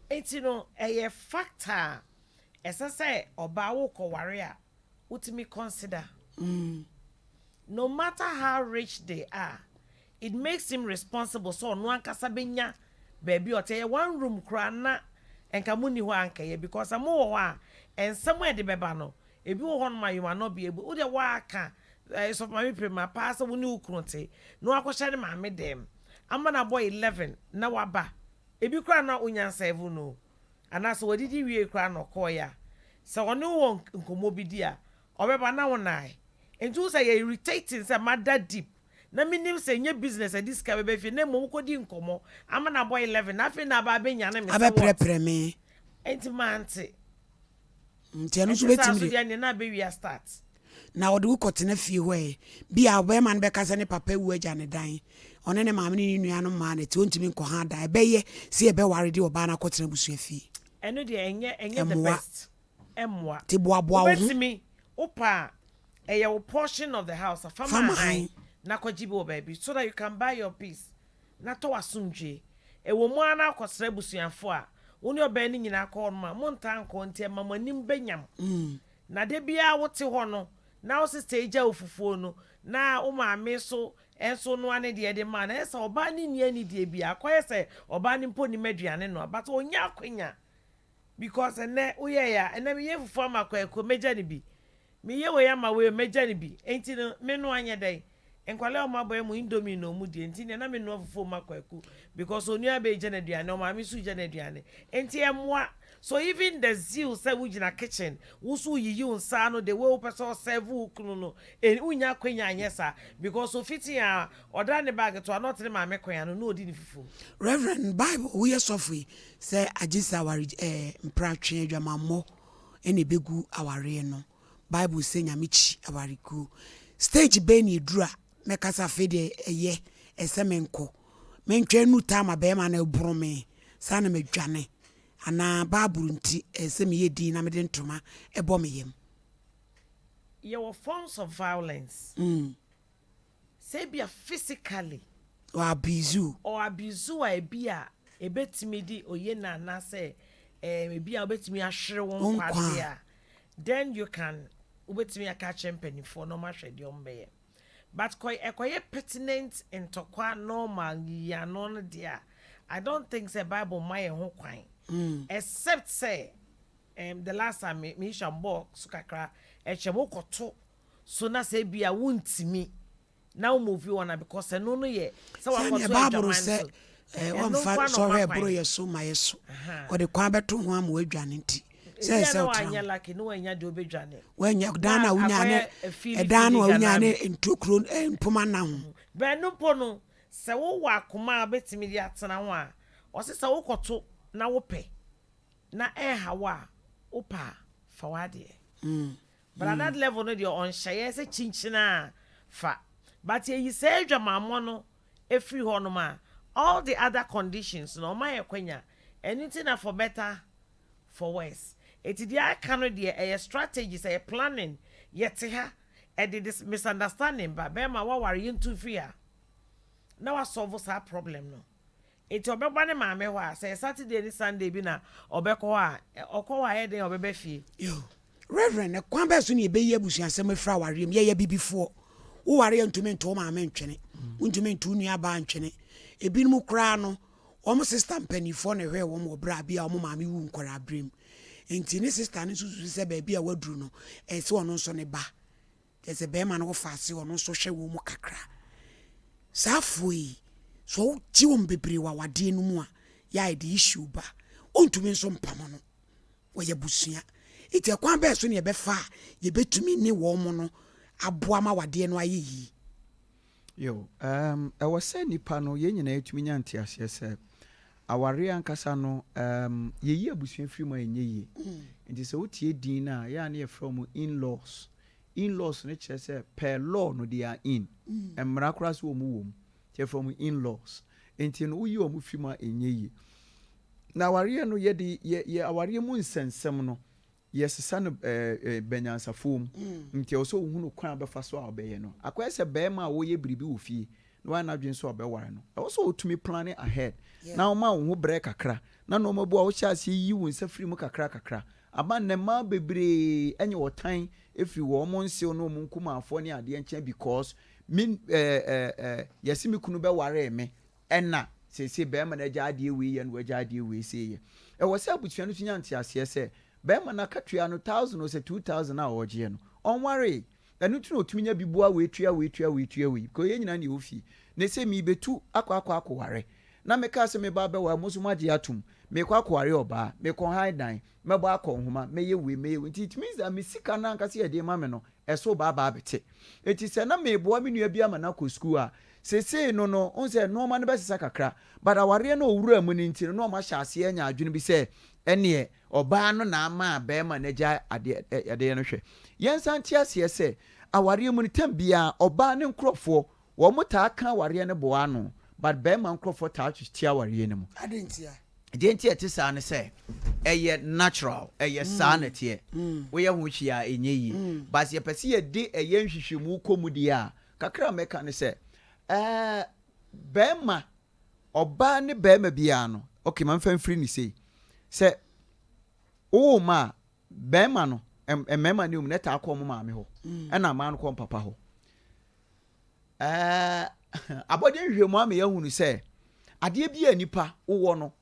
Enti no, ɛyɛ factor a Ɛsɛ sɛ ɔbaa wo kɔ ware a wotumi consider. No matter how rich they are, it makes him responsible sɛ ɔno ankasa bɛnya baabi a ɔte. Ɛyɛ one room koraa na nka monni hɔ a anka ɛyɛ because sɛ mowɔ hɔ a nsɛm a ɛde bɛba no ebi wɔ hɔnom a you might not be able wo deɛ woaka eh, sɔfo maame Prema paa sɛ wo ne wo kunu te na wakɔhyɛ ne maame dɛm ama no abɔ 11 na waba ebi koraa na wonya nsɛvo no o. Anaa sɛ wadidi wiei koraa na ɔkɔeɛ a, sɛ ɔne wo wɔ nkɔmmɔ bi di a, ɔbɛba na wo naae. Nti wohu sɛ ɛyɛ irritating sɛ mada deep na menim sɛ ɛnyɛ business a ɛde sika bɛba fie na mmom wokɔdi nkɔmmɔ ama no abɔ 11 na afei na aba abɛnyane me sɛ what? Abɛprɛprɛ me. Nti mante. Nti ɛno nso Ɛnte saa bɛtumi nso de. deɛ ɛneɛ na abɛwia start. Na ɔde wo kɔtena fie hɔ ɛ. Bi a ɔbarima no bɛka sɛ ne papa awu agya ne dan. Ɔne ne maame ne ne nuanom mmaa na ɛte, ɔntumi nkɔha dan. Ɛbɛyɛ sɛ yɛbɛware de ɔbaa no akɔtena abusua fie. Ɛno deɛ ɛnyɛ ɛnyɛ the Ɛmmoa. best. Ɛmmoa. Nti boaboa wo ho. Wobɛtumi, wopɛ a, ɛyɛ wo portion of the house a, fa Fa ma ma han han. na kɔgye bi wɔ baabi so that you can buy your peace na tɔ w'asomdwoe. Ɛwɔ mu ara na akɔsra abusuafo a, wo ne ɔbaa no nyinaa kɔ hɔnom a, montaa nkɔ nti ɛma mo anim bɛ nyam. Na da biara wote hɔ no, na wo sister gya wo fufuo no, Na wo maame nso nso noa ne deɛ de ma no. Ɛyɛ sɛ ɔbaa no nni anidie biara. Akɔyɛ sɛ ɔbaa no mpo nnim aduane noa but ɔnnya akwanya because ɛnnɛ woyɛeɛ a, ɛnnɛ meyɛ fufuo ama Kwaku, mɛgya no bi. Meyɛ wei ama wei o, mɛgya no bi. Enti no, menoa nyɛ dɛn? Nkwadaa a wɔn abɔ yɛ mo indomie na wɔn die nti deɛ na menoa fufuo ma Kwaku because onua bɛ gya no aduane, ɔmaame nso gya no aduane. Enti ɛmmoa. So even the zeal sɛ wogyina kitchen, wo nso woyiyi wo nsa ano the way wopɛ sɛ ɔserve wo kunu no, wonnya akwanya nyɛ saa because ofiti a ɔdan ne bag to a na ɔte ne maame kwan ano na ɔdi ne fufuo. Rev. Bible woyɛ sɔfo yi sɛ agye sɛ aware eh, mpratwe adwamammɔ na ɛbɛgu awareɛ no. Bible sɛ Nyame kyi awarekuo. Stage bɛn na ɛduru a mɛka sɛ afei deɛ ɛyɛ, ɛsɛ menkɔ. Mentwɛn nnu time a bɛrima no reboro me saa na madwane. Anaa Bible nti ɛsɛ sɛ meyɛ din na mede ntoma bɔ me yam. Yɛwɔ forms of violence. Sɛ ebia physically. Ɔ abuse wo. Ɔ abuse wo a ebia ebetumi de oye no anaasɛ ɛɛm ebia wobetumi ahwere wo nkwa deɛ a, then you can wobetumi aka akyerɛ mpanimfoɔ na wɔahwɛ deɛ wɔbɛyɛ. But kɔ ɛkɔyɛ pertinent ntɔkwa normal nyiyiano no deɛ a, I don't think sɛ Bible ma yɛn ho kwan except sɛ ɛɛm the last time me me issue a mebɔɔ so kakra ɛkyɛ mokɔto so na sɛ ebia wontumi na wo move on a because ɛno no yɛ sɛ Sɛdeɛ wakɔto Bible adwaman sɛ so eh, ɛno ɔmfa nko ara na sɔhwɛ ɔma ɛboro kwan. yɛ so ma yɛ so. Aha. Ɔde kwan bɛto ho ama woadwane nti. Sɛ Ebia ɛsɛ na wotena wanyɛ ho. lucky na wanya deɛ obɛdwane. Wanya dan Na no a wonyaa ne akɔyɛ afiili ɛdan no fiili a wonyaa ne Ghana. ntokuro eh, mpoma nna ho. But ɛno mpo no sɛ wowɔ akoma a wobɛtumi de atena ho a ɔse sɛ wokɔto na wopɛ na ɛnha wo a wopɛ a fa w'adeɛ. But at that level no deɛ ɔnhyɛeɛ sɛ kyinkyin a fa. But yɛyi saa adwamammɔ no firi hɔ nom a, all the other conditions no ɔma yɛ kwanya. Ɛno nti na for better for worse. Enti deɛ aka no deɛ ɛyɛ strategies, ɛyɛ planning. Yɛte ha, ɛde this misunderstanding ba. Bɛrima woaware yɛntu mfiri ha na wa solve saa problem no. Enti ɔbɛba ne maame hɔ a, sɛ ɛyɛ Saturday ne Sunday bi na ɔbɛkɔ hɔ a, ɔkɔ hɔ a ɛyɛ den a ɔbɛba fie. Yo, Reverend, ɛkwan bɛn so na yɛbɛyi abusuasɛm afiri awareɛ mu? Yɛyɛ abibifoɔ. Woware a ntumi nto wo maame ntwene. Wontumi nto wo nuabaa ntwene. Ebinom koraa no, wɔn sista mpanimfoɔ na ɛhwɛɛ wɔn wɔ berɛ a bi a wɔn maame wuu nkwadaa-berɛ mu. Enti ne sista no nso susu sɛ baabi a waduru no, ɛsɛ sɛ ɔno nso ne ba. Kyerɛ sɛ bɛrima no wofa ase ɔno nso hwɛ wɔn mu kakra. Saa afoɔ yi, sɛ wogye wɔn bebree wɔ awadeɛ no mu a, yɛ a ɛde issue ba. Wontumi nso mpamo no. Wɔyɛ abusua. Nti ɛkwan bɛn so na yɛbɛfa a yɛbɛtumi ne wɔn no aboa ma awadeɛ no ayɛ yie? Yo, um, ɛwɔ sɛ nnipa no, yɛn nyinaa yɛtumi nya nteaseɛ sɛ awareɛ ankasa no, um, yɛyi abusua firi mu a ɛnyɛ yie. Nti sɛ wotie din no a, yɛ a na yɛfrɛ wɔn in-laws. In-laws no kyerɛ sɛ per law no they are in. Mmara koraa sɛ wɔn wɔ mu. Nti yɛfrɛ wɔn in-laws. Nti no woyi wɔn firi mu a ɛnyɛ yie. Na awareɛ no yɛde yɛ yɛ awareɛ mu nsɛnsɛm no Yɛsesa no bɛ nyansafoɔ mu. Nti ɛwɔ sɛ wohunu kwan a wobɛfa so a wobɛyɛ no. Akɔyɛ sɛ barima a ɔreyɛ biribi wɔ fie na wayɛ n'adwene sɛ ɔbɛware no. Ɛwɔ sɛ wotumi plane ahead na woma wo ho brɛ kakra na nnoɔma bi wɔ hɔ a wohyɛ aseɛ yi wo nsa firi mu kakra kakra. Ama nnɛ mmaa bebree anya ɔtan firi wɔn nsew ne wɔn nkumaafoɔ ne adeɛ nkyɛn because me yɛse me kunu bɛwaree me Ɛna seesei barima no agya adeɛ wei yɛ na wagya adeɛ wei sei yɛ. Ɛwɔ sɛ abusua no nso nya nteaseɛ sɛ, barima no akatua no thousand o sɛ 2000 a ɔregyeɛ no, ɔnwaree. Ɛno nti na ɔtumi nya bi boa wei tua wei tua wei tua wei because yɛn nyinaa na yɛwɔ fie. Na ɛsei merebɛtu akɔ akɔ akɔware. Na mekaa sɛ meba abɛware, mo nso moagye atom. Merekɔ akɔware ɔbaa, merekɔ han dan, mɛbɔ akɔ nhoma, mɛyɛ wei, mɛyɛ wei. Nti it means that me sika no ankasa yɛde rema me no, ɛso reba aba abɛte. Enti sɛ na mereboa me nua bi ama no akɔ sukuu a, seesei no no, wohu sɛ nnoɔma no bɛsesa kakra. But awareɛ no a ɔwuraa mu no nti no, na wɔahyɛ aseɛ anya adwene bi sɛ ɛnneɛ ɔbaa no na ama barima no agyae adeɛ adeɛ no hwɛ. Yɛnsan nte aseɛ sɛ awareɛ mu no, tam biara ɔbaa ne nkorɔfoɔ, wɔtaa ka awareɛ no boa ano, but barima nkorɔfoɔ taa te awareɛ no mu. Adɛn ntia? Deɛ nti a ɛte saa ne sɛ, ɛyɛ natural, ɛyɛ saa na ɛteɛ. Woyɛ ho hwee a ɛnyɛ yie. But sɛ yɛpɛ sɛ yɛde ɛyɛ nhwehwɛmu kɔ mu deɛ a, kakra a mɛka ne sɛ, ɛɛ, barima, ɔbaa ne barima biara no, okay, ma memfa mfiri no sei, sɛ wowo mma a, barima no, mmarima ne wɔn na ɛtaa kɔ wɔn maame hɔ, ɛna mmaa no kɔ wɔn papa hɔ. Ɛɛ, abɔdeɛ nhwehwɛmu ama yɛahunu sɛ adeɛ bi a nipa wowɔ no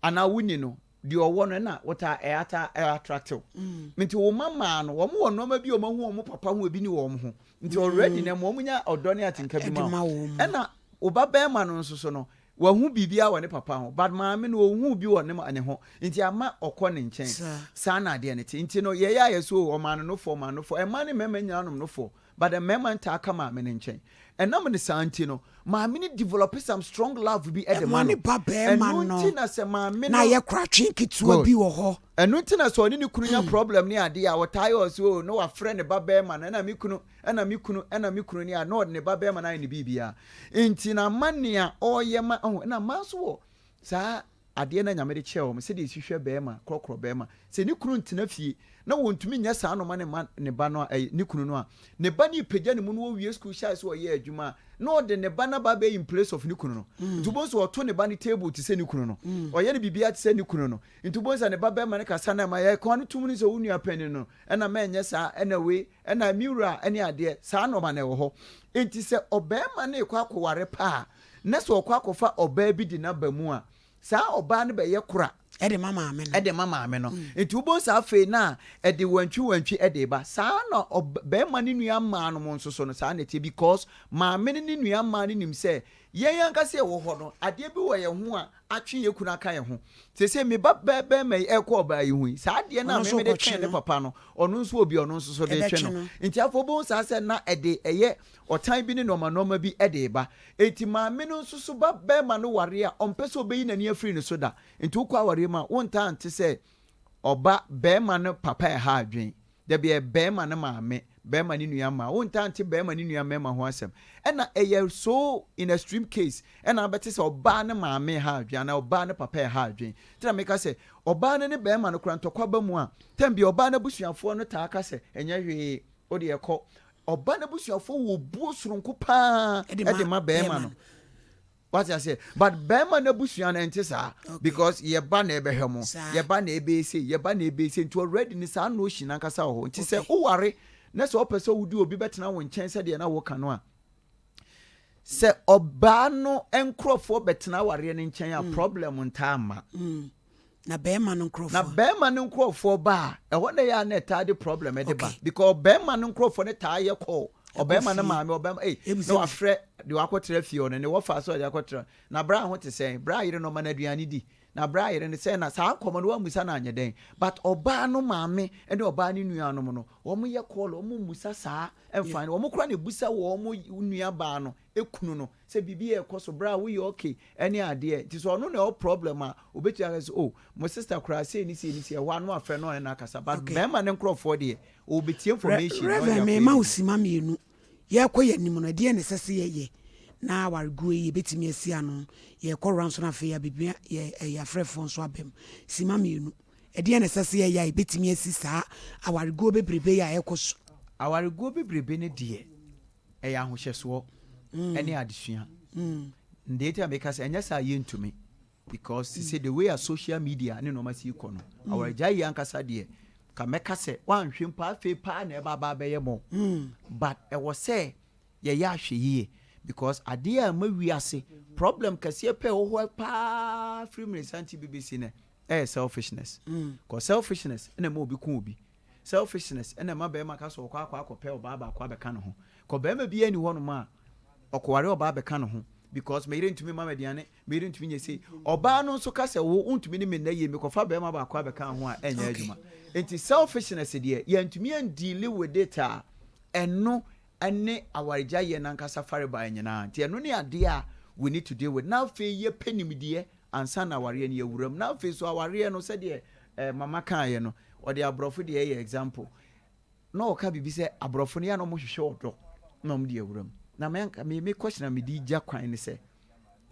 anaa wonni no, deɛ ɔwɔ no ɛna wotaa ɛata attract wo. Mm. Nti wo mma maa no, wɔn wɔ nneɛma bi a wɔn ahu wɔn papa ho ebi ni wɔn ho. Nti already na wɔn nya ɔdɔ ne atenka bi ma wo. Ɛna wo ba bɛrima no nso so no, Wahu biribiara wɔ ne papa ho but maame no ɔnhuu bi wɔ ne ne ho nti ama ɔkɔ ne nkyɛn. Saa na adeɛ no te. Nti no yɛyɛ a yɛse oo ɔmaa no nofoɔ ɔmaa no nofoɔ. Mmaa ne mmarima nyinaa nom nofoɔ but mmarima ntaa ka maame no nkyɛn. Ɛnam ne saa nti no maame no develop some strong love bi de ma no. Ɛno nti na sɛ maame no. Na ayɛ koratwe nketewa bi wɔ hɔ. Ɛno nti na sɛ ɔne ne kunu nya problem ne adeɛ a ɔtaa yɛ ɔse oo na wafrɛ ne ba barima no ɛna me kunu ɛna me kunu, ɛna me kunu ni a, na ɔde ne ba bɛrima no ayɛ ne biribiara. Nti na ama nea ɔreyɛ ma, ɔho, ɛna mmaa nso wɔ saa adeɛ no a Nyame de kyɛɛ wɔn, sɛdeɛ ɛsi hwɛ bɛrima, korɔkorɔ bɛrima. Sɛ ne kunu ntena fie, na wɔntumi nyɛ saa nnoɔma no mma ne ba no a, ɛyɛ, ne kunu no a, ne ba no repagya ne mu na ɔwie sukuu hyɛ ase ɔyɛ adwuma a, na ɔde ne ba no aba abɛyɛ in place of ne kunu no. Nti wobɛhu sɛ ɔto ne ba no table te sɛ ne kunu no. Ɔyɛ no biribiara te sɛ ne kunu no. Nti wobɛhu sɛ ne ba bɛrima no kasa no ɛma yɛka no tom no sɛ wo nua panin no, ɛna mɛnyɛ saa, ɛna wei, Ɛna me wura ne adeɛ, saa nnoɔma no ɛwɔ hɔ. Enti sɛ ɔbarima no rekɔ akɔware pɛ a, na sɛ ɔkɔ akɔfa ɔbaa bi de no aba mu a, saa ɔbaa no bɛyɛ kora. De ma maame no. De ma maame no. Enti wobɛhu sɛ afei na ɛde wantwi wantwi de reba. Saa na barima no nua mmaa nom nso so no, saa na ɛteɛ because maame no ne nua mmaa no nim sɛ yɛn ankasa yɛwɔ hɔ no, adeɛ bi wɔ yɛn ho a atwe yɛn kunu aka yɛn ho. Seesei me ba barima yi rekɔ ɔbaa yi ho yi, saa adeɛ no a me mede twee ne papa no, ɔno nso wɔ bi a ɔno nso so de retwe no. Nti afei wobɛhu saa sɛ na ɛde ɛyɛ ɔtan bi ne nnoɔma nnoɔma bi de reba. Enti maame no nso so ba barima no ware a, ɔmpɛ sɛ ɔbɛyi n'ani afiri ne so da. Nti wokɔ awareɛ mu a, wontaa nte sɛ ɔba barima no papa ɛha adwene. Dabi, ɛyɛ barima no maame, barima no nua mmaa. Wontaa nte barima no nua mmarima ho asɛm. Ɛna ɛyɛ so in extreme case ɛna abɛte sɛ ɔbaa no maame reha adwene anaa ɔbaa no papa reha adwene. Nti na meka sɛ ɔbaa no ne barima no koraa ntɔkwa ba mu a, time biara ɔbaa no abusuafoɔ no taa ka sɛ ɛnyɛ hwee, wo deɛ kɔ. Ɔbaa no abusuafoɔ wɔ obuo soronko paa de ma barima no. Wate aseɛ? But bɛrima no abusua no ɛnte saa because yɛ ba na ɛbɛhwɛ mo, yɛ ba na ɛbɛyɛ sei, yɛ ba na ɛbɛyɛ sei nti already no saa notion ankasa wɔ hɔ. Nti sɛ woware na sɛ wopɛ sɛ wode obi bɛtena wo nkyɛn sɛdeɛ na woka no a, sɛ ɔbaa no nkorɔfoɔ bɛtena awareɛ no nkyɛn a mm. problem ntaa mma. Mm. Na bɛrima no nkorɔfoɔ. Na bɛrima no nkorɔfoɔ ba a, ɛhɔ na ɛyɛ a na ɛtaa de problem ɛde ba. Because bɛrima no nkorɔfoɔ no taa yɛ kɔɔ. Ɔbɛrima no maame, ɔbɛrima, ei, na wafrɛ deɛ wakɔtra fie hɔ no, ne wɔfa sɛ ɔde akɔtra. Na bra ho te sɛn? Bra yere no ɔma no aduane di. Na bra yere no sɛn na saa nkɔmmɔ no wammusa no anyɛ dɛn. But ɔbaa no maame ne ɔbaa no nuanom no, wɔn yɛ kɔɔl, wɔn mmusa saa mfa no. Wɔn koraa na ebusa wɔn nua baa no kunu no sɛ biribi ɛrekɔ so bra woyɛ okay ɛne adeɛ nti sɛ ɔno na ɛwɔ problem a obetumi aka sɛ oh mo sister koraa sei ne sei ne sei ɛhɔ ano afrɛ no ɔne no akasa but okay. bɛrima ne nkorɔfoɔ deɛ ɔbɛtie information na ɔde Reverend mema wo sima mmienu yɛrekɔ yɛn anim no ɛdeɛn na ɛsɛ sɛ yɛyɛ na awareguo yi yɛbɛtumi asi ano yɛrekɔ round so no afei abɛbia yɛ ɛyɛ afrɛfoɔ nso aba mu sima mmienu ɛdeɛn na ɛsɛ sɛ yɛyɛ a yɛbɛtumi asi saa awareguo bebrebe yi a ɛrekɔ so. Awareguo bebrebe no deɛ ɛyɛ ahohyɛsoɔ ɛne adesua. Deɛ nti a meka sɛ ɛnyɛ saa yɛntumi because sɛ the way a social media ne nneɛma si kɔ no awaregyae yi ankasa deɛ ka mɛka sɛ woanhwɛ mpo afei paa na ɛba aba abɛyɛ mɔ but ɛwɔ sɛ yɛyɛ ahwɛ yie because adeɛ a ɛma wiase problem kɛseɛ pɛ ɛwɔ hɔ paa firi mmeresanti bi bɛsi nɛ ɛyɛ selfishness cause selfishness ɛna ɛma obi ku obi Selfishness na ɛma barima ka sɛ ɔkɔ akɔ akɔpɛ ɔbaa baako abɛka ne ho. Kɔ barima biara nni hɔnom a ɔkɔware ɔbaa bɛka ne ho because me yere ntumi mma me aduane, me yere ntumi nyɛ sei. Ɔbaa no nso ka sɛ wo wontumi ne me nna yie, mekɔfa barima baako abɛka ho a ɛnyɛ adwuma. Nti selfishness deɛ yɛntumi andeale with it a ɛno ne awaregyaeɛ no ankasa farebae nyinaa. Nti ɛno ne adeɛ a we need to deal with. Na afei yɛpɛ nimdeɛ ansa na awareɛ no yɛwura mu. Na afei nso awareɛ no sɛdeɛ eh, mama kaeɛ no, ɔde aborɔfo deɛ ɛyɛ example. Na ɔka biribi sɛ aborɔfo no yɛ na wɔhwehwɛ ɔdɔ na wɔde awura mu. Na me anka me me question a mede gya kwan ne sɛ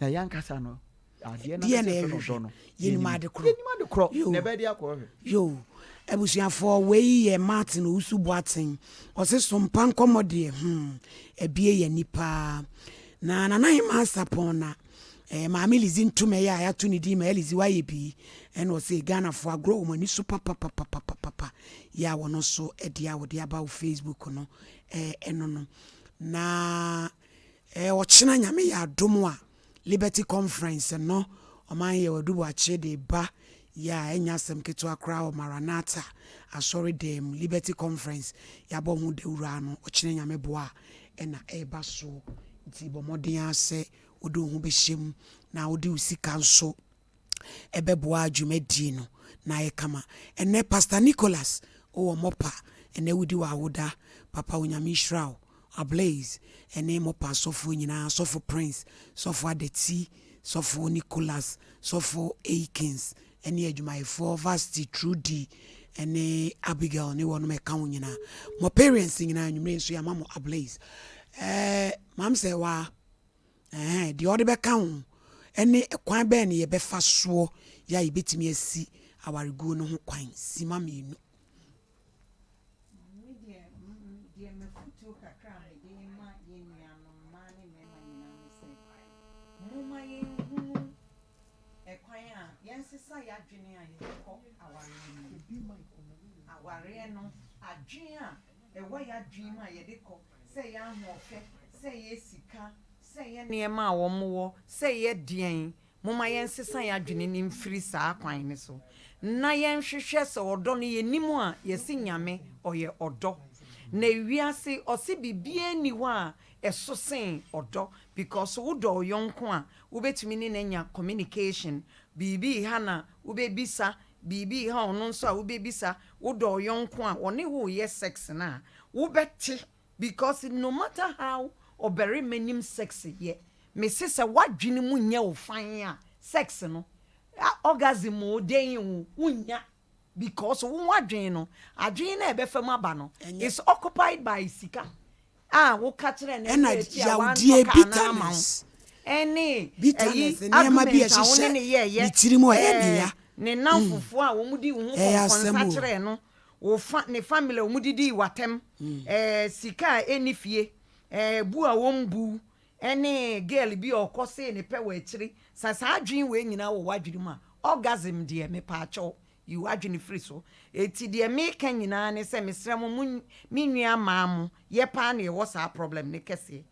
na yɛn ankasa no adeɛ no Deɛ na ankasa yɛfrɛ no yɛhwehwɛ ɔdɔ no yɛnim ade korɔ. Yɛnim ade korɔ Yoo. na ɛbɛyɛ de akɔ hwɛ. Yoo. Abusuafoɔ wei yɛ Martin Owusu Boateng ɔse sompa nkɔmmɔ deɛ hmm abie yɛn ani paa na Nana Hemaa Sarpong na Eh maame Lizzy Ntomɛ yi a yɛato ne din ma Lizzy wayɛ bi ɛna ɔse Ghanafoɔ agorɔ wɔ mo ani so papapapapapa yɛ a wɔno nso ɛde a wɔde aba wo Facebook no eh ɛno no na. Ɛɛ ɔkyena Nyame yɛ adom a Liberty Conference no ɔman yɛ Adu Boakye de ba yɛ a ɛnyɛ asɛm ketewa koraa wɔ Maranatha asɔre dan mu. Liberty Conference yɛabɔ ho dawuro ara no ɔkyena Nyame boa a ɛna ɛreba soɔ nti bɔ mmɔden ara sɛ wode wo ho bɛhyɛ mu na wode wo sika nso ɛbɛboa dwumadie no na ayɛ kama. Ɛnnɛ Pastor Nicholas wowɔ Mɔpa ɛnnɛ wodi w'awoda papa Onyame nhyira wo. Ablaze ɛne Mɔpa asɔfoɔ nyinaa Sɔfo Prince, Sɔfo Adati, Sɔfo Nicholas, Sɔfo Aikins ɛne adwumayɛfoɔ Vasti, Trudy ɛne Abigail ne wɔnom ɛka ho nyinaa. Mɔparians nyinaa anwummerɛ nso yɛama mo Ablaze. Ɛɛ maam sɛ waa. Ɛhɛɛ, deɛ ɔde bɛka ho ne kwan bɛn na yɛbɛfa soɔ yɛ a yɛbɛtumi asi awareguo no ho kwan, simma mmienu. Me deɛ, deɛ m'afotuo kakra a mede rema yɛn nuanom mmaa ne mmarima nyinaa ne sɛ, momma yɛnhunu ɛkwan a yɛnsesa yɛn adwene a yɛde kɔ awareɛ no mu. Awareɛ no, adwene a ɛwɔ yɛn adwene mu a yɛde kɔ, sɛ ɛyɛ ahoɔfɛ, sɛ ɛyɛ sika, sɛ ɛyɛ nneɛma a wɔwɔ, sɛ ɛyɛ deɛn, momma yɛnsesa yɛn adwene no mfiri saa kwan no so na yɛnhwehwɛ sɛ ɔdɔ no yɛnim a, yɛse Nyame ɔyɛ ɔdɔ. Na wiase ɔse biribiara nni hɔ a ɛso sen ɔdɔ because wodɔ wo yɔnko a wobɛtumi ne no anya communication, biribi reha no a wobɛbisa, biribi reha ɔno nso a wobɛbisa, wodɔ wo yɔnko a ɔne wo reyɛ sex no a wobɛte because no matter how ɔbarima nim sex yɛ, mese sɛ w'adwene mu nyɛ wo fann a sex no, orgasm o dɛn o wonnya because wo w'adwene no, adwene no a ɛbɛfa mu aba no is occupied by sika a woka kyerɛɛ no Ɛna ɛberɛ akyi a yawdie, wantɔ kaa no ama wo bitterness, ɛne bitterness, ɛyi nneɛma bi a argument a wo ne ɛhyehyɛ no ne yɛɛyɛ tirim a ɛyɛ ne ɛɛ ya. ne nnamfofoɔ a wɔn dii wo ho Ɛyɛ asɛm kɔnkɔnsa o. kyerɛɛ no, wo fa ne family a wɔn didii w'atɛm, ɛɛ sika a ɛnni fie, ɛɛ bu a wɔn mbu wo, ɛne girl bi a ɔkɔ see ne pɛ wɔ akyire, sɛ saa adwene wei nyinaa wɔ w'adwene mu a, orgasm deɛ mepaakyɛw Yi w'adwene firi so. Enti deɛ meka nyinaa ne sɛ mesrɛ mo, mo me nua maa mo, yɛ paa na yɛwɔ saa problem no kɛseɛ.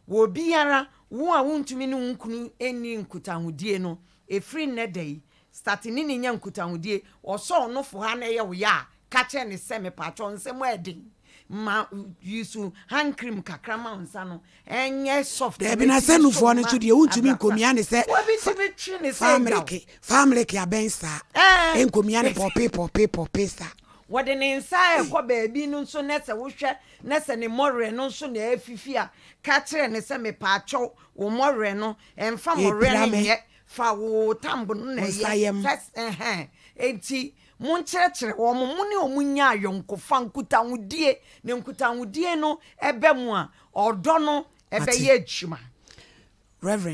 Wɔ obiara, wo a wontumi ne wo nkunu nni nkutahodie no, ɛfiri nnɛ da yi, start ne no nya nkutahodie, ɔsɔ wo nofo ha na ɛyɛ wo ya a, ka kyerɛ no sɛ mepakyɛw nsɛm a ɛden, ma use hand cream kakra ma wo nsa no ɛnyɛ soft na Daabi na sɛ ɛtumi nufoɔ som no ma nso deɛ wontumi abrasa. nkomia ne sɛ Obi fa tumi twe ne sɛ fa agyaw. mmereke fa mmereke abɛn saa Ɛɛ. nkomia ne pɔpe pɔpe pɔpe saa. Wɔde ne nsa rekɔ baabi no nso na sɛ wohwɛ na sɛ ne mmɔwerɛ no nso na afifi a, ka kyerɛ no sɛ mepaakyɛw wo mmɔwerɛ no, mfa mmɔwerɛ Ɛpira no me. nyɛ, fa wo tambo no na Wo nsa ɛyɛ. yam. First, ɛhɛn. Enti Monkyerɛkyerɛ wɔn, mo ne wɔn nnya ayɔnkofa, nkutahodie, na nkutahodie no ba mu a, ɔdɔ no Mate. bɛyɛ adwuma. Rev.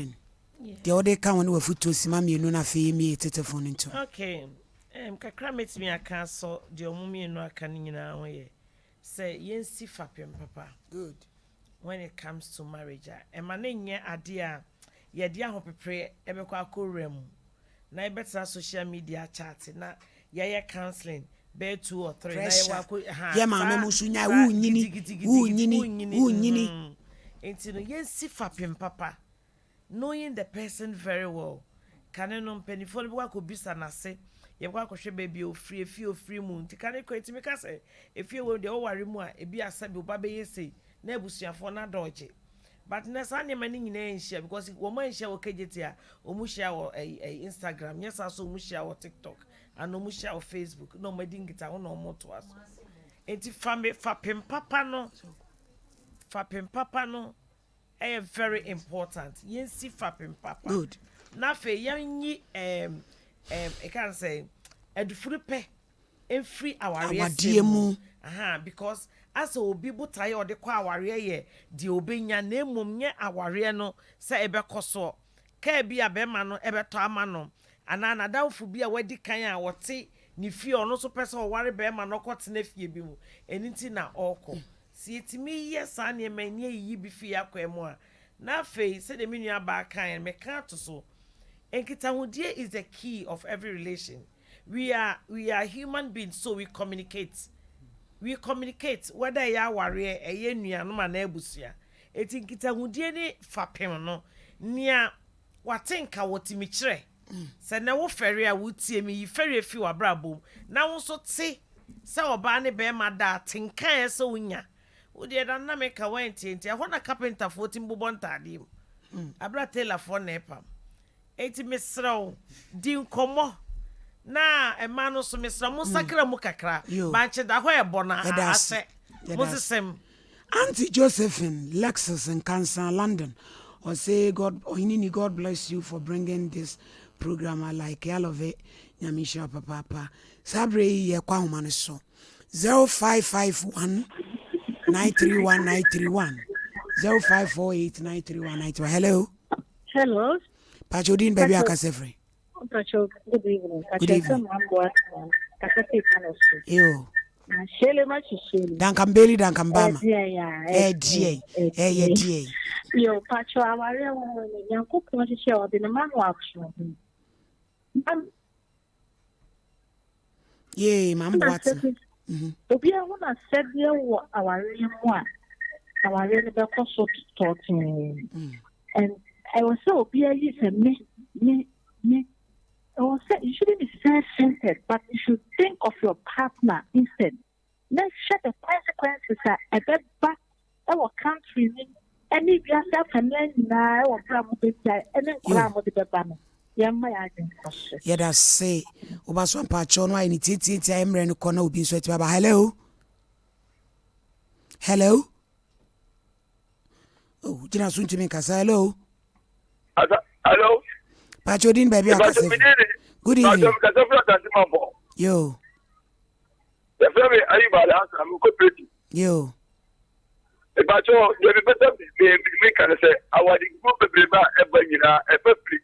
Deɛ wode ka ho ne w'afotuo sima mmienu na afei yɛmmie tetefon no ntom. Okay, um, kakra a mɛtumi aka asɔ deɛ wɔn mmienu aka no nyinaa ho yɛ sɛ yɛnsi fapem papa. Good. When it comes to marriage a, ɛma no nyɛ adeɛ a yɛde ahopepreɛ bɛkɔ akɔwura mu. na yɛbɛtena social media chat na yɛayɛ counseling bɛyɛ 2 or 3 na yɛwɔ akɔ ha Yɛ maame mo nso nyae wonyini wonyini wonyini. Mm-hmm. Nti no yɛnsi fapem papa knowing the person very well kane no mpanimfoɔ no bɛkɔ akɔbisa n'ase yɛbɛkɔ akɔhwɛ baabi a ofiri efie ofiri mu nti kane kɔ etimi ka sɛ efie wɔ deɛ ɔware mu a ebi asɛbi ɔba bɛyɛ sei na abusuafoɔ no adɔɔgye But nnɛ saa nneɛma no nyinaa nhyia because wɔn anhyia wɔ KJT a, wɔn hyia wɔ ɛyi ɛyi Instagram, nyɛ saa so wɔn hyia wɔ TikTok, anaa wɔn hyia wɔ Facebook na wɔn adi nkitaho na wɔn toa so. Nti fa me fapem papa no, fapem papa no ɛyɛ very important. Yɛnsi fapem papa. Good. Na afei yɛnyi ɛɛm ɛɛm ɛka sɛ adufuru pɛ. mfiri awareɛ Awadeɛ sɛm mu. Ahaa because asɛ obi botaeɛ a ɔde kɔ awareɛ yɛ deɛ ɔbɛnya na mmom nyɛ awareɛ no sɛ ɛbɛkɔ soɔ. Kaa bi a bɛrima no bɛtɔ ama no anaa n'adamfo bi a wadi kan a ɔte ne fie a ɔno nso pɛ sɛ ɔware bɛrima no ɔkɔtena fie bi mu ɛno nti na ɔrekɔ. Sɛ yɛtumi yɛ saa nneɛma yi na yɛyiyi bi fi yɛn akwan mu a na afei sɛdeɛ me nua baa kaeɛ no meka ato so, nkitahodie is the key of every relation. We are we are human beings so we communicate we communicate whether ɛyɛ awareɛ ɛyɛ nuanom anaa abusua. Enti nkitahodie ne fapem no, nea wate nka wɔtumi kyerɛ. Sɛ nnɛ wo fɛre a wotie me, yi fɛreɛ fi w'abrabɔ mu na wo nso te sɛ ɔbaa ne barima da a, te nka a ɛsɛ sɛ wonya. Wo deɛ da no na meka woantie nti, ɛhɔ na kapentafoɔ tumi bobɔ ntaadeɛ mu, aberɛ a tailorfoɔ na ɛpam. Enti mesrɛ wo, di nkɔmmɔ na mmaa no nso mesrɛ mo nsakra mu kakra. Bankye da hɔ ɛbɔ no asɛ mo sesɛm. Auntie Josephine Lexus Nkansah London ɔse God Ɔheneni God bless you for bringing this program I like it I love it Nyame nhyira wo papaapa Saa berɛ yi yɛkɔ ahoma no so 0551 931 931 0548 931 931 Hello Hello. Pacho din baabi akasa firi. Pacho good evening. Good evening. Yo. Shele ma shishele. Dankan Bailey Dankan Bama. Ɛdeɛ ɛyɛ deɛ. Yo Pacho aware wo no Nyankopɔn hyehyɛ ɔde ne ma no ato ho. Yee ma mboa te. Obiara ho n'asɛdeɛ wɔ awareɛ mu a, awareɛ no bɛkɔ so tɔɔtee. And ɛwɔ sɛ obiara yi sɛ me, me, me. Ɛwɔ sɛ you shouldn't be self-centered but you should think of your partner instead. Na hwɛ the consequences a ɛbɛba wɔ country no mu ne wiase afanan nyinaa wɔ berɛ a mobɛgyae ne nkwadaa a mode bɛba no. Yɛmma yɛn adwene nkɔ so. Yɛda se woba so mpakyɛw no ayɛ no tiatiatia mmerɛ no kɔ na obi nso atumi aba. Hello? Hello? Oh, gyina so ntumi nkasa. Hello? Asa, hello? Pakyɛw din baabi akasa fi. Good evening. Pakyɛw kasa fi asante mampɔ. Yo. Yɛfrɛ me Ayub Alhassan, mekɔ Preti. Yo. Mepakyɛ deɛ mepɛ sɛ meka ne sɛ awadeguo bebrebe a ɛba nyinaa ɛfa firi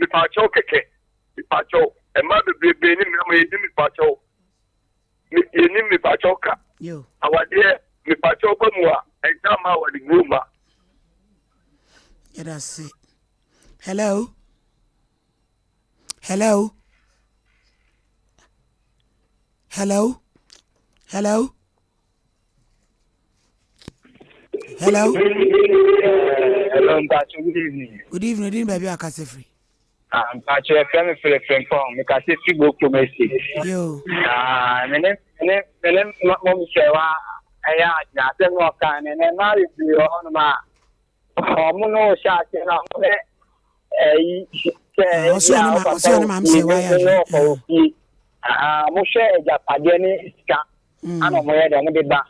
mepakyɛw kɛkɛ mepakyɛw mmaa bebrebe ne mmarima yɛnim mepakyɛw yɛnim mepakyɛw ka awadeɛ mepakyɛw ba mu a ɛnka ma awadeguo ma. Yɛda se. Hello. Hello. Hello. Hello. Hello. Hello, Mpacho. Good evening. Good evening. Din baabi a kasa firi. Ah, Mpacho, yɛfrɛ me Philip Frimpong. Mekasa firi Bokurom Estate. Yo. Ah, me ne me ne me ne mɔm sɛ wa ɛyɛ adwene asɛm na ɔka ne ne mmaa bebree wɔ hɔnom a Ɔmo no hyɛ ase na ɔmo bɛ ɛyi sɛ ebi a ɔpapa wɔ fie ne ne ɔfa wɔ fie. Ɔmo hwɛ agyapadeɛ ne sika ana ɔmo yɛ dɛ ɔmo de ba.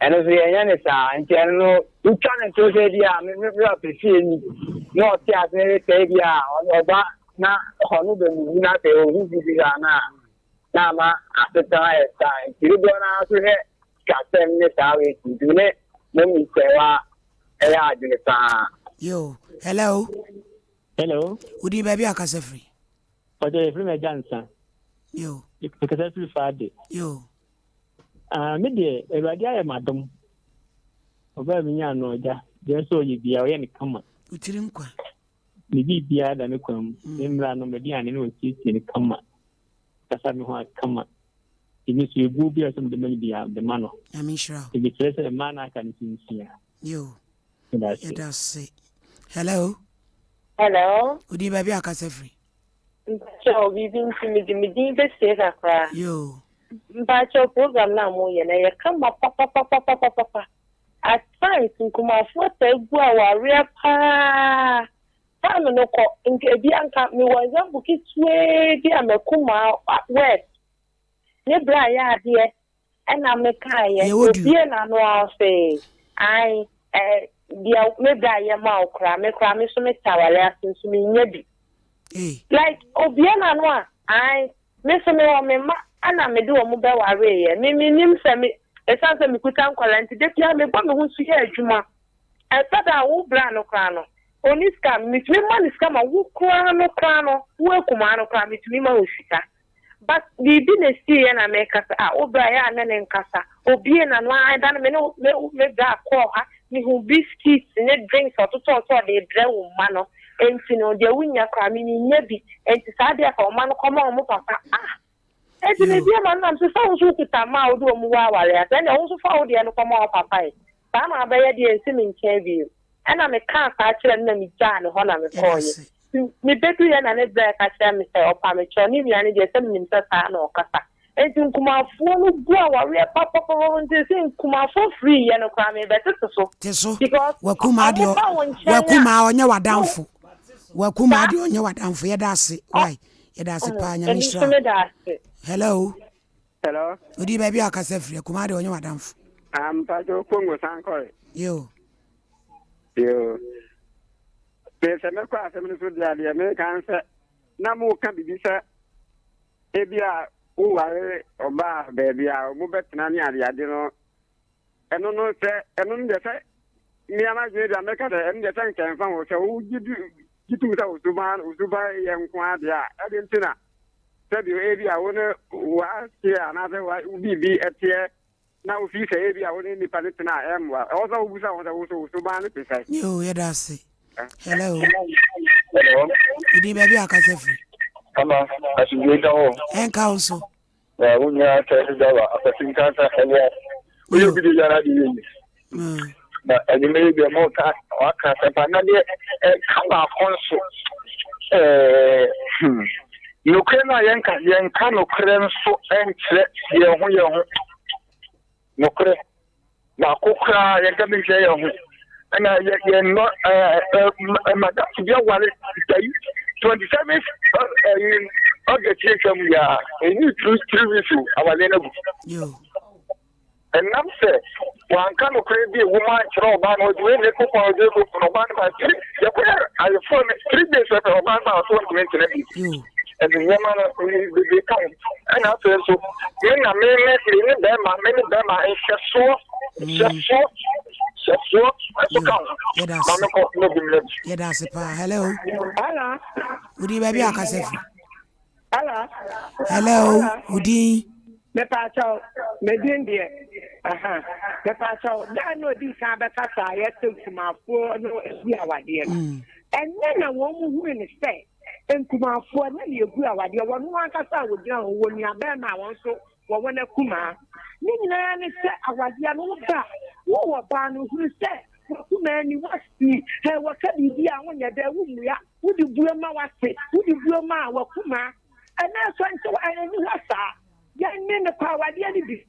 Ɛno nso yɛnyɛ ne saa nti ɛno no wotwa ne nto sɛ ebi a me me papa fie ni na ɔte ase ne sɛ ebi a ɔba na ɔno bɛ mu na sɛ ohu bibi saa na na ama asetena ayɛ saa nti dodoɔ no ara nso hwɛ sikasɛm ne saa wei nti ne mɔmi sɛ wa ɛyɛ adwene paa. Yo, hello. Hello. Wodi baabi a kasa firi? Ɔjɔ yɛfiri me agya nsa. Yo. Mekasa firi faade. Yo. Ah, me deɛ Awurade ayɛ m'adom. Ɔbaa mi nya ano ɔgya. Deɛ nso ɔyɛ bia ɔyɛ ne kama. Wotiri nkwa. Ne biribiara da ne kwan mu. Mm. Ne mmara no m'aduane no ɔsiesie ne kama. Kasa me ho akama. Ebi nso ebuo bi a sɛ mede ma no biara mede ma no. Nyame nhyira wo. Ebi kyerɛ sɛ mmaa na aka no so nsia. Yo. Yɛda ase. Hello. Hello. Odi baabi a kasa firi. Mpakyɛw biribi nti mede me din bɛsie kakra. Yo. Mpakyɛw program no a moyɛ no ɛyɛ kama papapapapapa. At times nkumafoɔ taa gu awareɛ paa. Time no kɔ nka ebi anka mewɔ example ketewaa bi a m'akumaa west ne bra yɛ adeɛ ɛna me kaeɛ obie n'ano ara ɔse ae ɛ deɛ me bra yɛ ma wo koraa me koraa me so me te aware ase nso me nya bi like obie n'ano a ae me so me wɔ me mma ɛna me de wɔn bɛ wareeɛ me me nim sɛ me ɛsan sɛ me kuta nkwadaa nti da biara me bɔ me ho so yɛ adwuma Ɛtɔ da a wo bra no koraa no ɔnni sika a, metumi ma no sika ma wo koraa no koraa no, wo akumaa no koraa metumi ma wo sika. But biribi na ɛsiiɛ na meka sɛ ah wo bra yɛ a ne no nkasa. Ɔbue n'ano ara da no me ne me me bra kɔɔ ha, mehu biscuits ne drinks a ɔtotɔɔ sɛ ɔde rebrɛ wo mma no. Enti no deɛ wonnya koraa me mennya bi. Enti saa deɛ fa wo mma no kɔma wɔn papa. Ah! Enti mebue m'ano na mese, Sɛ wo nso wokuta mma a wode wɔn wɔ aware a, sɛ ɛnneɛ wo nso fa wo deɛ no kɔma wo papa ɛ. Saa na wobɛyɛ deɛ ɛnsi me nkyɛn bio. Ɛna mekaa saa kyerɛɛ no na megyaa no hɔ na mekɔeɛ. Nti mebeduiɛ na ne brɛ ka kyerɛɛ me sɛ ɔpa me kyɛw, ne nua no deɛ sɛ menim sɛ saa na ɔkasa. Nti nkumafoɔ no gu awareɛ papapapapa nti sɛ nkumafoɔ firiiɛ no koraa mebɛtete so. Te so. Because Wakumaa ɔmo deɛ ba wo nkyɛn a wakumaa ɔnyɛ w'adamfo. Wakumaa saa deɛ ɔnyɛ w'adamfo. Yɛda ase. Why? Yɛda ase paa. Nyame Ɛno nso nhyira wo. meda ase. Hello. Hello. Odi baabi a ɔkasa firi. Akumaa deɛ ɔnyɛ w'adamfo. Ah, mpacho Congo sankɔre. Yo. Yo. Me sɛ mɛkɔ asɛm no so deɛ deɛ meka n sɛ na moka biribi sɛ ebi a woware ɔbaa baabi a mobɛtena ne adeade no ɛno no sɛ ɛno no deɛ sɛ mmea no adwene deɛ mɛka sɛ ɛno deɛ sɛ nkɛmfa ho sɛ wogye gye tom sɛ wo suban wo suban yɛ nko ara deɛ a ɛde nti na sɛdeɛ ebi a wo ne w'aseɛ anaasɛ wo biribi ɛteɛ na wofii sɛ ebi a wo ne nipa no tena a ɛmmoa ɛwɔ sɛ wobusa ho sɛ wo so wo suban no te sɛn. Yo, yɛda ase. Hello. Hello. Wodi baabi a akasa firi. Ama asomdwoe nka hɔ. Ɛnka wo so. Na wo nua sɛ dawa akwasi nkansa ɛwɔ. Woyɛ obi de yara de yɛ yi. Na anwummerɛ yi deɛ moka waka asɛmpa na deɛ ɛka baako nso ɛɛ hmm nokorɛ no a yɛnka yɛnka nokorɛ nso nkyerɛ yɛn ho yɛn ho nokorɛ baako koraa yɛnka bi nkyerɛ yɛn ho ɛna yɛ yɛn nɔ ɛɛ ɛɛ madam bi aware sɛyi 27 ɛyi August yɛ twam yɛ a ɛni 3 weeks awale no agu. Ɛnam sɛ wanka nokorɛ bi a ɛwɔ mu ankyerɛ ɔbaa no, ɔde wei na ɛkɔ kwan, ɔde wei kɔ kwan, ɔbaa no ba three, yɛkɔyɛ ayeforɔ no 3 days pɛpɛ, ɔbaa no ba ɔsɛ ɔntumi ntena bi. Ɛde nneɛma no bebree ka ho. Ɛna afei nso, me na me ne me ne bɛrima, me ne bɛrima nhyɛsoɔ, nhyɛsoɔ, nhyɛsoɔ nso ka ho. Ma me kɔ na bi mmerɛ bi. Yɛda ase paa. Hello. Hello. Wodi baabi a akasa fi. Hello. Hello, wo din? Mepaakyɛw, me din deɛ, aha, mepaakyɛw, da na odi kan bɛkasa a yɛsɛ nkumafoɔ no egu awadeɛ no. Ɛnyɛ na wɔn mu hui ne sɛ nkumafoɔ na na egu awadeɛ, wɔn ankasa a wɔgyina hɔ, wɔ nua bɛrima a wɔn nso wɔwɔ n'akumaa. Ne nyinaa ne sɛ awadeɛ no woba a, wowɔ baa no hunu sɛ wakumaa ni wasi, ɛ wɔka biribi a wonyɛ dɛ, wommua. Wode bue ma w'ase, wode bue ma w'akumaa. Ɛnɛ nso ɛnkyɛ wɔ ɛnni hɔ saa. Yɛn ne no kɔ awadeɛ no bi.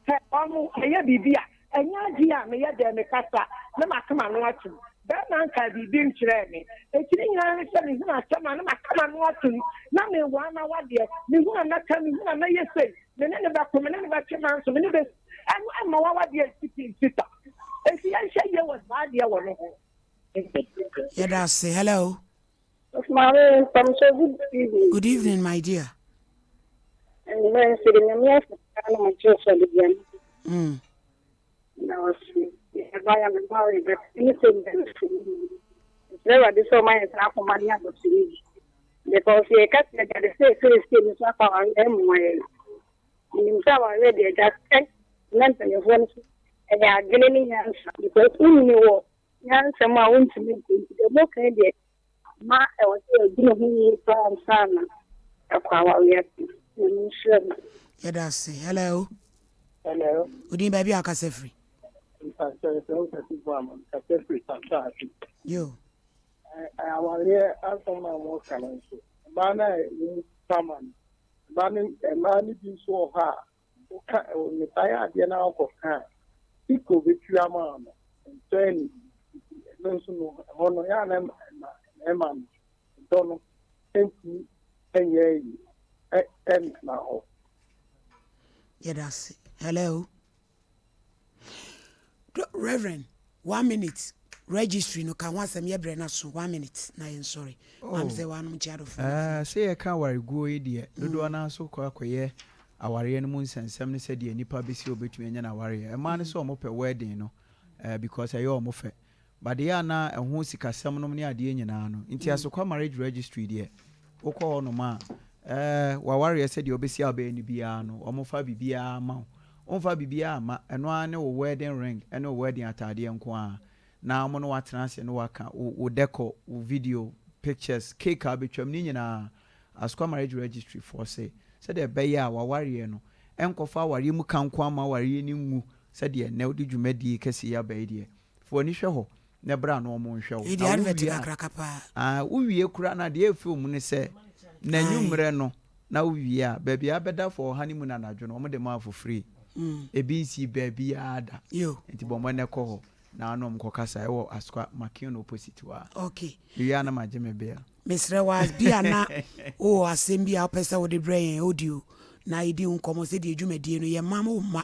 Sɛ wɔn ɛyɛ biribi a, ɛnyɛ adeɛ a meyɛ dɛn mekasa na maka m'ano atom. Bɛrima nkaa biribi nkyerɛɛ me. Enti ne nyinaa ne sɛ mehunu asɛm a na maka m'ano atom na mewaa m'awadeɛ. Mehunu a mɛka, mehunu a mɛyɛ sei, me ne no bɛko, me ne no bɛtwe manso, me ne bɛ ɛno ɛmma w'awadeɛ nsi pi nsi ta. Enti yɛnhwɛ yie wɔ saa adeɛ wɔ no ho. Yɛda ase. Hello. Maame Mpamso, good evening. Good evening, my dear. Anwummerɛ nso de Nyame ase paa na ɔgye so de bia no. Na ɔse ɛba ya me marry but ne sɛ mbɛ no so. Mesrɛ Awurade sɛ ɔma yɛn saa akoma ne abotire bi. Because yɛka sɛ agya de sɛ ɛsɛ no so akɔ awareɛ ɛmmoa yɛn. Menim sɛ awareɛ deɛ agya sɛ na mpanyinfoɔ no so ɛyɛ adwene ne nyansa because wonyini wɔ nyansa mu a wontumi nko nti deɛ moka yi deɛ ma ɛwɔ sɛ yɛdwene ho yie paa ansa na ɛkɔ awareɛ ase. Nyame nhyira mu. Yɛda ase. Hello. Hello. Odin baabi a akasa firi. Mpakyɛ sɛ wo kasa bu ama kasa firi Tasaase. Yo. Awareɛ asɛm na wɔn ka no nso. Mmaa no a wɔn sama no. Mmaa no mmaa no bi nso wɔ hɔ a woka nipa yɛ adeɛ na wokɔka a sika obetua ama no ntɔ ani. Nti ɛno nso no ɛhɔ no yɛ a na ɛma mmarima no dɔ no ntumi nyɛ ayi ɛntena hɔ. Yɛda ase. Hello. Reverend, one minute. Registry no ka ho asɛm yɛbrɛ no so one minute na yɛnsɔre. Maame sɛ wanom nkyɛ adɔfo. Sɛ yɛka awareguo yi deɛ dodoɔ no ara nso kɔ akɔyɛ awareɛ no mu nsɛnsɛm ne sɛdeɛ nipa bɛsi a ɔbɛtumi anya n'awareɛ. Mmaa no sɛ wɔpɛ wedding no because ɛyɛ wɔn fɛ. But deɛ a na ɛho sikasɛm nom ne adeɛ nyinaa no nti Asokwa marriage registry deɛ wokɔ hɔ nom a w'awareɛ sɛdeɛ wobɛsi a wobɛyɛ no biara no wɔfa biribiara ma wo. Womfa biribiara mma, ɛno ara ne wo wedding ring ne wo wedding ataadeɛ nko ara na wɔn ne wo atena ase ne woaka wo wo decor, wo video, pictures, cake a wobɛtwam ne nyinaa Asokwa marriage registry foɔ se sɛdeɛ ɛbɛyɛ a w'awareɛ no ɛnkɔfa awareɛ mu ka nko ara mma awareɛ no ngu. Sɛdeɛ nnɛ wode dwumadie kɛseɛ yi aba yi deɛ, fa w'ani hwɛ hɔ na bra na wɔn nhwɛ wo. Ɛdi Na advert wowie a, kakraka paa. ah, wowie koraa na deɛ ɛfɛ mu ne sɛ, n'anwummerɛ no na wowie a, baabi a abɛda for honeymoon anadwo no, wɔn de ma for free. Ebi nsii baabiara da. Yo. Nti bɔ mmɔden kɔ hɔ na wo ne wɔn kɔkasa ɛwɔ Asokwa McKeown opposite hɔ a. Okay. Mewie a na magye me bill. Mesrɛ wo ara, bi a na wowɔ asɛm bi a wopɛ sɛ wode brɛ yɛn audio na yɛdi ho nkɔmmɔ sɛdeɛ dwumadie no yɛma wo mma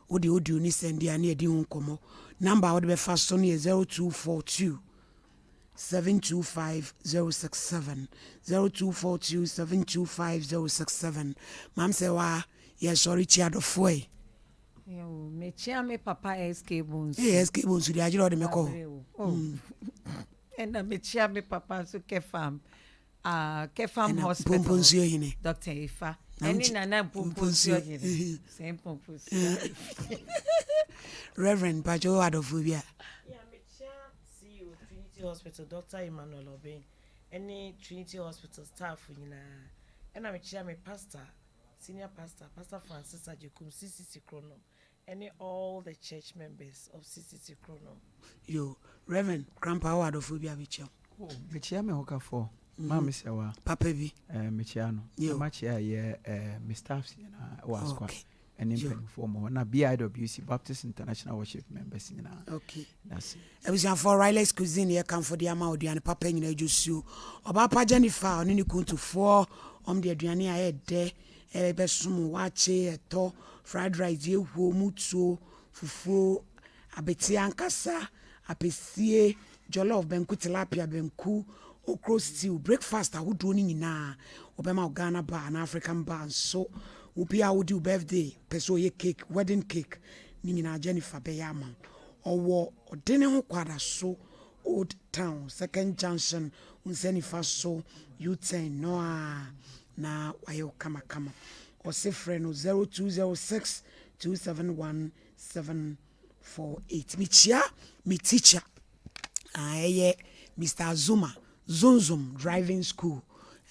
wode audio no sɛnde a na yɛdi ho nkɔmmɔ. Number a wode bɛfa so no yɛ 0242 725 067 0242 725 067. Maam sɛ waa yɛsɔre kyia adɔfoɔ yi. Yoo, mekyia me papa SK Bonsu. Ee SK Bonsu deɛ agyerɛ ɔde me kɔ hɔ. Oh. Ɛna mekyia me papa nso Kefam. Ah, Kefam Hospital. Mpomponsuo hene. Dr. Ifa. Ɛne Nana Mpomponsuo hene. Sɛ Mpomponsuo. Reverend Pacho adɔfoɔ bi a. Yeah, mekyia CEO Trinity Hospital Dr. Emmanuel Obeng ɛne Trinity Hospital staff nyinaa. Ɛna mekyia me pastor, senior pastor, Pastor Francis Agyekum, CCC Kronom, ɛne all the church members of CCC Kronom. Yo, Reverend Krampa wɔ adɔfoɔ bi a bɛkyia wo. Oh, mekyia me hokafoɔ, Maame Sɛwa. Papa bi. Eh, mekyia no. Yo. Na makyia ɛyɛ eh, me staffs nyinaa wɔ Asokwa. Okay. Ɛne Yo. mpanimfoɔ mɔ hɔ. Na BIWC, Baptist International Worship members nyinaa. Okay. That's it. Abusuafoɔ Riley's Cuisine yɛ kamfo de ama aduane papa nyinaa dwosuo. Ɔbaa pa Jennifer a ɔne ne kuntufoɔ wɔn de aduane a ɛyɛ dɛ ɛbɛsom waakye, ɛtɔ, fried rice, gyeehuo, mutuo, fufuo, abete ankasa, apɛsie, jollof, banku, tilapia, banku, okro stew, breakfast ahodoɔ no nyinaa wɔbɛma wo Ghana bar anaa African bar nso. Wo bi a wodi wo birthday pɛ sɛ ɔyɛ cake, wedding cake ne nyinaa Jennifer bɛyɛ ama wo. Ɔwɔ ɔde ne ho Kwadaso Old Town Second Junction wo nsa nifa so U-turn no a na wayɛ wo kamakama. Ɔse frɛ no 0206 271 748. Mekyia me teacher a ɛyɛ Mr. Azuma Zunzum Driving School.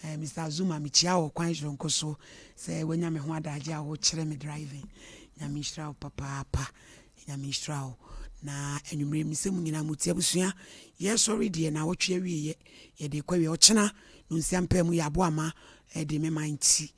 Eh, Mr. Azuma mekyia wɔ kwan soronko so sɛ wanya me ho adagye a wokyerɛ me driving. Nyame nhyira wo papaapa. Nyame nhyira wo. Na anwummerɛ mi sɛ mu nyinaa mu ti abusua yɛsɔre deɛ na wɔtwe awieɛ yɛde kɔ awie ɔkyena no nsia mpaa mu yɛ aboama ɛde me man ti.